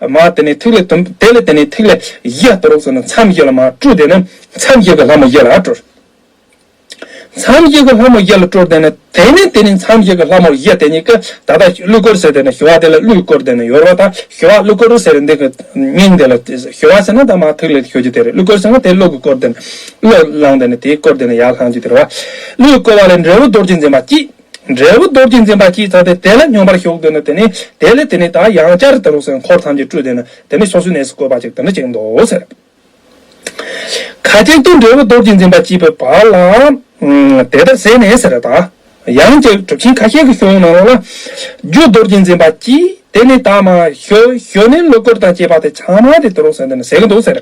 མ་དེ་ནས་ཐིག་ལེ་དུམ། དེ་ལས་དེ་ནས་ཐིག་ལེ་བཞི་ལྟ་རོགས་ཟེར་ན་མཚམས་བཞི་ལ་མ་སྤྲུལ། དེ་ནས་མཚམས་བཞི་གི་ལྷ་མོ་བཞི་ལ་སྤྲུལ། མཚམས་བཞི་གི་ལྷ་མོ་བཞི་ལ་སྤྲུལ། དེ་ནས་དེ་ནས་དེ་ནས་མཚམས་བཞི་གི་ལྷ་མོ་བཞི་དེ་གཉིས་ཀྱིས་ད་ལྟ་ཀླུ་འཁོར་ཟེར། དེ་ནས་ཞི་བ་དེ་ལ་ཀླུའི་འཁོར་དེ་ནས་ཡོད་རེད་བ། ད་ཞི་བ་ཀླུ་འཁོར་ཟེར་འདི་གི་མིང་དེ་ལ་ཞི་བ་ཟེར་ན་ད་མ་ཐིག་ལེ་ཞོག་རྒྱུ་དེ་རེད། ཀླུ་འཁོར་ཟེར་ན་དེ་ཀླུ་གི་འཁོར་དེ་ནས་ཀླུ་བླངས། དེ་ནས་དེའི་འཁོར་དེ་ནས་ཡར་ལྷུང་རྒྱུ་དེ་རེད་བ། ཀླུའི་བསྐོར་བ་ལས་འབྲས་བུ་རྡོ་རྗེ་འཛིན་པ་སྐྱེས། འབྲས་བུ་རྡོ་རྗེ་འཛིན་པ་སྐྱེས་ཚར་ཏེ་དེ་ལ་སྙོམས་པར་ཞོག་དེ་ནས་དེ་ནས་དེ་ལས་དེ་ནས་ད་ཡང་བསྐྱར་དེ་རུ་སེམས་འཁོར་ཐམས་ཅད་སྤྲུལ། དེ་ནས་དེ་ནས་སོ་སོའི་གནས་སུ་བཀོད་པ་ཅིག་དེ་འདྲ་ཅིག་འདུག་ཟེར། ཁ་ཅིག་ཏུ་འབྲས་བུ་རྡོ་རྗེ་འཛིན་པ་སྐྱེས་པའི་བར་ལ་དེ་ལྟར་ཟད་ནས་ཟེར། ད་ཡང་ཅིག་གྲུབ་ཆེན་ཁ་ཤས་ཀྱི་གཞུང་ནང་ལོགས་ལ་རྒྱུ་རྡོ་རྗེ་འཛིན་པ་སྐྱེས། དེ་ནས་ད་མ་ཞོ་ཞོ་ནས་ཀླུ་འཁོར་དང་བཅས་པ་དེ་ཚང་མ་དེ་དེ་རུ་སེམས་དེ་ནས་ཟད་ཀྱི་འདུག་ཟེར།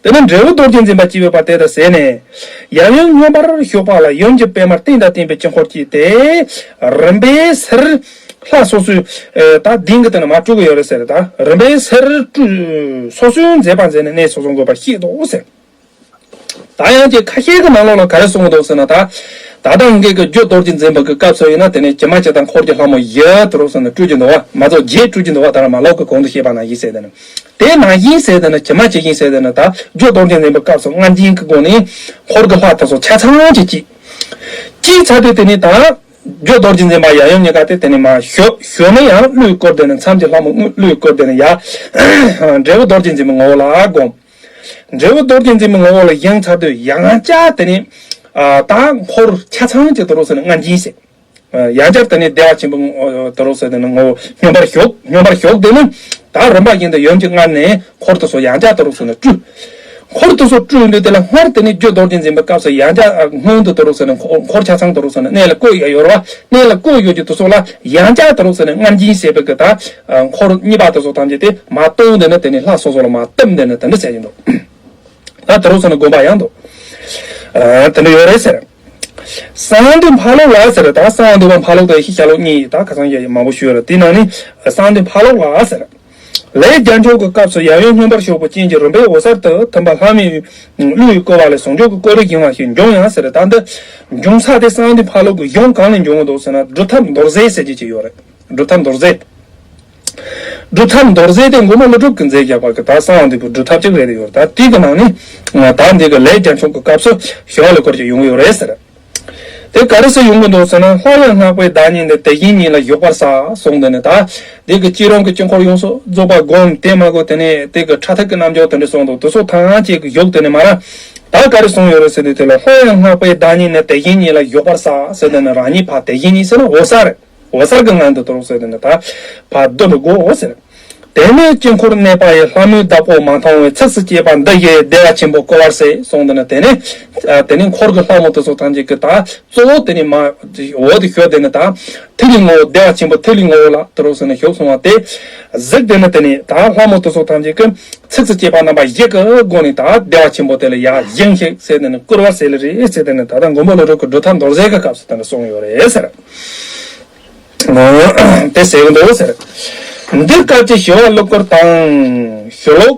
དེ་ནས་འབྲས་བུ་རྡོ་རྗེ་འཛིན་པ་སྐྱེས་པའི་བར་དེ་ལྟར་ཟད་ནས། ཡབ་ཡུམ་སྙོམས་པར་ཞོག་པ་ལ་ཡུམ་གྱི་པད་མར་སྟན་དང་བརྟེན་པའི་དཀྱིལ་འཁོར་གྱི་དེ་རིམ་པས་སེར། ལྷ་སོ་སོའི་ཨེ་ད་གདན་གྱི་དེ་ནས་མ་སྤྲུལ་གྱི་ཡོད་རེད་ཟེར། ད་རིམ་པས་སེར་སྤྲུལ། སོ་སོའི་མཛད་པ་མཛད་ནས་གནས་སོ་སོ་འགོད་པར་བཤད་དོ་ཟེར། ད་ཡང་ཅིག་ཁ་ཤས་ཀྱི་ནང་ལོགས་ལ་ག་རེ་གསུངས་འདུག་ཟེར་ན། ད་ད་ལྟ་ངེད་ཀྱི་རྒྱུ་རྡོ་རྗེ་འཛིན་པ་གི་སྐབས་སུ་ཡིན་ན་དེ་ནས་ཇི་མ་ཇི་ལྟར་འཁོར་གྱི་ལྷ་མོ་བཞི་དེ་རུ་སོང་ནས་སྤྲུལ་གྱི་འདུག་བ། མ་གཏོགས་རྗེས་སྤྲུལ་གྱི་འདུག་བ། ད་ར་མ་ལོག་གི་གོང་དུ་བཤད་པ་ནང་བཞིན་ཟེར། དེ་ནས་དེ་ནང་བཞིན་ཟེར། དེ་ནས་ཇི་མ་ཇི་བཞིན་ཟེར། དེ་ནས་ད་རྒྱུ་རྡོ་རྗེ་འཛིན་པའི་སྐབས་སུ་མངལ་སྦྱིན་གྱི་སྒོ་ནས་འཁོར་གྱི་ལྷ་དེ་ཚོ་ཆ་ཚང་ཅིག་སྐྱེས། སྐྱེས་ཚར་དུས་དེ་ནས་ད་རྒྱུ་རྡོ་རྗེ་འཛིན་པ་ཡབ་ཡུམ་གཉིས་ཀ་དེ་དེ་ནས་མ་ཞོ་ཞོ་ནས་ཡང་ཀླུའི་སྐོར་དེ་ནས་མཚམས་ཀྱི་ལྷ་མོ་ཀླུའི་སྐོར་དེ་ནས་ཡ་འབྲས་བུ་རྡོ་རྗེ་འཛིན་པའི་ངོ་བོ་ལ་བསྒོམ། འབྲས་བུ་རྡོ་རྗེ་འཛིན་པའི་ངོ་བོ་ལ་བཞེངས་ཚར་དུས་ཡང་བསྐྱར་དེ་ནས་ཨ་ད་འཁོར་ཆ་ཚང་གཅིག་ཏུ་རོ་ཟེར་ནས་མངལ་སྦྱིན་ཟེར། ཡང་བསྐྱར་དེ་ནས་བདེ་བ་ཆེན་པོའི་ངོ་དུ་རོ་ཟེར་དེ་ནས་ངོ་བོ་སྙོམས་པར་ཞོག། སྙོམས་པར་ཞོག་དེ་ནི་ད་རིམ་པ་བཞིན་དུ་ཡུམ་གྱི་མངལ་ནས་འཁོར་དུ་སོ་ཡང་བསྐྱར་དུ་རོ་ཟེར་ནས་སྤྲུལ། འཁོར་དུ་སོ་སྤྲུལ་འདུག། དེ་ལ་སྔར་དེ་ནས་རྒྱུ་རྡོ་རྗེ་འཛིན་པའི་སྐབས་སུ་ཡང་བསྐྱར་སྔོན་དུ་དུ་རོ་ཟེར་ནས་འཁོར་ཆ་ཚང་དུ་རོ་ཟེར་ནས་གནས་ལ་བཀོད་ཡོད་རེད་བ། གནས་ལ་བཀོད་ཡོད་ཀྱི་དུ་སོ་ལ་ཡང་བསྐྱར་དུ་རོ་ཟེར་ནས་མངལ་སྦྱིན་ཟེར་བའི་གི་ད་འཁོར་གཉིས་པ་དུ་སོ་ཐམས་ཅད་དེ་མ་གཏོང་དེ་ནི་དེ་ནས་ལྷ་སོ་སོ་ལ་མ་བཏབ་དེ་ནི་དེ་འདྲ་ཟེར་གྱི་འདུག། ད་དེ་རུ་སོང་ནས་དགོངས་པ་ཡང་འདུག། ཨ་དེ་འདྲ་ཡོད་རེད་ཟེར། གསང་འདུས་ཕ་ལོགས་ལ་ཟེར། ད་གསང་འདུས་པ་ཕ་ལོགས་དང་ཡེ་ཤེས་ཤར་ལོགས་གཉིས་ད་ཁ་སང་ཡང་མང་པོ་ཞུས་ཡོད་རེད། དེ་ནང་ནས་གསང་འདུས་ཕ་ལོགས་ལ་ཟེར། ལས་རྒྱ་མཚོ་གི་སྐབས་སུ་ཡབ་ཡུམ་སྙོམས་པར་ཞོག་པའི་རྐྱེན་གྱིས་རིམ་པས་འོད་གསལ་དུ་ཐིམ་པ་ལྷ་མོའི་གླུའི་བསྐོར་བ་ལས་ཟུང་འཇུག་གི་བསྐོར་རིམ་བཞེངས་པ་ཞིག་འབྱུང་ཡང་ཟེར། ད་འདི་འབྱུང་ས་དེ་གསང་འདུས་ཕ་ལོགས་ཀྱི་གཞུང་གང་ལས་འབྱུང་གི་འདུག་ཟེར་ན། སྒྲུབ་ཐབས་མདོར་བསྡུས་ཟེར་གྱི་ཅིག་ཡོད་རེད། སྒྲུབ་ཐབས་མདོར་བསྡུས། སྒྲུབ་ཐབས་མདོར་བསྡུས་དེ་མགོན་པོ་ཀླུ་སྒྲུབ་ཀྱིས་མཛད་བཞག་པ་གི་ད་གསང་བ་འདུས་པའི་སྒྲུབ་ཐབས་ཅིག་རེད་ཡོད། ད་དེ་གི་ནང་ནས་ད་འདི་གི་ལས་རྒྱ་མཚོ་གི་སྐབས་སུ་ཞི་བ་ལྷུག་སྐོར་ཅིག་ཡོང་གི་ཡོད་རེད་ཟེར། དེ་ག་རེ་ཟེར་ཡོང་གི་འདུག་ཟེར་ན། སླར་ཡང་སྔགས་པས་བདག་ཉིད་ནི། དེ་བཞིན་ཉིད་ལ་བཞུགས་པར་གསལ། གསུངས་དེ་ནས་ད་འདི་གི་སྐྱིད་རོང་གི་དཀྱིལ་འཁོར་ཡོངས་སུ་རྫོགས་པ་བསྒོམ། དེ་མ་གོ་དེ་ནས་དེ་གི་ཕྲ་ཐག་གི་རྣམ་འགྱུར་དེ་འདྲ་གསུངས་འདུག། དེ་ཚོ་ཐམས་ཅད་ཀྱི་བཞུགས་དེ་ནས་མ་ར་ད་ག་རེ་གསུངས་ཡོད་རེད་ཟེར་དུས། དེ་ལ་སླར་ཡང་སྔགས་པས་བདག་ཉིད་ནི། དེ་བཞིན་ཉིད་ལ་བཞུགས་པར་གསལ་ཟེར་དེ་ནས་རང་ཉིད་ཕ་དེ་བཞིན་ཉིད་ཟེར་ན་འོད་གསལ་རེད། འོད་གསལ་གྱི་ངང་དུ་དུ་རུ་ཟེར་དེ་ནི་ད་ཕར་སྡོད་དགོས་ཟེར། དེ་ནས་དཀྱིལ་འཁོར་གནས་པ་ཡི། ལྷ་མོའི་བདག་པོ་མ་མཐོང་བས། ཚིགས་སུ་བཅད་པ་འདི་བཞིན་བདེ་བ་ཆེན་པོ་བསྐོར་བར་གསོལ། གསུངས་དེ་ནི་དེ་ནས་དེ་ནས་འཁོར་གྱི་ལྷ་མོ་དེ་ཚོ་ཐམས་ཅད་ཀྱིས་ད་གཙོ་བོ་དེ་ནས་མ་འོག་ཏུ་ཞོག་དེ་ནི་ད་ཐིག་ལེ་ངོ་བོ་བདེ་བ་ཆེན་པོ་ཐིག་ལེ་ངོ་བོ་ལ་དུ་རུ་ཟེར་ནས་ཞོག་གསུངས་པ་དེ་གཟིགས། དེ་ནི་དེ་ནས་ད་ལྷ་མོ་དེ་ཚོ་ཐམས་ཅད་ཀྱིས་ཚིགས་སུ་བཅད་པ་རྣམ་པ་བཞི་གི་སྒོ་ནས་ད་བདེ་བ་ཆེན་པོ་དེ་ལ་ཡར་བཞེངས་ཤིག་ཟེར་དེ་ནི་བསྐུར་བར་གསོལ་ལེ་རེད་ཟེར། དེ་ནི་ད་ལྟ་མགོན་པོ་ཀླུ་སྒྲུབ་ཀྱི་སྒྲུབ་ཐབས་མདོར་བསྡུས་ཀྱི་སྐབས་སུ་དེ་འདྲ་གསུངས་ཡོད་རེད་ཟེར། དེ་ཟེར་གི་འདུག་ཟེར། འདིར་སྐབས་ཀྱི་ཞི་བ་ཀླུ་འཁོར་དང་ཞི་ལྷུག་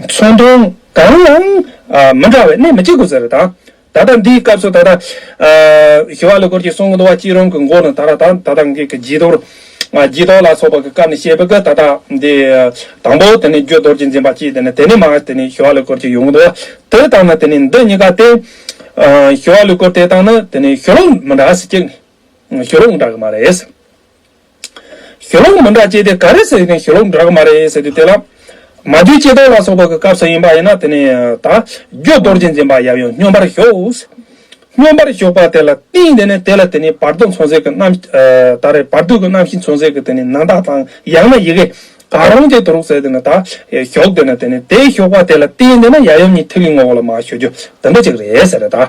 ཚོན་མཐོང་གང་ཡང་མི་འདྲ་བས་གནས་མི་བྱེད་དགོས་ཟེར། ད་ད་ལྟ་འདིའི་སྐབས་སུ་ད་ལྟ་ཞི་བ་ཀླུ་འཁོར་གྱིས་གསུང་གི་འདུག་བ། སྐྱིད་རོང་གི་མགོ་ནས་ད་ལྟ་ད་ད་ལྟ་འགའི་གི་རྗེས་ཐོག་རྗེས་ཐོག་ལ་སོགས་པ་གི་སྐབས་ནས་བཤད་པའི་གི་ད་ལྟ་འདི་དང་པོ་དེ་ནས་རྒྱུ་རྡོ་རྗེ་འཛིན་པ་གཅིག་དེ་ནས་དེ་ནས་མ་དེ་ནས་ཞི་བ་ཀླུ་འཁོར་གྱིས་ཡོང་གི་འདུག་བ། དེ་དང་ནི་དེ་ནས་འདི་གཉིས་ཀ་དེ་ཞི་བ་ཀླུ་འཁོར་དེ་དང་ནི་དེ་ནས་ཞི་ལྷུག་མི་འདྲ་ཟེར་གྱི། ཞི་ལྷུག་འདྲ་གི་མ་རེད། ཞི་ལྷུག་མི་འདྲ་ཅེས་དེ་ག་རེ་ཟེར་ནས་ཞི་ལྷུག་འདྲ་གི་མ་རེད་ཟེར་དུས། དེ་ལ་མ་རྒྱུད་ཆེ་ཐོག་ལ་སོགས་པ་གི་སྐབས་སུ་ཡིན་པ་ཡིན་ན་དེ་ནས་ད་རྒྱུ་རྡོ་རྗེ་འཛིན་པ་ཡབ་ཡུམ་སྙོམས་པར་ཞོག། སྙོམས་པར་ཞོག་པ་དེ་ལ་བརྟེན་དེ་ནས་དེ་ལ་དེ་ནས་བར་དོ་མཚོན་བྱེད་ཀྱི་རྣམ་ད་རེས་བར་དོ་གི་རྣམ་ཤེས་མཚོན་བྱེད་ཀྱི་དེ་ནས་ནམ་ཟླ་དང་ཡང་ན་ཡི་གེ་ གང་རུང་དེ་དུ་རུག་ཟེར་དེ་ན་ད་ཞོག་དེ་ན་དེ་ནི་དེ་ཞོག་པ་དེ་ལ་བརྟེན་དེ་ན་ཡབ་ཡུམ་གཉིས་ཐིག་ལེའི་ངོ་བོ་ལ་མ་ཞོག་རྒྱུ་དེ་འདྲ་ཅིག་རེད་ཟེར་རེད་ད།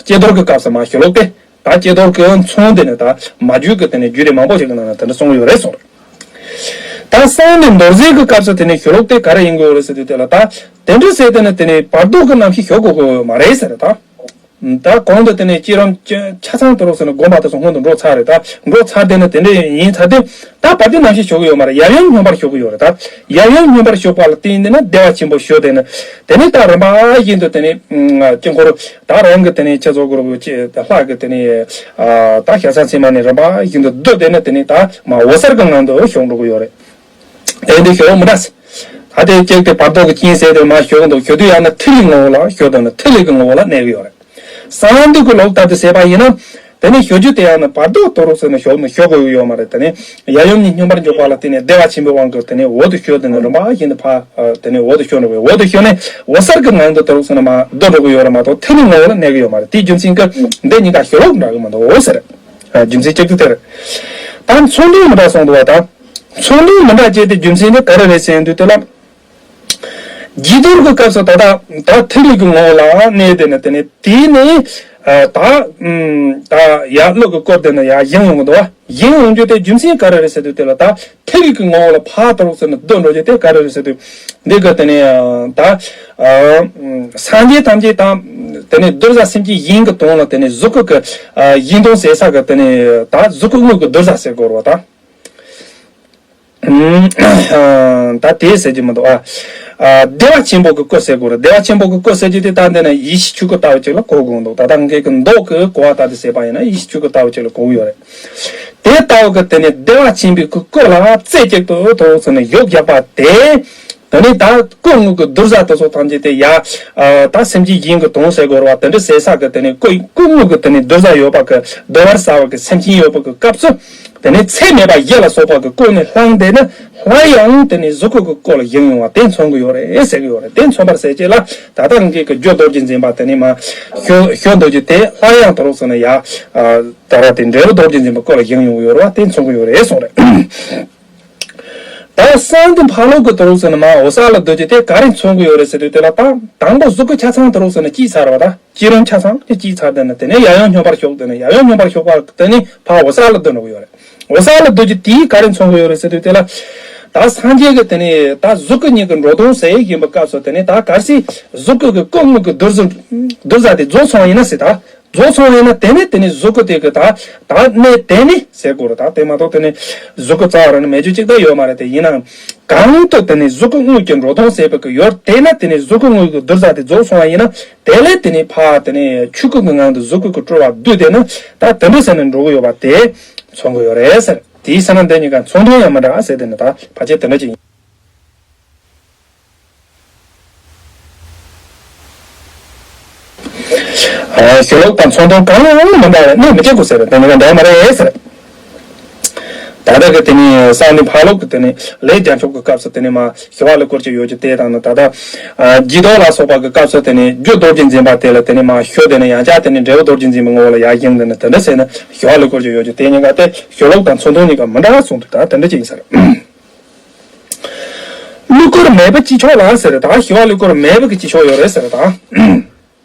ཀྱེ་རྡོར་གྱི་སྐབས་སུ་མ་ཞོག་ལོག་སྟེ། ད་ཀྱེ་རྡོར་གྱི་མཚུངས་དེ་ནི་ད་མ་རྒྱུད་ཀྱི་དེ་ནི་རྒྱུད་སྡེ་མང་པོ་ཞིག་གི་ནང་ན་དེ་འདྲ་གསུངས་ཡོད་རེད་གསུངས་རེད། ད་གསང་འདུས་མདོར་བསྡུས་ཀྱི་སྐབས་སུ་དེ་ནི་ཞོག་ལོག་སྟེ་ག་རེ་ཡིན་དགོས་རེད་ཟེར་དུས་དེ་ལ་ད་དེ་འདྲ་ཟེར་དེ་ནི་དེ་ནི་བར་དོ་གི་རྣམ་ཤེས་ཞོག་དགོས་ཀྱི་ཡོད་མ་རེད་ཟེར་རེད་ད། ད་གོང་དུ་དེ་ནས་སྐྱེ་རམ་ཆ་ཚང་དུ་རོགས་ཟེར་ན་དགོངས་པ་དེ་ཚོ་སྔོན་དུ་འགྲོ་ཚར་རེད་ད། འགྲོ་ཚར་དེ་ནས་དེ་འདྲ་ཡིན་ཚར་དེ་ད་བར་དོའི་རྣམ་ཤེས་ཞོག་གི་ཡོད་མ་རེད། ཡབ་ཡུམ་སྙོམས་པར་ཞོག་གི་ཡོད་རེད་ད། ཡབ་ཡུམ་སྙོམས་པར་ཞོག་པ་ལ་བརྟེན་དེ་ནས་བདེ་བ་ཆེན་པོ་ཞོག་དེ་ནས་དེ་ནས་ད་རིམ་པ་བཞིན་དུ་དེ་ནས་དཀྱིལ་འཁོར་ད་རང་གི་དེ་ནས་ཁྱེད་ཚོ་གུ་རུ་ལྷ་གི་དེ་ནས་ད་ཞལ་ས་མཚན་མ་ནས་རིམ་པ་བཞིན་དུ་བསྡུ་དེ་ནས་དེ་ནས་ད་མ་འོད་གསལ་གྱི་ངང་དུ་ཞོག་འགྲོ་གི་ཡོད་རེད། དེ་འདི་ཞོག་མི་འདྲ། ད་དེ་གཅིག་དེ་བར་དོ་གི་རྐྱེན་ཟེར་དེ་མ་ཞོག་འདུག་ཞོག་དུས་ཡང་ན་ཐིག་ལེའི་ངོ་བོ་ལ་ཞོག་དང་ན་ཐིག་ལེ་གི་ངོ་བོ་ལ་གནས་ཀྱི་ཡོད་རེད། གསང་འདུས་ཀྱི་ལོག་ལྟ་དུ་ཟེར་བ་ཡིན་ན། དེ་ནས་ཞོག་རྒྱུ་དེ་ཡང་ན་བར་དོ་དོ་རུག་ཟེར་ན་ཞོག་ན་ཞོག་གི་ཡོད་མ་རེད། དེ་ནས་ཡབ་ཡུམ་གཉིས་སྙོམས་པར་འཇུག་པ་ལ་བརྟེན་ནས་བདེ་བ་ཆེན་པོའི་དབང་གིས་དེ་ནས་འོད་དུ་ཞོག་དེ་ནས་རིམ་པ་བཞིན་དུ་ཕར་དེ་ནས་འོད་དུ་ཞོག་འགྲོ་བའི་འོད་དུ་ཞོག་ནས་འོད་གསལ་གྱི་ངང་དུ་དོ་རུག་ཟེར་ན་མ་བསྡུ་འགྲོ་གི་ཡོད་རེད་མ་གཏོགས་ཐིག་ལེའི་ངོ་བོ་ལ་གནས་ཀྱི་ཡོད་མ་རེད། དེའི་རྒྱུ་མཚན་གྱིས་འདི་གཉིས་ཀ་ཞོག་ལོག་འདྲ་གི་མི་འདུག་ཟེར། རྒྱུ་མཚན་གཅིག་དེ་དེ་རེད། ད་མཚུངས་ལྡན་མི་འདྲ་གསུངས་འདུག་བ་དང་། མཚུངས་ལྡན་མི་འདྲ་བྱེད་དེ་རྒྱུ་མཚན་དེ་ག་རེ་རེད་ཟེར་དུས་དེ་ལ། རྒྱས་གཏོར་གྱི་སྐབས་སུ་ད་ལྟ་ད་ཐིག་ལེ་གི་ངོ་བོ་ལ་གནས་དེ་ནི་དེ་ནི་དེ་ནི་ད་ད་ཡར་ཀླུ་གི་སྐོར་དེ་ནི་ཡར་བཞེངས་ཡོང་གི་འདུག་བ། བཞེངས་ཡོང་རྒྱུ་དེ་རྒྱུ་མཚན་ག་རེ་རེད་ཟེར་དུས་དེ་ལ་ད་ཐིག་ལེ་གི་ངོ་བོ་ལ་ཕར་དོ་རུག་ཟེར་ནས་བསྡུ་འགྲོ་རྒྱུ་དེ་ག་རེ་རེད་ཟེར་དུས། འདི་གི་དེ་ནི་ད་སངས་རྒྱས་ཐམས་ཅད་དང་དེ་ནི་གདུལ་བྱ་སེམས་ཅན་གཞན་གྱི་དོན་ལ་དེ་ནི་གཟུགས་སྐུ་གི་སྦྱིན་གཏོང་ཟེར་ས་གི་དེ་ནི་ད་གཟུགས་སྐུ་དངོས་ཀྱི་གདུལ་བྱ་ཟེར་དགོས་རེད་བ་ད། ད་དེ་ཟེར་གྱི་མི་འདུག་ཨ། ཨ། བདེ་བ་ཆེན་པོ་གི་སྐུ་ཟེར་དགོས་རེད། བདེ་བ་ཆེན་པོ་གི་སྐུ་ཟེར་གྱི་དེ་ད་འདི་ན་ཡེ་ཤེས་ཆོས་སྐུ་ལྟ་བུ་ཅིག་ལ་གོ་དགོས་འདུག་ད་ལྟ་ངེད་ཀྱི་མདོ་གི་གོ་བ་ལྟ་དུས་ཟེར་བ་ཡིན་ན་ཡེ་ཤེས་ཆོས་སྐུ་ལྟ་བུ་ཅིག་ལ་གོ་གི་ཡོད་རེད། དེ་ལྟ་བུ་གི་དེ་ནི་བདེ་བ་ཆེན་པོའི་གི་སྐུ་ལ་རྩེ་གཅིག་ཏུ་དོ་ཟེར་ནས་ཡོག་བརྒྱབ་པ་དེ། དེ་ནི་ད་སྐུ་དངོས་ཀྱི་གདུལ་བྱ་དེ་ཚོ་ཐམས་ཅད་དེ་ཡ། ད་སེམས་ཅན་གཞན་གྱི་དོན་ཟེར་དགོས་རེད་བ། དེ་འདྲ་ཟེར་ས་གི་དེ་ནི་སྐུ་སྐུ་དངོས་ཀྱི་དེ་ནི་གདུལ་བྱ་ཡོད་པ་གི་གདུལ་བར་བྱ་བ་གི་སེམས་ཅན་ཡོད་པ་གི་སྐབས་སུ། དེ་ནས་ཚད་མེད་པ་བཞི་ལ་སོགས་པ་གི་སྐུ་ནི་བླངས་ཏེ་ནི་སླར་ཡང་དེ་ནས་གཟུགས་སྐུ་གི་སྐུ་ལ་བཞེངས་ཡོང་བ་དེ་མཚོན་གྱི་ཡོད་རེད་ཟེར་གྱི་ཡོད་རེད། དེ་མཚོན་པར་ཟེར་ཅེས་ལ་ད་ལྟ་ངེད་ཀྱི་རྒྱུ་རྡོ་རྗེ་འཛིན་པ་དེ་ནས་མ་ཞོ་ཞོ་འདོད་ཀྱི་དེ་སླར་ཡང་དོ་རུག་ཟེར་ན་ཡ། ད་ར་དེ་འབྲས་བུ་རྡོ་རྗེ་འཛིན་པའི་སྐུ་ལ་བཞེངས་ཡོང་གི་ཡོད་རེད་བ། དེ་མཚོན་གྱི་ཡོད་རེད་གསུངས་རེད། ད་གསང་འདུས་ཕ་ལོག་གི་དོ་རུག་ཟེར་ན་མ་འོད་གསལ་ལ་འདོད་ཀྱི་དེ་ག་རེ་མཚོན་གྱི་ཡོད་རེད་ཟེར་དུས་དེ་ལ་ད་དང་པོ་གཟུགས་སྐུ་ཆ་ཚང་དོ་རུག་ཟེར་ན་སྐྱེས་ཚར་བ་ད། སྐྱེས་རིམ་ཆ་ཚང་དེ་སྐྱེས་ཚར་དེ་ནི་དེ་ནས་ཡབ་ཡུམ་སྙོམས་པར་ཞོག་དེ་ནི་ཡབ་ཡུམ་སྙོམས་པར་ཞོག་པ་དེ་ནི་ཕ་འོད་གསལ་ལ་འདོད་འགྲོ་གི་ཡོད་རེད། འོད་གསལ་ལ་འདོད་ཀྱི་དེས་ག་རེ་མཚོན་གྱི་ཡོད་རེད་ཟེར་དུས་དེ་ལ། ད་སངས་རྒྱས་ཀྱི་དེ་ནི་ད་གཟུགས་སྐུ་གཉིས་ཀྱི་འགྲོ་དོན་ཟེར་ཡིན་པའི་སྐབས་སུ་དེ་ནི་ད་གལ་སྲིད་གཟུགས་སྐུ་གི་སྐུ་དངོས་ཀྱི་གདུལ་བྱ་གདུལ་བྱ་དེ་རྫོགས་སོང་བ་ཡིན་ན་ཟེར་ད། རྫོགས་སོང་བ་ཡིན་ན་དེ་ནི་དེ་ནི་གཟུགས་སྐུ་དེ་གི་ད་ད་གནས་དེ་ནི་ཟེར་དགོས་རེད། ད་དེ་མ་གཏོགས་དེ་ནི་གཟུགས་སྐུ་རྩ་བ་རང་ནི་མེད་རྒྱུ་གཅིག་ད་ཡོད་མ་རེད། དེ་ཡིན་ནའང་གང་དུ་དེ་ནི་གཟུགས་སྐུ་དངོས་ཀྱི་འགྲོ་དོན་ཟེར་བའི་གི་ཡོད་དེ་ན་དེ་ནི་གཟུགས་སྐུ་དངོས་ཀྱི་གདུལ་བྱ་དེ་རྫོགས་སོང་བ་ཡིན་ན་དེ་ལས་དེ་ནི་ཕ་དེ་ནི་ཆོས་སྐུ་གི་ངང་དུ་གཟུགས་སྐུ་གི་སྤྲུལ་བ་བསྡུས་དེ་ནི་ད་དེ་འདྲ་ཟེར་ནས་འགྲོ་གི་ཡོད་པ་དེ་མཚོན་གི་ཡོད་རེད་ཟེར། དེའི་ས་ན་འདི་གཉིས་ཀ་མཚུངས་ལྡན་ཡང་མི་འདྲ་ཟེར་དེ་ནི་ད་ཕལ་ཆེར་དེ་འདྲ་ཅིག་ཡིན། ཞོག་ལོག་དང་མཚུངས་ལྡན་གང་ཡང་མི་འདྲ་བས་གནས་མི་བྱེད་དགོས་ཟེར། དེ་ནི་འདྲ་མ་རེད་ཟེར། ད་ལྟ་གི་དེ་ནི་གསང་འདུས་ཕ་ལོག་གི་དེ་ནི་ལས་རྒྱ་མཆོག་གི་སྐབས་སུ་དེ་ནི་མ་ཞི་བ་ལྷུན་སྐོར་གྱི་ཡོད་ཀྱི་དེ་དང་ནི་ད་ལྟ་རྒྱས་གཏོར་ལ་སོགས་པ་གི་སྐབས་སུ་དེ་ནི་རྒྱུ་རྡོ་རྗེ་འཛིན་པ་དེ་ལ་དེ་ནི་མ་ཞོག་དེ་ནི་ཡང་བསྐྱར་དེ་ནི་འབྲས་བུ་རྡོ་རྗེ་འཛིན་པའི་ངོ་བོ་ལ་ཡར་བཞེངས་དེ་ནི་དེ་འདྲ་ཟེར་ན་ཞི་བ་ལྷུན་སྐོར་གྱི་ཡོད་ཀྱི་དེ་གཉིས་ཀ་དེ་ཞོག་ལོག་དང་མཚུངས་ལྡན་གཉིས་ཀ་མི་འདྲ་གསུངས་འདུག་ད་དེ་འདྲ་ཅིག་ཡིན་ཟེར། ཀླུ་འཁོར་མེད་པའི་དཀྱིལ་ཆོག་ལ་ཟེར། ད་ཞི་བ་ཀླུ་འཁོར་མེད་པའི་དཀྱིལ་ཆོག་ཡོད་རེད་ཟེར། ད་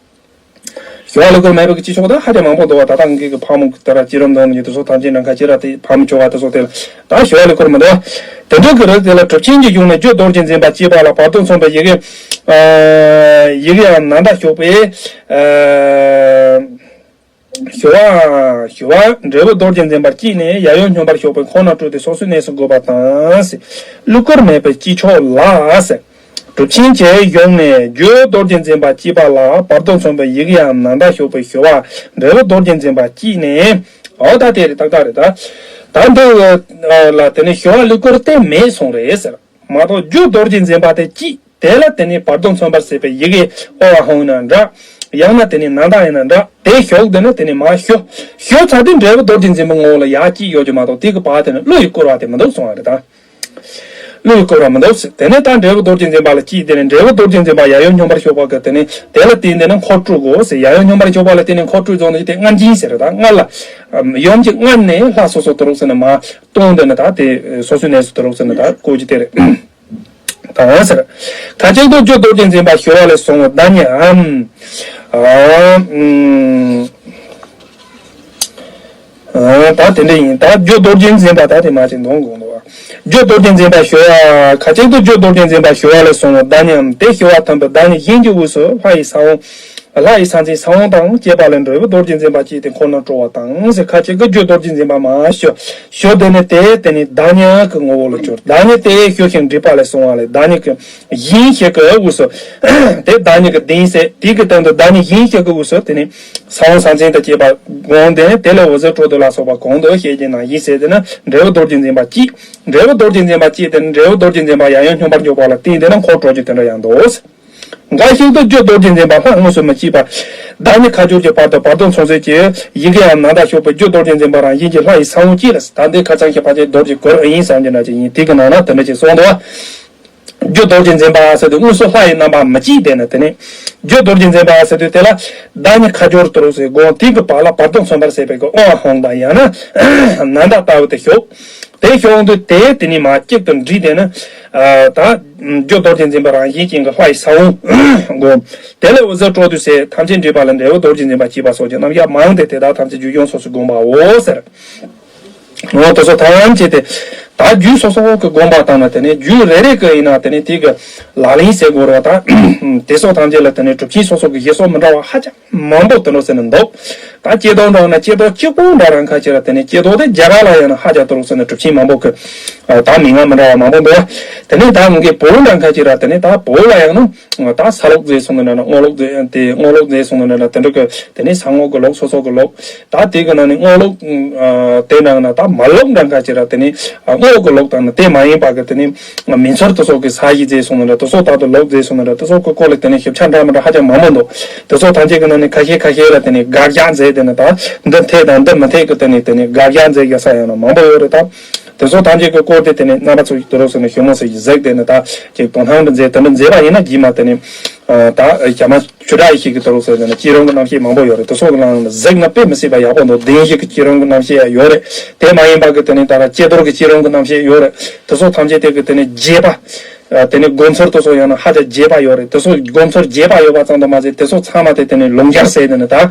ཞི་བ་ཀླུ་འཁོར་མེད་པའི་དཀྱིལ་ཆོག་ད་ཧ་ཅང་མང་པོ་འདུག་བ། ད་ལྟ་ངེད་ཀྱི་ཕག་མོ་དེ་ར་སྐྱེ་རབས་འདོན་ཡོད་དེ་ཚོ་ཐམས་ཅད་ནང་ཁ་ཅི་ར་དེ་ཕག་མོ་ཆོག་བ་དེ་ཚོ་དེ་ལ་ད་ཞི་བ་ཀླུ་འཁོར་མི་འདུག་བ། དེ་འདྲ་གི་རིགས་དེ་ལ་གྲུབ་ཆེན་གྱི་གཞུང་ནས་རྒྱུ་རྡོ་རྗེ་འཛིན་པ་གཅིག་པ་ལ་བར་དོ་མཚོན་པའི་ཡི་གེ་ཡི་གེ་ཡང་ནཱ་ད་ཞོག་པའི། ཞི་བ་ཞི་བ་འབྲས་བུ་རྡོ་རྗེ་འཛིན་པ་གཅིག་ནས་ཡབ་ཡུམ་སྙོམས་པར་ཞོག་པའི་ཁོང་ན་སྤྲུལ་ཏེ་སོ་སོའི་གནས་སུ་འགོད་པ་དང་། ཀླུ་འཁོར་མེད་པའི་དཀྱིལ་ཆོག་ལ། གྲུབ་ཆེན་གྱི་གཞུང་ནས་རྒྱུ་རྡོ་རྗེ་འཛིན་པ་གཅིག་པ་ལ་བར་དོ་མཚོན་པའི་ཡི་གེ་ཡང་ནཱ་ད་ཞོག་པའི་ཞི་བ་འབྲས་བུ་རྡོ་རྗེ་འཛིན་པ་གཅིག་ནས། འོ་ད་དེ་རེད། ཏག་ཏག་རེད་ད། ད་འདི་ལ་དེ་ནས་ཞི་བ་ཀླུ་འཁོར་དེ་མེད་སོང་རེད་ཟེར། མ་གཏོགས་རྒྱུ་རྡོ་རྗེ་འཛིན་པ་དེ་གཅིག་དེ་ལ་དེ་ནི་བར་དོ་མཚོན་པར་བྱེད་པའི་ཡི་གེ་ཨོ་བ་ཧོ་ཡིན་ན་འདྲ། ཡང་ན་དེ་ནི་ནཱ་ད་ཡིན་ན་འདྲ། དེ་ཞོག་དེ་ནི་དེ་ནི་མ་ཞོ། ཞོ་ཚ་དེ་འབྲས་བུ་རྡོ་རྗེ་འཛིན་པའི་ངོ་བོ་ལ་ཡ་གཅིག་ཡོད་ཀྱི་མ་གཏོགས་དེ་གི་བ་དེ་ནི་ཀླུ་ཡིས་བསྐོར་བ་དེ་མི་འདུག་གསུང་བ་རེད་ད། བློས་བཀོད་ར་མི་འདུག་ཟེར། དེ་ནས་ད་འབྲས་བུ་རྡོ་རྗེ་འཛིན་པ་ལ་སྐྱེས། དེ་ནས་འབྲས་བུ་རྡོ་རྗེ་འཛིན་པ་ཡབ་ཡུམ་སྙོམས་པར་ཞོག་པ་གི་དེ་ནས་དེ་ལ་བརྟེན་དེ་ནས་འཁོར་དྲུག་གོ་ཟེར། ཡབ་ཡུམ་སྙོམས་པར་ཞོག་པ་ལ་བརྟེན་ནས་འཁོར་དྲུག་རྫོགས་ནས་དེ་མངལ་སྦྱིན་ཟེར། ད་མངལ་ལ་ཡུམ་གྱི་མངལ་ནས་ལྷ་སོ་སོ་དུ་རུག་ཟེར་ནས་མ་སྟོང་དེ་ནས་ད་དེ་སོ་སོའི་གནས་སུ་དུ་རུག་ཟེར་ནས་ད་བཀོད་ཀྱི་དེ་རེད། དང་ཟེར། ཁ་ཅིག་ཏུ་རྒྱུ་རྡོ་རྗེ་འཛིན་པ་ཞུ་བ་ལས་གསུངས་པ་ད་ཉམ། ཨ། ཨ། ད་དེ་འདྲ་ཡིན། ད་རྒྱུ་རྡོ་རྗེ་འཛིན་པ་ད་དེ་མ་ཅིག་འདོན་དགོས་འདུག་བ། རྒྱུ་རྡོ་རྗེ་འཛིན་པ་ཞུ་བ། ཁ་ཅིག་ཏུ་རྒྱུ་རྡོ་རྗེ་འཛིན་པ་ཞུ་བ་ལས་གསུངས་པ་ད་ཉམ། དེ་ཞུ་བ་ཐམ་པ་ད་ཉི་གཞན་གྱི་དབུས་སུ་ལྷ་ཡི་ས་བོན། ལྷ་ཡི་ས་འཛིན་ས་བོན་དང་བཅས་པ་ལས་འབྲས་བུ་རྡོ་རྗེ་འཛིན་པ་སྐྱེས་ཏེ་འཁོར་རྣམས་སྤྲོ་བ་དང་ཟེར། ཁ་ཅིག་གི་རྒྱུ་རྡོ་རྗེ་འཛིན་པ་མ་ཞུ། ཞུ་དེ་ནི་དེ་དེ་ནི་ད་ཉི་གི་ངོ་བོ་ལ་གྱུར། ད་ཉི་དེ་ཞུ་ཞིང་འདྲིས་པ་ལས་གསུངས་པ་ལས་ད་ཉི་གི་གཞན་ཞིག་གི་དབུས་སུ། དེ་ད་ཉི་གི་གདིང་ཟེར། དེ་གི་སྟེང་དུ་ད་ཉི་གཞན་ཞིག་གི་དབུས་སུ་དེ་ནི་ས་བོན་ས་འཛིན་དང་བཅས་པ་བསྒོམས་ཏེ་དེ་ལས་འོད་ཟེར་འཕྲོ་འདུ་ལ་སོགས་པ་གང་དུ་བཤད་ཀྱི་ནང་བཞིན་ཟེར་དེ་ན་འབྲས་བུ་རྡོ་རྗེ་འཛིན་པ་སྐྱེས། འབྲས་བུ་རྡོ་རྗེ་འཛིན་པ་སྐྱེས་ཏེ་འབྲས་བུ་རྡོ་རྗེ་འཛིན་པ་ཡང་ཡང་སྙོམས་པར་འཇུག་པ་ལ་བརྟེན་དེ་ན་འཁོར་གྲོལ་གྱི་དོན་དུ་ཡང་འདུག། འགའ་ཞིག་ཏུ་རྒྱུ་རྡོ་རྗེ་འཛིན་པ་ལྷ་དངོས་སུ་མི་སྐྱེ་བར་ད་ཉི་ཁ་སྦྱོར་གྱི་བར་དུ་བར་དོ་མཚུངས་ཟེར་གྱི་ཡི་གེ་ཡང་ནང་དང་ཤོག་པའི་རྒྱུ་རྡོ་རྗེ་འཛིན་པ་རང་བཞིན་གྱི་ལྷ་ཡི་ས་བོན་གཅིག་ལ་ད་འདི་ཁ་ཚང་ཞིག་ཕལ་ཆེར་རྡོ་རྗེ་གུར་ཨིན་བསམ་གྱི་ན་ཅིག་ཡིན། དེ་གི་ནང་ན་དེ་འདྲ་ཅིག་གསུངས་འདུག། རྒྱུ་རྡོ་རྗེ་འཛིན་པ་ཟེར་དུས་དངོས་སུ་ལྷ་ཡི་རྣམ་པ་མི་གཅིག་དེ་ནི་དེ་ནི་རྒྱུ་རྡོ་རྗེ་འཛིན་པ་ཟེར་དུས་དེ་ལ་ད་ཉི་ཁ་སྦྱོར་དུ་རུ་ཟེར་དགོངས་དེ་གི་བར་ལ་བར་དོ་མཚོན་པར་ཟེར་བའི་གི་དབང་ཧོང་དང་ཡང་ན་ནན་ད་ལྟ་བུ་དེ་ཤོག། དེ་ཤོག་འདུག་དེ་དེ་ནི་མ་གཅིག་ཏུ་འདྲིས་དེ་ནི་ད། རྒྱུ་རྡོ་རྗེ་འཛིན་པ་རང་བཞིན་ཅན་གྱི་ལྷ་ཡི་ས་བོན་བསྒོམ། དེ་ལས་འོད་ཟེར་འཕྲོ་འདུ་ཟེར་ཐམས་ཅད་འདྲེས་པ་ལ་འབྲས་བུ་རྡོ་རྗེ་འཛིན་པ་སྐྱེས་པ་སོགས་ཀྱི་རྣམ་གཞག་མང་སྟེ་དེ་དག་ཐམས་ཅད་རྒྱུ་སྐྱོང་སོགས་སུ་བསྒོམ་པའོ་ཟེར། འོ་དེ་སོགས་ཐམས་ཅད་དེ་ད་རྒྱུ་སོ་སོ་གི་བསྒོམ་པ་དང་ན་དེ་ནས་རྒྱུ་རེ་རེ་གི་ཡིན་ན་དེ་ནས་དེ་གི་ལག་ལེན་ཟེར་དགོས་རེད་བ། ད་དེ་སོགས་ཐམས་ཅད་ལ་དེ་ནས་གྲུབ་ཆེན་སོ་སོ་གི་བཞེད་སྲོལ་མི་འདྲ་བ་ཧ་ཅང་མང་པོ་དེ་འདྲ་ཟེར་ནས་འདུག། ད་སྐྱེ་རྡོར་འདྲ་ན་སྐྱེ་རྡོར་གཅིག་པུ་འདྲ་རང་ཁ་ཅིག་ལ་དེ་ནས་སྐྱེ་རྡོར་དེ་རྒྱ་གར་ལ་ཡང་ན་ཧ་ཅང་དེ་འདྲ་ཟེར་ནས་གྲུབ་ཆེན་མང་པོ་གི་ད་མིང་ང་མི་འདྲ་བ་མང་པོ་འདུག། དེ་ནས་ད་ངུ་གི་བོད་འདྲ་ཁ་ཅིག་ལ་དེ་ནས་ད་བོད་ལ་ཡང་ན་ད་ས་སློབ་ཟེར་སོང་ནས་ན་རྔོག་སློབ་ཟེར་དེ་རྔོག་སློབ་ཟེར་སོང་ནས་ན་དེ་འདྲ་གི་དེ་ནས་ས་རྔོག་གི་ལུགས་སོ་སོ་གི་ལུགས། ད་དེ་གི་ནང་ནས་རྔོག་ལུགས་དེ་ནང་ན་ད་མར་ལུགས་འདྲ་ཁ་ཅིག་ལ་དེ་ནས་རྔོག་གི་ལུགས་དང་ན་དེ་མ་ཡིན་པ་གི་དེ་ནས། མིང་ཚོར་དེ་སོགས་ཀྱི་ས་གཞི་མཛད་སོང་ན་འདྲ། དེ་སོགས་ད་དུ་ལོག་མཛད་སོང་ན་འདྲ། དེ་སོགས་ཀྱི་སྐོར་ལ་དེ་ནས་ཞིབ་ཆ་འདྲ་མི་འདྲ་ཧ་ཅང་མང་པོ་འདུག། དེ་སོགས་ཐམས་ཅད་ཀྱི་ནང་ནས་ཁ་ཤས་ཁ་ཤས་ལ་དེ་ནས་དགག་རྒྱག་མཛད་དེ་ནས་ད་འདི་འཐད་དང་འདི་མི་འཐད་ཀྱི་དེ་ནས་དེ་ནས་དགག་རྒྱག་མཛད་ཡོད་ས་ཡང་ན་མང་པོ་ཡོད་རེད་ད། དེ་སོགས་ཐམས་ཅད་ཀྱི་སྐོར་དེ་དེ་ནས་རྣམ་པ་ཚོ་ཡི་དུ་རོགས་སུ་ནས་ཞུ་མོ་སུ་ཡིས་གཟིགས་དེ་ནས་ད་ཅིག་དོ་སྣང་དུ་མཛད་དེ་འདྲ་མཛད་པ་ཡིན་ན་རྗེས་མ་དེ་ནས་ད་ཞྭ་དམར། ཆུ་བྲག་ཡེ་ཤེས་ཀྱི་དུ་རུ་ཟེར་ནས་སྐྱེ་རུང་གི་རྣམ་ཤེས་མང་པོ་ཡོད་རེད། དེ་སོགས་ཀྱི་ནང་ལ་གཟིགས་ན་དཔེ་མི་སྲིད་པ་ཡག་པོ་འདུག། བདེན་བཞི་གི་སྐྱེ་རུང་གི་རྣམ་ཤེས་ཡང་ཡོད་རེད། དེ་མ་ཡིན་པ་གི་དེ་ནས་ད་ར་སྐྱེ་རྡོར་གི་སྐྱེ་རུང་གི་རྣམ་ཤེས་ཡོད་རེད། དེ་སོགས་ཐམས་ཅད་དེ་གི་དེ་ནས་རྒྱས་པ། དེ་ནས་སྒོམ་ཚུལ་དེ་སོགས་ཡང་ན་ཧ་ཅང་རྒྱས་པ་ཡོད་རེད། དེ་སོགས་སྒོམ་ཚུལ་རྒྱས་པ་ཡོད་པ་ཙམ་དུ་མ་ཟད་དེ་སོགས་ཚང་མ་དེ་དེ་ནས་ལུང་སྦྱར་ཟེར་དེ་ནས་ད།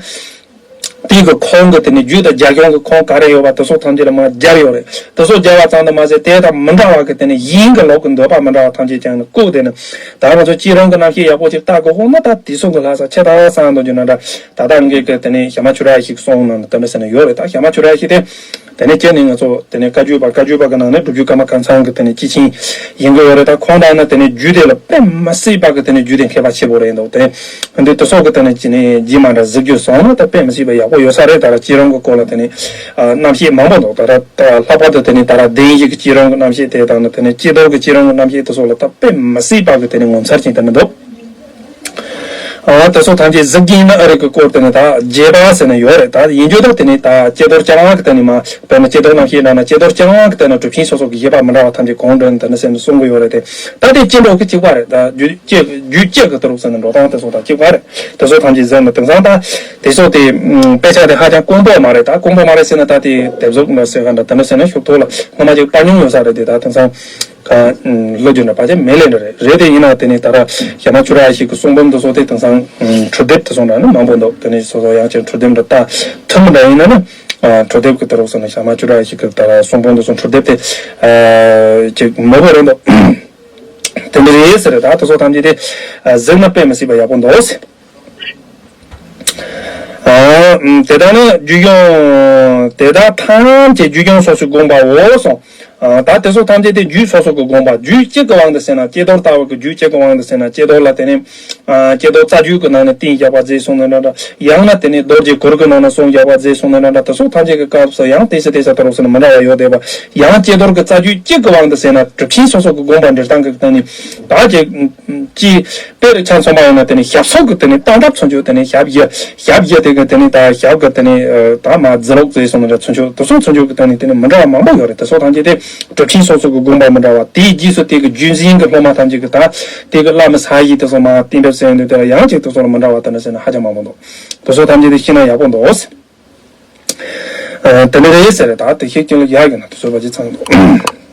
དེའི་གི་ཁོང་གི་དེ་ནས་རྒྱུད་དང་རྒྱ་གཞུང་གི་ཁོང་ག་རེ་ཡོད་པ་དེ་སོགས་ཐམས་ཅད་ལ་མར་སྦྱར་ཡོད་རེད། དེ་སོགས་སྦྱར་བ་ཙམ་དུ་མ་ཟད་དེ་དང་མི་འདྲ་བ་གི་དེ་ནས་གཞན་གྱི་ལུགས་ཀྱི་འདོད་པ་མི་འདྲ་བ་ཐམས་ཅད་ཀྱང་ནི་བཀུག་དེ་ནི་ད་ང་ཚོ་སྐྱེ་རུང་གི་རྣམ་ཤེས་ཡག་པོ་ཅིག་བལྟ་དགོས་ཧོ་ན་ད་དེ་སོགས་ཀྱི་ལྷ་ས་ཆེ་ད་སང་དུ་འཇུ་ན་འདྲ། ད་ལྟ་ངས་གི་དེ་ནས་ཞྭ་དམར་ཆུ་བྲག་ཡེ་ཤེས་ཀྱི་གསུང་ནང་དུ་དེ་འདྲ་ཟེར་ནས་ཡོད་རེད། ད་ཞྭ་དམར་ཆུ་བྲག་ཡེ་ཤེས་དེ། དེ་ནས་ཁྱེད་ནི་ང་ཚོ་དེ་ནས་བཀའ་བརྒྱུད་པ་བཀའ་བརྒྱུད་པ་གི་ནང་ནས་སྒྲུབ་བརྒྱུད་ཀརྨ་ཁང་ཚང་གི་དེ་ནས་སྐྱེས་ཆེན་ཡིན་གི་ཡོད་རེད། ད་ཁོང་དང་ནི་དེ་ནས་རྒྱུད་དེ་ལ་དཔེ་མི་སྲིད་པ་གི་དེ་ནས་རྒྱུད་དེ་མཁས་པ་ཆེ་པོ་རེད་འདུག། དེ་འདི་དེ་སོགས་གི་དེ་ནས་ཅི་ནས་རྗེས་མ་འདྲ་གཟིགས་རྒྱུ་སོང་ན་ད་དཔེ་མི་སྲིད་པ་ཡག་པོ་ཡོད་ས་རེད། ད་ར་སྐྱེ་རུང་གི་སྐོར་ལ་དེ་ནས་རྣམ་བཤད་མང་པོ་འདུག། ད་ར་ད་ལྷག་པར་དུ་དེ་ནས་ད་ར་བདེན་བཞི་གི་སྐྱེ་རུང་གི་རྣམ་བཤད་དེ་དང་ནི་དེ་ནས་སྐྱེ་རྡོར་གི་སྐྱེ་རུང་གི་རྣམ་བཤད་དེ་སོགས་ལ་ད་དཔེ་མི་སྲིད་པ་གི་དེ་ནས་ངོ་མཚར་ཅན་དེ་འདྲ་འདུག། ཨ་དེ་ཚོ་ཐམས་ཅད་གཟིགས་ཀྱིན་ན་ཨ་རི་གི་སྐོར་དེ་ནི་ད་རྒྱས་པ་ཟེར་ནས་ཡོད་རེད། ད་ཡིན་རྒྱུ་ད་དེ་ནི་ད་སྐྱེ་རྡོར་རྐྱང་བ་གི་དེ་ནི་མ་དཔེར་ན་སྐྱེ་རྡོར་རྣམ་བཤད་ན་ན་སྐྱེ་རྡོར་རྐྱང་བ་གི་དེ་ནི་གྲུབ་ཆེན་སོ་སོ་གི་བཞེད་པ་མི་འདྲ་བ་ཐམས་ཅད་གང་འདྲ་ནི་དེ་ནི་ཟེར་ནས་གསུང་གི་ཡོད་རེད་དེ། ད་དེ་སྐྱེ་འགྲོ་གི་གཅིག་པ་རེད། ད་རྒྱུད་སྐྱེ་རྒྱུད་སྐྱེ་གི་དུ་རུག་ཟེར་ནས་འགྲོ་སྟངས་དེ་ཚོ་ད་གཅིག་པ་རེད། དེ་ཚོ་ཐམས་ཅད་ཟེར་ནས་དེང་སང་ད་དེ་ཚོ་དེ་དཔེ་ཆ་དེ་ཧ་ཅང་དཀོན་པོ་མ་རེད། ད་དཀོན་པོ་མ་རེད་ཟེར་ན་ད་དེ་དེབ་གཟུགས་འདྲ་ཟེར་ག་འདྲ་དེ་འདྲ་ཟེར་ན་ཤུགས་ཐོག་ལ་སྔོན་མ་ཅིག་པར་ཉུང་ཡོད་ས་རེད་དེ། ད་དེང་སང་ཀ་ལོ་རྒྱུས་འདྲ་ཕལ་ཆེར་མེད་ལེ་འདྲ་རེད། རེད་དེ་ཡིན་ན་དེ་ནས་ད་ར་ཞྭ་དམར་ཆུ་བྲག་ཡེ་ཤེས་ཀྱི་གསུང་འབུམ་དེ་ཚོ་དེ་དེང་སང་འཕྲུལ་དེབ་དེ་ཚོ་འདྲ་ནི་མང་པོ་འདུག། དེ་ནས་སོ་སོ་ཡང་ཅིག་འཕྲུལ་དེབ་འདྲ་ལྟ་ཐུབ་མི་འདྲ་ཡིན་ན་ནི་འཕྲུལ་དེབ་ཀྱི་དེ་རུག་སོང་ན་ཞྭ་དམར་ཆུ་བྲག་ཡེ་ཤེས་ཀྱི་ད་ར་གསུང་འབུམ་དེ་ཚོ་འཕྲུལ་དེབ་དེ་ཅིག་མི་དགོས་རེད་འདུག། དེ་འདྲ་རེད་ཟེར། ད་དེ་ཚོ་ཐམས་ཅད་དེ་གཟིགས་ན་དཔེ་མི་སྲིད་པ་ཡག་པོ་འདུག་ཟེར། ཨ། དེ་དག་ནི་རྒྱུད་གཞུང་། དེ་དག་ཐམས་ཅད་རྒྱུད་གཞུང་སོགས་སུ་དགོངས་པའོ་གསུངས། ཨ། ད་དེ་ཚོ་ཐམས་ཅད་དེ་རྒྱུད་སོགས་སུ་གི་དགོངས་པ། རྒྱུད་གཅིག་གི་དབང་དུ་ཟེར་ན་སྐྱེ་རྡོར་ལྟ་བུ་གི་རྒྱུད་གཅིག་གི་དབང་དུ་ཟེར་ན་སྐྱེ་རྡོར་ལ་དེ་ནི། ཨ། སྐྱེ་རྡོར་རྩ་རྒྱུད་ཀྱི་ནང་ནས་བསྟན་བཞག་པ་མཛད་སོང་ན་འདྲ་འདྲ། ཡང་ན་དེ་ནི་རྡོ་རྗེ་གུར་གྱི་ནང་ནས་གསུངས་བཞག་པ་མཛད་སོང་ན་འདྲ་འདྲ། དེ་ཚོ་ཐམས་ཅད་ཀྱི་སྐབས་སུ་ཡང་དེ་ཚོ་དེ་ཚོ་དེ་རུག་སོང་ན་མི་འདྲ་བ་ཡོད་བསྡད་པ། ཡང་སྐྱེ་རྡོར་གྱི་རྩ་རྒྱུད་གཅིག་གི་དབང་དུ་ཟེར་ན་གྲུབ་ཆེན་སོ་སོ་གི་དགོངས་པ་འགྲེལ་སྟངས་ཀྱི་སྟེང་ནས་ད་ཅིག་ཅིག་དཔེ་རུ་ཆ་མཚོན་པ་ཡིན་ན་དེ་ནི་ཞབས་སོར་གྱི་དེ་ནི་སྟངས་སྟབས་ཚུན་ཆོད་དེ་ནི་ཞབས་བཞི། ཞབས་བཞི་དེ་གི་དེ་ནི་ད་ཞབས་ཀྱི་དེ་ནི་ད་མ་རྫི་ལོག་ཟེར་སོང་ན་འདྲ་ཚུན་ཆོད་དེ་ཚོ་ཚུན་ཆོད་ཀྱི་དེ་ནི་དེ་ནི་མི་འདྲ་བ་མང་པོ་ཡོད་རེད། དེ་ཚོ་ཐམས་ཅད་དེ་ གྲུབ་ཆེན་སོ་སོ་གི་དགོངས་པ་མི་འདྲ་བ། དེའི་རྗེས་སུ་དེ་གི་རྒྱུད་འཛིན་གྱི་སློབ་མ་ཐམས་ཅད་ཀྱི་ད་དེ་གི་བླ་མའི་ས་གཞི་དེ་ཚོ་མར་གཏན་འབེབས་ཟེར་ཡོང་དུས། དེ་ལ་ཡང་ཅིག་དེ་ཚོ་ལ་མི་འདྲ་བ་དེ་འདྲ་ཟེར་ན་ཧ་ཅང་མང་པོ་འདུག་དེ་ཚོ་ཐམས་ཅད་དེ་ཤེས་ན་ཡག་པོ་འདུག་ཨ། དེ་འདྲ་རེད་ཟེར་རེད། ད་དེ་ཤེས་ཀྱི་ལ་ཡག་ཡོད་ན་དེ་ཚོ་བ་ཅིག་ཚང་འདུག